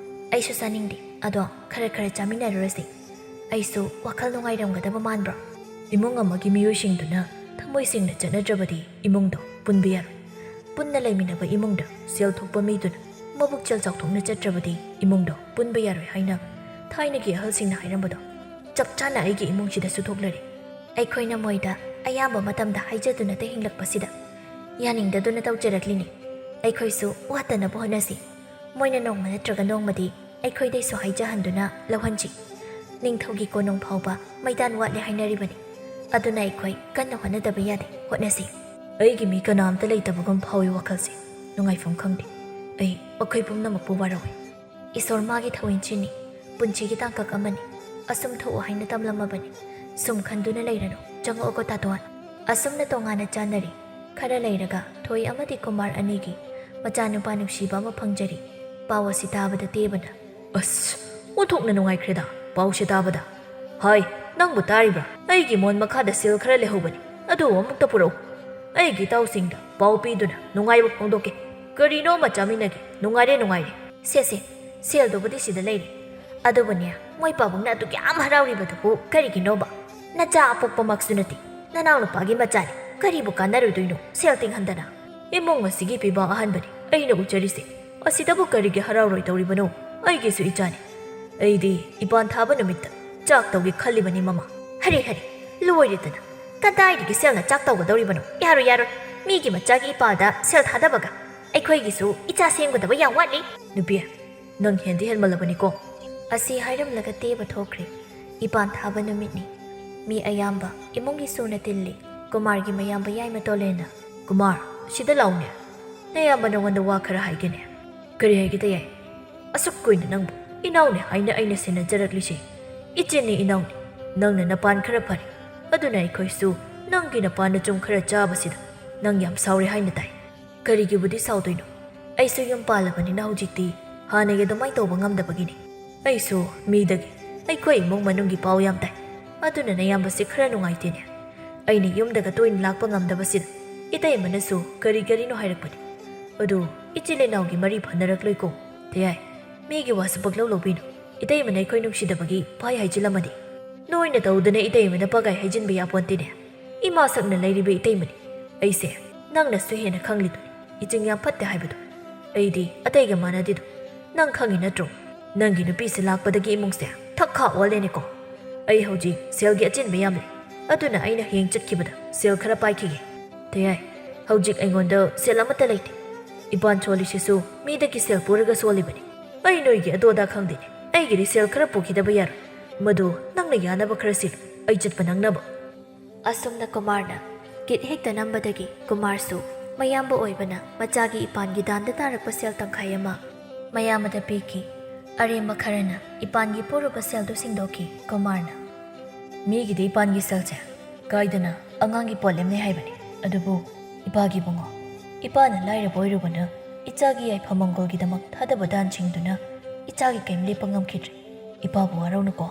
ꯑꯩꯁꯨ ꯆꯥꯅꯤꯡꯗꯦ꯫ ꯑꯗꯣ ꯈꯔ ꯈꯔ ꯆꯥꯃꯤꯟꯅꯔꯨꯔꯁꯤ꯫ ꯑꯩꯁꯨ ꯋꯥꯈꯜ ꯅꯨꯡꯉꯥꯏꯔꯝꯒꯗꯕ ꯃꯥꯟꯕ꯭ꯔꯣ?" ꯏꯃꯨꯡ ꯑꯃꯒꯤ ꯃꯤꯑꯣꯏꯁꯤꯡꯗꯨꯅ ꯊꯃꯣꯏ ꯁꯦꯡꯅ ꯆꯠꯅꯗ꯭ꯔꯕꯗꯤ ꯏꯃꯨꯡꯗꯣ ꯄꯨꯟꯕ ꯌꯥꯔꯣꯏ꯫ ꯄꯨꯟꯅ ꯂꯩꯃꯤꯟꯅꯕ ꯏꯃꯨꯡꯗ ꯁꯦꯜ ꯊꯣꯛꯄ ꯃꯤꯗꯨꯅ ꯃꯕꯨꯛ ꯆꯦꯜ ꯆꯥꯎꯊꯣꯛꯅ ꯆꯠꯇ꯭ꯔꯕꯗꯤ ꯏꯃꯨꯡꯗꯣ ꯄꯨꯟꯕ ꯌꯥꯔꯣꯏ ꯍꯥꯏꯅ ꯊꯥꯏꯅꯒꯤ ꯑꯍꯜꯁꯤꯡꯅ ꯍꯥꯏꯔꯝꯕꯗꯣ ꯆꯞ ꯆꯥꯅ ꯑꯩꯒꯤ ꯏꯃꯨꯡꯁꯤꯗꯁꯨ ꯊꯣꯛꯂꯔꯦ꯫ ꯑꯩꯈꯣꯏꯅ ꯃꯣꯏꯗ ꯑꯌꯥꯝꯕ ꯃꯇꯝꯗ ꯍꯥꯏꯖꯗꯨꯅꯇ ꯍꯤꯡꯂꯛꯄꯁꯤꯗ ꯌꯥꯅꯤꯡꯗꯗꯨꯅ ꯇꯧꯖꯔꯛꯂꯤꯅꯤ꯫ ꯑꯩꯈꯣꯏꯁꯨ ꯋꯥꯠꯇꯅꯕ ꯍꯣꯠꯅꯁꯤ꯫ ꯃꯣꯏꯅ ꯅꯣꯡꯃ ꯅꯠꯇ꯭ꯔꯒ ꯅꯣꯡꯃꯗꯤ ꯑꯩꯈꯣꯏꯗꯩꯁꯨ ꯍꯥꯏꯖꯍꯟꯗꯨꯅ ꯂꯧꯍꯟꯁꯤ꯫ ꯅꯤꯡꯊꯧꯒꯤ ꯀꯣꯅꯨꯡ ꯐꯥꯎꯕ ꯃꯩꯗꯥꯟ ꯋꯥꯠꯂꯦ ꯍꯥꯏꯅꯔꯤꯕꯅꯤ꯫ ꯑꯗꯨꯅ ꯑꯩꯈꯣꯏ ꯀꯟꯅ ꯍꯣꯠꯅꯗꯕ ꯌꯥꯗꯦ꯫ ꯍꯣꯠꯅꯁꯤ꯫ ꯑꯩꯒꯤ ꯃꯤ ꯀꯅꯥꯝꯇ ꯂꯩꯇꯕꯒꯨꯝ ꯐꯥꯎꯏ ꯋꯥꯈꯜꯁꯦ꯫ ꯅꯨꯡꯉꯥꯏꯐꯝ ꯈꯪꯗꯦ꯫ ꯑꯩ ꯑꯩꯈꯣꯏ ꯄꯨꯝꯅꯃꯛꯄꯨ ꯋꯥꯔꯧꯏ꯫ ꯏꯁꯣꯔ ꯃꯥꯒꯤ ꯊꯧꯑꯣꯏꯟꯁꯤꯅꯤ꯫ ꯄꯨꯟꯁꯤꯒꯤ ꯇꯥꯡꯀꯛ ꯑꯃꯅꯤ꯫ ꯑꯁꯨꯝ ꯊꯣꯛꯎ ꯍꯥꯏꯅ ꯇꯝꯂꯝꯃꯕꯅꯤ꯫ ꯁꯨꯝ ꯈꯟꯗꯨꯅ ꯂꯩꯔꯅꯨ꯫ ꯆꯪꯉꯛꯑꯣꯀꯣ, ꯇꯥꯇꯣꯟ꯫ ꯑꯁꯨꯝꯅ ꯇꯣꯉꯥꯟꯅ ꯆꯥꯟꯅꯔꯤ꯫ ꯈꯔ ꯂꯩꯔꯒ ꯊꯣꯏ ꯑꯃꯗꯤ ꯀꯨꯃꯥꯔ ꯑꯅꯤꯒꯤ ꯃꯆꯥꯅꯨꯄꯥ ꯅꯨꯡꯁꯤꯕ ꯑꯃ ꯐꯪꯖꯔꯤ꯫ ꯄꯥꯎ ꯑꯁꯤ ꯇꯥꯕꯗ ꯇꯦꯕꯅ, "ꯑꯁ, ꯑꯣꯟꯊꯣꯛꯅ ꯅꯨꯡꯉꯥꯏꯈ꯭ꯔꯦꯗ ꯄꯥꯎꯁꯦ ꯇꯥꯕꯗ꯫ ꯍꯥꯏ, ꯅꯪꯕꯨ ꯇꯥꯔꯤꯕ꯭ꯔꯥ? ꯑꯩꯒꯤ ꯃꯣꯟ ꯃꯈꯥꯗ ꯁꯦꯜ ꯈꯔ ꯂꯩꯍꯧꯕꯅꯤ, ꯑꯗꯨ ꯑꯃꯨꯛꯇ ꯄꯨꯔꯛꯎ꯫ ꯑꯩꯒꯤ ꯏꯇꯥꯎꯁꯤꯡꯗ ꯄꯥꯎ ꯄꯤꯗꯨꯅ ꯅꯨꯡꯉꯥꯏꯕ ꯐꯣꯡꯗꯣꯛꯀꯦ꯫ ꯀꯔꯤꯅꯣ ꯑꯃ ꯆꯥꯃꯤꯟꯅꯒꯦ꯫ ꯅꯨꯡꯉꯥꯏꯔꯦ, ꯅꯨꯡꯉꯥꯏꯔꯦ꯫ ꯁꯦ, ꯁꯦ, ꯁꯦꯜꯗꯨꯕꯨꯗꯤ ꯁꯤꯗ ꯂꯩꯔꯦ꯫ ꯑꯗꯨꯕꯨꯅꯦ, ꯃꯣꯏ ꯄꯥꯕꯨꯡꯅ ꯑꯗꯨꯛ ꯌꯥꯝ ꯍꯔꯥꯎꯔꯤꯕꯗꯨꯕꯨ ꯀꯔꯤꯒꯤꯅꯣꯕ? ꯅꯆꯥ ꯑꯄꯣꯛꯄꯃꯛꯁꯨ ꯅꯠꯇꯦ, ꯅꯅꯥꯎꯅꯨꯄꯥꯒꯤ ꯃꯆꯥꯅꯤ꯫ ꯀꯔꯤꯕꯨ ꯀꯥꯟꯅꯔꯨꯗꯣꯏꯅꯣ ꯁꯦꯜ ꯇꯤꯡꯍꯟꯗꯅ? ꯏꯃꯨꯡ ꯑꯁꯤꯒꯤ ꯄꯤꯕꯥ ꯑꯍꯥꯟꯕꯅꯤ ꯑꯩꯅ ꯎꯖꯔꯤꯁꯦ꯫ ꯑꯁꯤꯗꯕꯨ ꯀꯔꯤꯒꯤ ꯍꯔꯥꯎꯔꯣꯏꯗꯧꯔꯤꯕꯅꯣ? ꯑꯩꯒꯤꯁꯨ ꯏꯆꯥꯅꯤ꯫ ꯑꯩꯗꯤ ꯏꯄꯥꯟ ꯊꯥꯕ ꯅꯨꯃꯤꯠꯇ ꯆꯥꯛ ꯇꯧꯒꯦ ꯈꯜꯂꯤꯕꯅꯤ, ꯃꯃꯥ꯫ ꯍꯔꯦ, ꯍꯔꯦ, ꯂꯣꯏꯔꯦꯗꯅ꯫ ꯀꯗꯥꯏꯗꯒꯤ ꯁꯦꯜꯅ ꯆꯥꯛ ꯇꯧꯒꯗꯧꯔꯤꯕꯅꯣ? ꯌꯥꯔꯣꯏ, ꯌꯥꯔꯣꯏ꯫ ꯃꯤꯒꯤ ꯃꯆꯥꯒꯤ ꯏꯄꯥꯜꯗ ꯁꯦꯜ ꯊꯥꯗꯕꯒ꯫ ꯑꯩꯈꯣꯏꯒꯤꯁꯨ ꯏꯆꯥ ꯁꯦꯝꯒꯗꯕ ꯌꯥꯝ ꯋꯥꯠꯂꯤ꯫ ꯅꯨꯄꯤ, ꯅꯪ ꯍꯦꯟꯗꯤ ꯍꯦꯟꯃꯜꯂꯕꯅꯤꯀꯣ꯫ ꯑꯁꯤ ꯍꯥꯏꯔꯝꯂꯒ ꯇꯦꯕ ꯊꯣꯛꯈ꯭ꯔꯦ꯫ ꯏꯄꯥꯟ ꯊꯥꯕ ꯅꯨꯃꯤꯠꯅꯤ꯫ ꯃꯤ ꯑꯌꯥꯝꯕ ꯏꯃꯨꯡꯒꯤ ꯁꯨꯅ ꯇꯤꯜꯂꯤ꯫ ꯀꯨꯃꯥꯔꯒꯤ ꯃꯌꯥꯝꯕ ꯌꯥꯏꯃ ꯇꯣꯂꯦꯟꯅ, "ꯀꯨꯃꯥꯔ, ꯁꯤꯗ ꯂꯥꯎꯅꯦ꯫ ꯅꯌꯥꯝꯕ ꯅꯉꯣꯟꯗ ꯋꯥ ꯈꯔ ꯍꯥꯏꯒꯦꯅꯦ꯫" "ꯀꯔꯤ ꯍꯥꯏꯒꯦ ꯇꯌꯥꯏ?" "ꯑꯁꯨꯛ ꯀꯨꯏꯅ ꯅꯪꯕꯨ ꯏꯅꯥꯎꯅꯦ ꯍꯥꯏꯅ ꯑꯩꯅ ꯁꯦꯟꯅꯖꯔꯛꯂꯤꯁꯦ꯫ ꯏꯆꯦꯅꯦ ꯏꯅꯥꯎꯅꯦ꯫ ꯅꯪꯅ ꯅꯄꯥꯟ ꯈꯔ ꯐꯔꯦ꯫ ꯑꯗꯨꯅ ꯑꯩꯈꯣꯏꯁꯨ ꯅꯪꯒꯤ ꯅꯄꯥꯟ ꯅꯆꯨꯝ ꯈꯔ ꯆꯥꯕꯁꯤꯗ ꯅꯪ ꯌꯥꯝ ꯁꯥꯎꯔꯦ ꯍꯥꯏꯅ ꯇꯥꯏ꯫" "ꯀꯔꯤꯒꯤꯕꯨꯗꯤ ꯁꯥꯎꯗꯣꯏꯅꯣ? ꯑꯩꯁꯨ ꯌꯨꯝ ꯄꯥꯜꯂꯕꯅꯤꯅ ꯍꯧꯖꯤꯛꯇꯤ ꯍꯥꯟꯅꯒꯤ ꯑꯗꯨꯃꯥꯏ ꯇꯧꯕ ꯉꯝꯗꯕꯒꯤꯅꯤ꯫ ꯑꯩꯁꯨ ꯃꯤꯗꯒꯤ ꯑꯩꯈꯣꯏ ꯏꯃꯨꯡ ꯃꯅꯨꯡꯒꯤ ꯄꯥꯎ ꯌꯥꯝ ꯇꯥꯏ꯫ ꯑꯗꯨꯅ ꯅꯌꯥꯝꯕꯁꯦ ꯈꯔ ꯅꯨꯡꯉꯥꯏꯇꯦꯅꯦ꯫ ꯑꯩꯅ ꯌꯨꯝꯗꯒ ꯇꯣꯏꯅ ꯂꯥꯛꯄ ꯉꯝꯗꯕꯁꯤꯗ ꯏꯇꯩꯃꯅꯁꯨ ꯀꯔꯤ ꯀꯔꯤꯅꯣ ꯍꯥꯏꯔꯛꯄꯅꯤ꯫ ꯑꯗꯨ ꯏꯆꯤꯜ ꯏꯅꯥꯎꯒꯤ ꯃꯔꯤ ꯐꯅꯔꯛꯂꯣꯏꯀꯣ?" ꯇꯌꯥꯏ, ꯃꯤꯒꯤ ꯋꯥꯁꯨ ꯄꯛꯂꯧ ꯂꯧꯕꯤꯅꯨ꯫ ꯏꯇꯩꯃꯅ ꯑꯩꯈꯣꯏ ꯅꯨꯡꯁꯤꯗꯕꯒꯤ ꯄꯥꯏ ꯍꯥꯏꯖꯤꯜꯂꯝꯃꯗꯤ? ꯅꯣꯏꯅ ꯇꯧꯗꯅ ꯏꯇꯩꯃꯗ ꯄꯒꯥꯏ ꯍꯥꯏꯖꯤꯟꯕ ꯌꯥꯄꯣꯟꯇꯦꯅꯦ꯫ ꯏꯃꯥ ꯁꯛꯅ ꯂꯩꯔꯤꯕ ꯏꯇꯩꯃꯅꯤ꯫ ꯑꯩꯁꯦ ꯅꯪꯅꯁꯨ ꯍꯦꯟꯅ ꯈꯪꯂꯤꯗꯨꯅꯤ, ꯏꯆꯤꯡ ꯌꯥꯝ ꯐꯠꯇꯦ ꯍꯥꯏꯕꯗꯣ꯫ ꯑꯩꯗꯤ ꯑꯇꯩꯒ ꯃꯥꯟꯅꯗꯦꯗꯣ꯫ ꯅꯪ ꯈꯪꯉꯤ ꯅꯠꯇ꯭ꯔꯣ? ꯅꯪꯒꯤ ꯅꯨꯄꯤꯁꯦ ꯂꯥꯛꯄꯗꯒꯤ ꯏꯃꯨꯡꯁꯦ ꯊꯛ ꯈꯥ ꯑꯣꯜꯂꯦꯅꯦꯀꯣ꯫ ꯑꯩ ꯍꯧꯖꯤꯛ ꯁꯦꯜꯒꯤ ꯑꯆꯤꯟꯕ ꯌꯥꯝ ꯂꯩ, ꯑꯗꯨꯅ ꯑꯩꯅ ꯍꯌꯦꯡ ꯆꯠꯈꯤꯕꯗ ꯁꯦꯜ ꯈꯔ ꯄꯥꯏꯈꯤꯒꯦ꯫ ꯇꯌꯥꯏ, ꯍꯧꯖꯤꯛ ꯑꯩꯉꯣꯟꯗ ꯁꯦꯜ ꯑꯃꯠꯇ ꯂꯩꯇꯦ꯫ ꯏꯄꯥꯟ ꯁꯣꯜꯂꯤꯁꯤꯁꯨ ꯃꯤꯗꯒꯤ ꯁꯦꯜ ꯄꯨꯔꯒ ꯁꯣꯜꯂꯤꯕꯅꯤ꯫ ꯑꯩ ꯅꯣꯏꯒꯤ ꯑꯗꯣ ꯑꯗꯥ ꯈꯪꯗꯦꯅꯦ꯫ ꯑꯩꯒꯤꯗꯤ ꯁꯦꯜ ꯈꯔ ꯄꯨꯈꯤꯗꯕ ꯌꯥꯔꯣꯏ꯫ ꯃꯗꯨ ꯅꯪꯅ ꯌꯥꯅꯕ ꯈꯔ ꯁꯤꯜꯂꯨ, ꯑꯩ ꯆꯠꯄ ꯅꯪꯅꯕ꯫ ꯑꯁꯨꯝꯅ ꯀꯨꯃꯥꯔꯅ ꯀꯤꯠ ꯍꯦꯛꯇ ꯅꯝꯕꯗꯒꯤ ꯀꯨꯃꯥꯔꯁꯨ ꯃꯌꯥꯝꯕ ꯑꯣꯏꯕꯅ ꯃꯆꯥꯒꯤ ꯏꯄꯥꯟꯒꯤ ꯗꯥꯟꯗ ꯇꯥꯔꯛꯄ ꯁꯦꯜ ꯇꯪꯈꯥꯏ ꯑꯃ ꯃꯌꯥꯝꯕꯗ ꯄꯤꯈꯤ꯫ ꯑꯔꯦꯝꯕ ꯈꯔꯅ ꯏꯄꯥꯟꯒꯤ ꯄꯨꯔꯨꯕ ꯁꯦꯜꯗꯨ ꯁꯤꯡꯗꯣꯛꯈꯤ꯫ ꯀꯨꯃꯥꯔꯅ, "ꯃꯤꯒꯤꯗꯤ ꯏꯄꯥꯟꯒꯤ ꯁꯦꯜꯁꯦ ꯀꯥꯏꯗꯅ ꯑꯉꯥꯡꯒꯤ ꯄꯣꯠꯂꯦꯝꯅꯦ ꯍꯥꯏꯕꯅꯤ꯫ ꯑꯗꯨꯕꯨ ꯏꯄꯥꯒꯤ ꯏꯕꯨꯡꯉꯣ, ꯏꯄꯥꯅ ꯂꯥꯏꯔꯕ ꯑꯣꯏꯔꯨꯕꯅ ꯏꯆꯥꯒꯤ ꯌꯥꯏꯐ ꯃꯪꯒꯣꯜꯒꯤꯗꯃꯛ ꯊꯥꯗꯕ ꯗꯥꯟꯁꯤꯡꯗꯨꯅ ꯏꯆꯥꯒꯤ ꯀꯔꯤꯝ ꯂꯦꯞꯄ ꯉꯝꯈꯤꯗ꯭ꯔꯦ꯫ ꯏꯄꯥꯕꯨ ꯋꯥꯔꯧꯅꯨꯀꯣ꯫"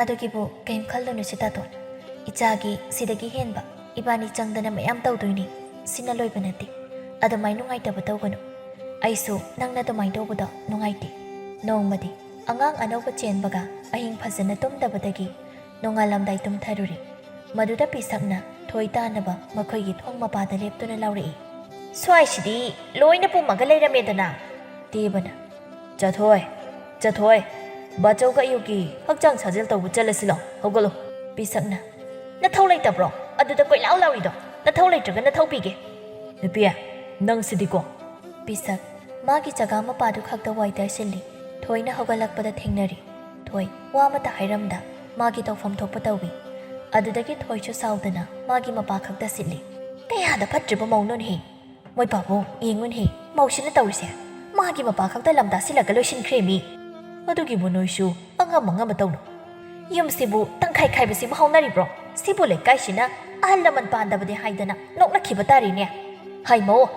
"ꯑꯗꯨꯒꯤꯕꯨ ꯀꯔꯤꯝ ꯈꯜꯂꯨꯅꯨ ꯁꯤꯇꯥꯇꯣꯟ꯫ ꯏꯆꯥꯒꯤ ꯁꯤꯗꯒꯤ ꯍꯦꯟꯕ ꯏꯕꯥꯅꯤ ꯆꯪꯗꯅ ꯃꯌꯥꯝ ꯇꯧꯗꯣꯏꯅꯤ꯫ ꯁꯤꯅ ꯂꯣꯏꯕ ꯅꯠꯇꯦ꯫ ꯑꯗꯨꯃꯥꯏ ꯅꯨꯡꯉꯥꯏꯇꯕ ꯇꯧꯒꯅꯨ꯫ ꯑꯩꯁꯨ ꯅꯪꯅ ꯑꯗꯨꯃꯥꯏ ꯇꯧꯕꯗꯣ ꯅꯨꯡꯉꯥꯏꯇꯦ꯫ ꯅꯣꯡꯃꯗꯤ ꯑꯉꯥꯡ ꯑꯅꯧꯕ ꯆꯦꯟꯕꯒ ꯑꯍꯤꯡ ꯐꯖꯅ ꯇꯨꯝꯗꯕꯗꯒꯤ ꯅꯣꯡꯉꯥꯜꯂꯝꯗꯥꯏ ꯇꯨꯝꯊꯔꯨꯔꯦ꯫ ꯃꯗꯨꯗ ꯄꯤꯁꯛꯅ ꯊꯣꯏ ꯇꯥꯅꯕ ꯃꯈꯣꯏꯒꯤ ꯊꯣꯡ ꯃꯄꯥꯗ ꯂꯦꯞꯇꯨꯅ ꯂꯥꯎꯔꯛꯏ, "ꯁ꯭ꯋꯥꯏꯁꯤꯗꯤ ꯂꯣꯏꯅ ꯄꯨꯝꯃꯒ ꯂꯩꯔꯝꯃꯦꯗꯅ!" ꯇꯦꯕꯅ, "ꯆꯠꯊꯣꯏ, ꯆꯠꯊꯣꯏ, ꯕꯥꯆꯧꯒ ꯑꯌꯨꯛꯀꯤ ꯍꯛꯆꯥꯡ ꯁꯥꯖꯦꯜ ꯇꯧꯕ ꯆꯠꯂꯁꯤ ꯂꯥꯎ, ꯍꯧꯒꯠꯂꯣ꯫" ꯄꯤꯁꯛꯅ, "ꯅꯊꯧ ꯂꯩꯇꯕ꯭ꯔꯣ ꯑꯗꯨꯗ ꯀꯣꯏꯂꯥꯎ ꯂꯥꯎꯔꯤꯗꯣ? ꯅꯊꯧ ꯂꯩꯇ꯭ꯔꯒ ꯅꯊꯧ ꯄꯤꯒꯦ꯫" "ꯅꯨꯄꯤ, ꯅꯪꯁꯤꯗꯤꯀꯣ!" ꯄꯤꯁꯛ ꯃꯥꯒꯤ ꯆꯒꯥ ꯃꯄꯥꯗꯨ ꯈꯛꯇ ꯋꯥꯏ ꯇꯩꯁꯤꯜꯂꯤ꯫ ꯊꯣꯏꯅ ꯍꯧꯒꯠꯂꯛꯄꯗ ꯊꯦꯡꯅꯔꯤ꯫ ꯊꯣꯏ ꯋꯥ ꯑꯃꯠꯇ ꯍꯥꯏꯔꯝꯗ ꯃꯥꯒꯤ ꯇꯧꯐꯝ ꯊꯣꯛꯄ ꯇꯧꯏ꯫ ꯑꯗꯨꯗꯒꯤ ꯊꯣꯏꯁꯨ ꯁꯥꯎꯗꯅ ꯃꯥꯒꯤ ꯃꯄꯥ ꯈꯛꯇ ꯁꯤꯠꯂꯤ꯫ "ꯀꯌꯥꯗ ꯐꯠꯇ꯭ꯔꯤꯕ ꯃꯧꯅꯣꯅꯦꯍꯦ! ꯃꯣꯏ ꯄꯥꯕꯨꯡ, ꯌꯦꯡꯉꯨꯅꯦꯍꯦ, ꯃꯧꯁꯤꯅ ꯇꯧꯔꯤꯁꯦ꯫ ꯃꯥꯒꯤ ꯃꯄꯥ ꯈꯛꯇ ꯂꯝ ꯇꯥꯁꯤꯜꯂꯒ ꯂꯣꯏꯁꯤꯟꯈ꯭ꯔꯦꯃꯤ꯫" "ꯑꯗꯨꯒꯤꯕꯨ ꯅꯣꯏꯁꯨ ꯑꯉꯝ ꯑꯉꯝꯕ ꯇꯧꯅꯨ꯫ ꯌꯨꯝꯁꯤꯕꯨ ꯇꯪꯈꯥꯏ ꯈꯥꯏꯕꯁꯤꯕꯨ ꯍꯧꯅꯔꯤꯕ꯭ꯔꯣ? ꯁꯤꯕꯨ ꯂꯩꯀꯥꯏꯁꯤꯅ ꯑꯍꯜ ꯂꯃꯟ ꯄꯥꯟꯗꯕꯗꯤ ꯍꯥꯏꯗꯅ ꯅꯣꯛꯅꯈꯤꯕ ꯇꯥꯔꯦꯅꯦ꯫ ꯍꯥꯏꯃꯣ,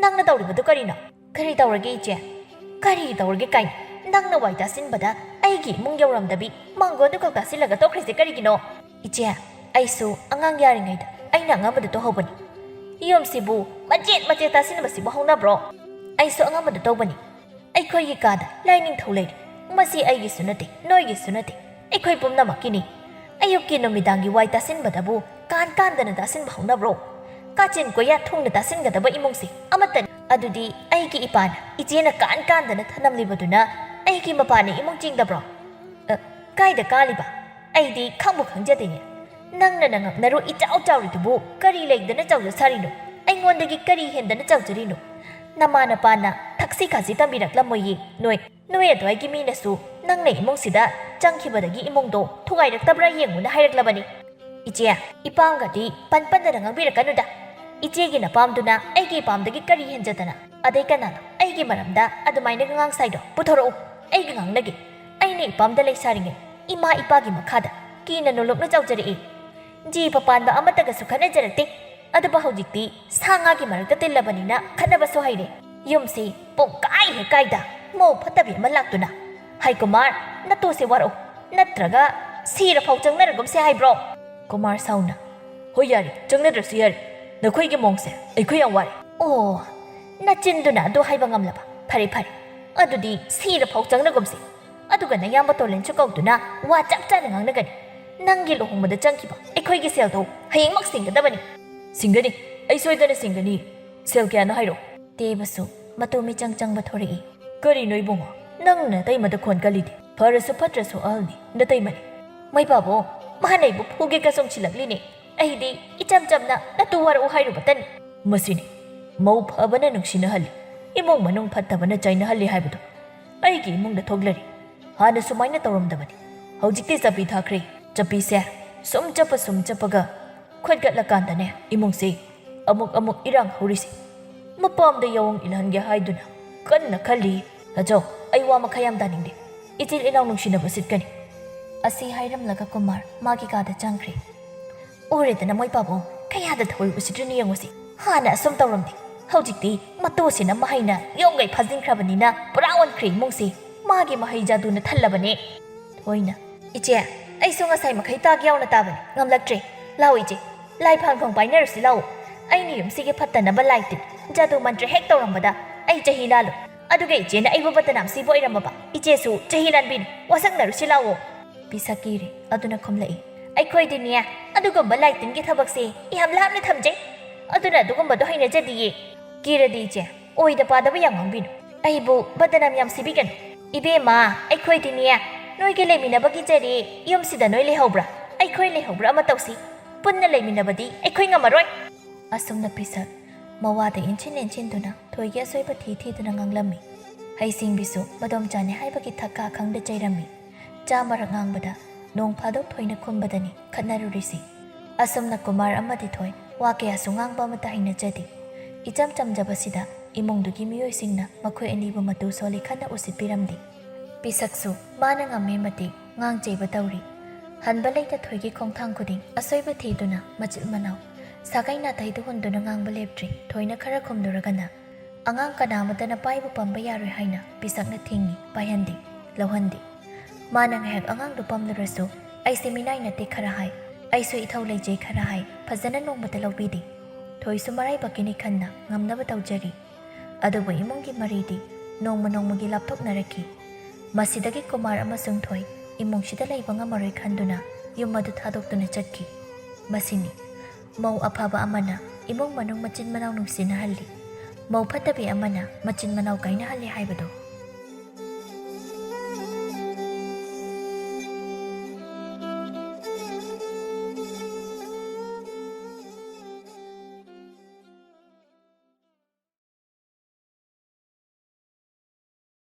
ꯅꯪꯅ ꯇꯧꯔꯤꯕꯗꯨ ꯀꯔꯤꯅꯣ?" "ꯀꯔꯤ ꯇꯧꯔꯒꯦ ꯏꯆꯦ?" "ꯀꯔꯤ ꯇꯧꯔꯒꯦ ꯀꯥꯏꯅ? ꯅꯪꯅ ꯋꯥꯏ ꯇꯥꯁꯤꯟꯕꯗ ꯑꯩꯒꯤ ꯏꯃꯨꯡ ꯌꯧꯔꯝꯗꯕꯤ ꯃꯥꯡꯒꯣꯟꯗꯨ ꯈꯛ ꯇꯥꯁꯤꯜꯂꯒ ꯇꯣꯛꯈ꯭ꯔꯤꯁꯦ ꯀꯔꯤꯒꯤꯅꯣ?" "ꯏꯆꯦ, ꯑꯩꯁꯨ ꯑꯉꯥꯡ ꯌꯥꯔꯤꯉꯩꯗ ꯑꯩꯅ ꯑꯉꯝꯕꯗꯨ ꯇꯧꯍꯧꯕꯅꯤ꯫" "ꯌꯨꯝꯁꯤꯕꯨ ꯃꯆꯦꯠ ꯃꯆꯦꯠ ꯇꯥꯁꯤꯟꯕꯁꯤꯕꯨ ꯍꯧꯅꯕ꯭ꯔꯣ?" "ꯑꯩꯁꯨ ꯑꯉꯝꯕꯗꯨ ꯇꯧꯕꯅꯤ꯫" "ꯑꯩ ꯑꯩꯈꯣꯏꯒꯤ ꯀꯥꯗ ꯂꯥꯏꯅꯤꯡꯊꯧ ꯂꯩꯔꯤ꯫ ꯃꯁꯤ ꯑꯩꯒꯤꯁꯨ ꯅꯠꯇꯦ, ꯅꯣꯏꯒꯤꯁꯨ ꯅꯠꯇꯦ, ꯑꯩꯈꯣꯏ ꯄꯨꯝꯅꯃꯛꯀꯤꯅꯤ꯫ ꯑꯌꯨꯛꯀꯤ ꯅꯨꯃꯤꯗꯥꯡꯒꯤ ꯋꯥꯏ ꯇꯥꯁꯤꯟꯕꯗꯕꯨ ꯀꯥꯟ ꯀꯥꯟꯗꯅ ꯇꯥꯁꯤꯟꯕ ꯍꯧꯅꯕ꯭ꯔꯣ? ꯀꯥꯆꯤꯟ ꯀꯣꯌꯥ ꯊꯨꯡꯅ ꯇꯥꯁꯤꯟꯒꯗꯕ ꯏꯃꯨꯡꯁꯦ ꯑꯃꯠꯇꯅꯤ꯫ ꯑꯗꯨꯗꯤ ꯑꯩꯒꯤ ꯏꯄꯥꯅ, ꯏꯆꯦꯅ ꯀꯥꯟ ꯀꯥꯟꯗꯅ ꯊꯅꯝꯂꯤꯕꯗꯨꯅ ꯑꯩꯒꯤ ꯃꯄꯥꯅ ꯏꯃꯨꯡ ꯆꯤꯡꯗꯕ꯭ꯔꯣ? ꯑ, ꯀꯥꯏꯗ ꯀꯥꯜꯂꯤꯕ? ꯑꯩꯗꯤ ꯈꯪꯕꯨ ꯈꯪꯖꯗꯦꯅꯦ꯫ ꯅꯪꯅ ꯅꯉꯛ ꯅꯔꯨ ꯏꯆꯥꯎ ꯆꯥꯎꯔꯤꯗꯨꯕꯨ ꯀꯔꯤ ꯂꯩꯗꯅ ꯆꯥꯎꯖ ꯁꯥꯔꯤꯅꯣ? ꯑꯩꯉꯣꯟꯗꯒꯤ ꯀꯔꯤ ꯍꯦꯟꯗꯅ ꯆꯥꯎꯖꯔꯤꯅꯣ? ꯅꯃꯥ ꯅꯄꯥꯅ ꯊꯛꯁꯤ ꯈꯥꯁꯤ ꯇꯝꯕꯤꯔꯛꯂꯝꯃꯣꯏꯌꯦ꯫ ꯅꯣꯏ, ꯅꯣꯏ ꯑꯗꯨꯋꯥꯏꯒꯤ ꯃꯤꯅꯁꯨ ꯅꯪꯅ ꯏꯃꯨꯡꯁꯤꯗ ꯆꯪꯈꯤꯕꯗꯒꯤ ꯏꯃꯨꯡꯗꯣ ꯊꯨꯒꯥꯏꯔꯛꯇꯕ꯭ꯔꯥ ꯌꯦꯡꯉꯨꯅ ꯍꯥꯏꯔꯛꯂꯕꯅꯤ꯫ ꯏꯆꯦ, ꯏꯄꯥꯝꯒꯗꯤ ꯄꯟ ꯄꯟꯗꯅ ꯉꯥꯡꯕꯤꯔꯛꯀꯅꯨꯗ꯫ ꯏꯆꯦꯒꯤ ꯅꯄꯥꯝꯗꯨꯅ ꯑꯩꯒꯤ ꯏꯄꯥꯝꯗꯒꯤ ꯀꯔꯤ ꯍꯦꯟꯖꯗꯅ? ꯑꯗꯩ ꯀꯅꯥꯅꯣ ꯑꯩꯒꯤ ꯃꯔꯝꯗ ꯑꯗꯨꯃꯥꯏꯅ ꯉꯥꯡ ꯁꯥꯏꯗꯣ? ꯄꯨꯊꯣꯔꯛꯎ, ꯑꯩꯒ ꯉꯥꯡꯅꯒꯦ꯫ ꯑꯩꯅ ꯏꯄꯥꯝꯗ ꯂꯩ ꯁꯥꯔꯤꯉꯩ ꯏꯃꯥ ꯏꯄꯥꯒꯤ ꯃꯈꯥꯗ ꯀꯤꯅ ꯅꯣꯂꯨꯛꯅ ꯆꯥꯎꯖꯔꯛꯏ꯫ ꯖꯤꯕ ꯄꯥꯟꯕ ꯑꯃꯠꯇꯒꯁꯨ ꯈꯠꯅꯖꯔꯛꯇꯦ꯫ ꯑꯗꯨꯕꯨ ꯍꯧꯖꯤꯛꯇꯤ ꯁꯥ ꯉꯥꯒꯤ ꯃꯔꯛꯇ ꯇꯤꯜꯂꯕꯅꯤꯅ ꯈꯠꯅꯕꯁꯨ ꯍꯩꯔꯦ꯫ ꯌꯨꯝꯁꯤ ꯄꯨꯡꯀꯥꯏ ꯍꯦꯛ ꯀꯥꯏꯗ ꯃꯧ ꯐꯠꯇꯕꯤ ꯑꯃ ꯂꯥꯛꯇꯨꯅ꯫ ꯍꯥꯏ ꯀꯨꯃꯥꯔ, ꯅꯇꯨꯁꯦ ꯋꯥꯔꯛꯎ, ꯅꯠꯇ꯭ꯔꯒ ꯁꯤꯔꯐꯥꯎ ꯆꯪꯅꯔꯒꯨꯝꯁꯦ ꯍꯥꯏꯕ꯭ꯔꯣ? ꯀꯨꯃꯥꯔ ꯁꯥꯎꯅ, "ꯍꯣꯏ ꯌꯥꯔꯦ, ꯆꯪꯅꯗ꯭ꯔꯁꯨ ꯌꯥꯔꯦ, ꯅꯈꯣꯏꯒꯤ ꯃꯑꯣꯡꯁꯦ ꯑꯩꯈꯣꯏ ꯌꯥꯝ ꯋꯥꯔꯦ"꯫ ꯑꯣ, ꯅꯆꯤꯟꯗꯨꯅ ꯑꯗꯨ ꯍꯥꯏꯕ ꯉꯝꯂꯕ? ꯐꯔꯦ ꯐꯔꯦ, ꯑꯗꯨꯗꯤ ꯁꯤꯔꯐꯥꯎ ꯆꯪꯅꯒꯨꯝꯁꯤ꯫ ꯑꯗꯨꯒ ꯅꯌꯥꯝꯕ ꯇꯣꯂꯦꯟꯁꯨ ꯀꯧꯗꯨꯅ ꯋꯥ ꯆꯞ ꯆꯥꯅ ꯉꯥꯡꯅꯒꯅꯤ꯫ ꯅꯪꯒꯤ ꯂꯨꯍꯣꯡꯕꯗ ꯆꯪꯈꯤꯕ ꯑꯩꯈꯣꯏꯒꯤ ꯁꯦꯜꯗꯣ ꯍꯌꯦꯡꯃꯛ ꯁꯤꯡꯒꯗꯕꯅꯤ꯫ "ꯁꯤꯡꯒꯅꯤ, ꯑꯩ ꯁꯣꯏꯗꯅ ꯁꯤꯡꯒꯅꯤ꯫ ꯁꯦꯜ ꯀꯌꯥꯅꯣ ꯍꯥꯏꯔꯣ?" ꯇꯦꯕꯁꯨ ꯃꯇꯨ ꯃꯤꯆꯪ ꯆꯪꯕ ꯊꯣꯔꯛꯏ꯫ "ꯀꯔꯤꯅꯣ ꯏꯕꯨꯡꯉꯣ, ꯅꯪ ꯅꯇꯩꯃꯗ ꯈꯣꯟ ꯀꯜꯂꯤꯗꯤ? ꯐꯔꯁꯨ ꯐꯠꯇ꯭ꯔꯁꯨ ꯑꯍꯜꯅꯤ ꯅꯇꯩꯃꯅꯤ"꯫ "ꯃꯩ ꯄꯥꯕꯣ, ꯃꯍꯥꯟꯅꯩꯕꯨ ꯐꯨꯒꯦ ꯀ ꯆꯣꯡꯁꯤꯜꯂꯛꯂꯤꯅꯦ꯫ ꯑꯩꯗꯤ ꯏꯆꯝ ꯆꯝꯅ ꯅꯇꯨ ꯋꯥꯔꯛꯎ ꯍꯥꯏꯔꯨꯕꯇꯅꯤ"꯫ "ꯃꯁꯤꯅꯤ, ꯃꯧ ꯐꯕꯅ ꯅꯨꯡꯁꯤꯅꯍꯜꯂꯤ, ꯏꯃꯨꯡ ꯃꯅꯨꯡ ꯐꯠꯇꯕꯅ ꯆꯩꯅꯍꯜꯂꯤ ꯍꯥꯏꯕꯗꯣ ꯑꯩꯒꯤ ꯏꯃꯨꯡꯗ ꯊꯣꯛꯂꯔꯤ꯫ ꯍꯥꯟꯅ ꯁꯨꯃꯥꯏꯅ ꯇꯧꯔꯝꯗꯕꯅꯤ, ꯍꯧꯖꯤꯛꯇꯤ ꯆꯠꯄꯤ ꯊꯥꯈ꯭ꯔꯦ꯫ ꯆꯠꯄꯤꯁꯦ ꯁꯨꯝ ꯆꯠꯄ ꯁꯨꯝ ꯆꯠꯄꯒ ꯈꯣꯏꯒꯠꯂꯀꯥꯟꯗꯅꯦ ꯏꯃꯨꯡꯁꯦ ꯑꯃꯨꯛ ꯑꯃꯨꯛ ꯏꯔꯥꯡ ꯍꯧꯔꯤꯁꯦ꯫ ꯃꯄꯥꯝꯗ ꯌꯥꯑꯣꯡ ꯏꯜꯍꯟꯒꯦ ꯍꯥꯏꯗꯨꯅ ꯀꯟꯅ ꯈꯜꯂꯤ꯫ ꯑꯆꯧ, ꯑꯩ ꯋꯥ ꯃꯈꯥ ꯌꯥꯝ ꯇꯥꯅꯤꯡꯗꯦ꯫ ꯏꯆꯤꯜ ꯏꯅꯥꯎ ꯅꯨꯡꯁꯤꯅꯕ ꯁꯤꯠꯀꯅꯤ"꯫ ꯑꯁꯤ ꯍꯥꯏꯔꯝꯂꯒ ꯀꯨꯃꯥꯔ ꯃꯥꯒꯤ ꯀꯥꯗ ꯆꯪꯈ꯭ꯔꯦ꯫ "ꯎꯔꯦꯗꯅ ꯃꯣꯏ ꯄꯥꯕꯨꯡ, ꯀꯌꯥꯗ ꯊꯑꯣꯏ ꯎꯁꯤꯠꯇ꯭ꯔꯤꯅ ꯌꯦꯡꯉꯨꯁꯤ꯫ ꯍꯥꯟꯅ ꯑꯁꯨꯝ ꯇꯧꯔꯝꯗꯦ꯫ ꯍꯧꯖꯤꯛꯇꯤ ꯃꯇꯨꯁꯤꯅ ꯃꯍꯩꯅ ꯌꯣꯝꯒꯩ ꯐꯥꯖꯤꯟꯈ꯭ꯔꯕꯅꯤꯅ ꯄꯨꯔꯥ ꯑꯣꯟꯈ꯭ꯔꯦ ꯏꯃꯨꯡꯁꯤ꯫ ꯃꯥꯒꯤ ꯃꯍꯩ ꯖꯥꯗꯨꯅ ꯊꯜꯂꯕꯅꯦ"꯫ ꯊꯣꯏꯅ, "ꯏꯆꯦ, ꯑꯩꯁꯨ ꯉꯁꯥꯏ ꯃꯈꯩ ꯇꯥꯒꯦ ꯌꯥꯎꯅ ꯇꯥꯕꯅꯤ, ꯉꯝꯂꯛꯇ꯭ꯔꯦ꯫ ꯂꯥꯛꯑꯣ ꯏꯆꯦ, ꯂꯥꯏ ꯐꯥꯡꯐꯪ ꯄꯥꯏꯅꯔꯁꯤ ꯂꯥꯛꯑꯣ꯫ ꯑꯩꯅ ꯌꯨꯝꯁꯤꯒꯤ ꯐꯠꯇꯅꯕ ꯂꯥꯏ ꯇꯤꯟ, ꯖꯥꯗꯨ ꯃꯟꯇ꯭ꯔ ꯍꯦꯛ ꯇꯧꯔꯝꯕꯗ ꯑꯩ ꯆꯍꯤ ꯂꯥꯜꯂꯣꯏ꯫ ꯑꯗꯨꯒ ꯏꯆꯦꯅ ꯑꯩꯕꯨ ꯕꯗꯅꯥꯝ ꯁꯤꯕ ꯑꯣꯏꯔꯝꯃꯕ? ꯏꯆꯦꯁꯨ ꯆꯍꯤ ꯂꯥꯟꯕꯤꯅꯨ, ꯋꯥꯁꯛꯅꯔꯨꯁꯤ ꯂꯥꯛꯑꯣ꯫ ꯄꯤꯁꯛ ꯀꯤꯔꯦ꯫ ꯑꯗꯨꯅ ꯈꯨꯝꯂꯛꯏ, ꯑꯩꯈꯣꯏꯗꯤꯅꯦ, ꯑꯗꯨꯒꯨꯝꯕ ꯂꯥꯏꯇꯤꯟꯒꯤ ꯊꯕꯛꯁꯦ ꯌꯥꯝ ꯂꯥꯞꯅ ꯊꯝꯖꯩ꯫ ꯑꯗꯨꯅ ꯑꯗꯨꯒꯨꯝꯕꯗꯣ ꯍꯩꯅꯖꯗꯤꯌꯦ꯫ ꯀꯤꯔꯗꯤ ꯏꯆꯦ, ꯑꯣꯏꯗ ꯄꯥꯗꯕ ꯌꯥꯝ ꯉꯥꯡꯕꯤꯅꯨ꯫ ꯑꯩꯕꯨ ꯕꯗꯅꯥꯝ ꯌꯥꯝ ꯁꯤꯕꯤꯒꯅꯨ꯫ ꯏꯕꯦꯝꯃ, ꯑꯩꯈꯣꯏꯗꯤꯅꯦ, ꯅꯣꯏꯒꯤ ꯂꯩꯃꯤꯟꯅꯕꯒꯤ ꯆꯔꯦ ꯌꯨꯝꯁꯤꯗ ꯅꯣꯏ ꯂꯩꯍꯧꯕ꯭ꯔꯥ? ꯑꯩꯈꯣꯏ ꯂꯩꯍꯧꯕ꯭ꯔꯥ ꯑꯃ ꯇꯧꯁꯤ꯫ ꯄꯨꯟꯅ ꯂꯩꯃꯤꯟꯅꯕꯗꯤ ꯑꯩꯈꯣꯏ ꯉꯝꯃꯔꯣꯏ꯫ ꯑꯁꯨꯝꯅ ꯄꯤꯁꯛ ꯃꯋꯥꯗ ꯏꯟꯁꯤꯟ ꯏꯟꯁꯤꯟꯗꯨꯅ ꯊꯣꯏꯒꯤ ꯑꯁꯣꯏꯕ ꯊꯤ ꯊꯤꯗꯨꯅ ꯉꯥꯡꯂꯝꯃꯤ꯫ ꯍꯩꯁꯤꯡꯕꯤꯁꯨ ꯃꯗꯣꯝꯆꯥꯅꯤ ꯍꯥꯏꯕꯒꯤ ꯊꯛ ꯀꯥ ꯈꯪꯗ ꯆꯩꯔꯝꯃꯤ꯫ ꯆꯥꯃꯔꯛ ꯉꯥꯡꯕꯗ ꯅꯣꯡ ꯐꯥꯗꯣꯛ ꯊꯣꯏꯅ ꯈꯨꯝꯕꯗꯅꯤ ꯈꯠꯅꯔꯨꯔꯤꯁꯤ꯫ ꯑꯁꯨꯝꯅ ꯀꯨꯃꯥꯔ ꯑꯃꯗꯤ ꯊꯣꯏ ꯋꯥ ꯀꯌꯥꯁꯨ ꯉꯥꯡꯕ ꯑꯃꯠꯇ ꯍꯩꯅꯖꯗꯦ꯫ ꯏꯆꯝ ꯆꯝꯖꯕꯁꯤꯗ ꯏꯃꯨꯡꯗꯨꯒꯤ ꯃꯤꯑꯣꯏꯁꯤꯡꯅ ꯃꯈꯣꯏ ꯑꯅꯤꯕꯨ ꯃꯇꯨ ꯁꯣꯜꯂꯤ ꯈꯟꯅ ꯎꯁꯤꯠꯄꯤꯔꯝꯗꯦ꯫ ꯄꯤꯁꯛꯁꯨ ꯃꯥꯅ ꯉꯝꯃꯤ ꯃꯇꯤꯛ ꯉꯥꯡ ꯆꯩꯕ ꯇꯧꯔꯤ꯫ ꯍꯟꯕ ꯂꯩꯇ ꯊꯣꯏꯒꯤ ꯈꯣꯡꯊꯥꯡ ꯈꯨꯗꯤꯡ ꯑꯁꯣꯏꯕ ꯊꯤꯗꯨꯅ ꯃꯆꯤꯟ ꯃꯅꯥꯎ ꯁꯥꯒꯩ ꯅꯥꯇꯩꯗꯨ ꯍꯨꯟꯗꯨꯅ ꯉꯥꯡꯕ ꯂꯦꯞꯇ꯭ꯔꯤ꯫ ꯊꯣꯏꯅ ꯈꯔ ꯈꯨꯝꯂꯨꯔꯒꯅ, "ꯑꯉꯥꯡ ꯀꯅꯥ ꯑꯃꯠꯇꯅ ꯄꯥꯏꯕꯨ ꯄꯝꯕ ꯌꯥꯔꯣꯏ" ꯍꯥꯏꯅ ꯄꯤꯁꯛꯅ ꯊꯤꯡꯏ, ꯄꯥꯏꯍꯟꯗꯦ, ꯂꯧꯍꯟꯗꯦ꯫ ꯃꯥꯅ ꯉꯥꯏꯍꯥꯛ ꯑꯉꯥꯡꯗꯨ ꯄꯝꯂꯨꯔꯁꯨ, "ꯑꯩꯁꯦ ꯃꯤꯅꯥꯏ ꯅꯠꯇꯦ" ꯈꯔ ꯍꯥꯏ, "ꯑꯩꯁꯨ ꯏꯊꯧ ꯂꯩꯖꯩ" ꯈꯔ ꯍꯥꯏ, ꯐꯖꯅ ꯅꯣꯡꯃꯇ ꯂꯧꯕꯤꯗꯦ꯫ ꯊꯣꯏꯁꯨ ꯃꯔꯥꯏꯕꯛꯀꯤꯅꯤ ꯈꯟꯅ ꯉꯝꯅꯕ ꯇꯧꯖꯔꯤ꯫ ꯑꯗꯨꯕꯨ ꯏꯃꯨꯡꯒꯤ ꯃꯔꯤꯗꯤ ꯅꯣꯡꯃ ꯅꯣꯡꯃꯒꯤ ꯂꯥꯞꯊꯣꯛꯅꯔꯛꯈꯤ꯫ ꯃꯁꯤꯗꯒꯤ ꯀꯨꯃꯥꯔ ꯑꯃꯁꯨꯡ ꯊꯣꯏ ꯏꯃꯨꯡꯁꯤꯗ ꯂꯩꯕ ꯉꯝꯃꯔꯣꯏ ꯈꯟꯗꯨꯅ ꯌꯨꯝ ꯑꯗꯨ ꯊꯥꯗꯣꯛꯇꯨꯅ ꯆꯠꯈꯤ꯫ ꯃꯁꯤꯅꯤ, ꯃꯧ ꯑꯐꯕ ꯑꯃꯅ ꯏꯃꯨꯡ ꯃꯅꯨꯡ ꯃꯆꯤꯟ ꯃꯅꯥꯎ ꯅꯨꯡꯁꯤꯅꯍꯜꯂꯤ, ꯃꯧ ꯐꯠꯇꯕꯤ ꯑꯃꯅ ꯃꯆꯤꯟ ꯃꯅꯥꯎ ꯀꯥꯏꯅꯍꯜꯂꯤ ꯍꯥꯏꯕꯗꯨ꯫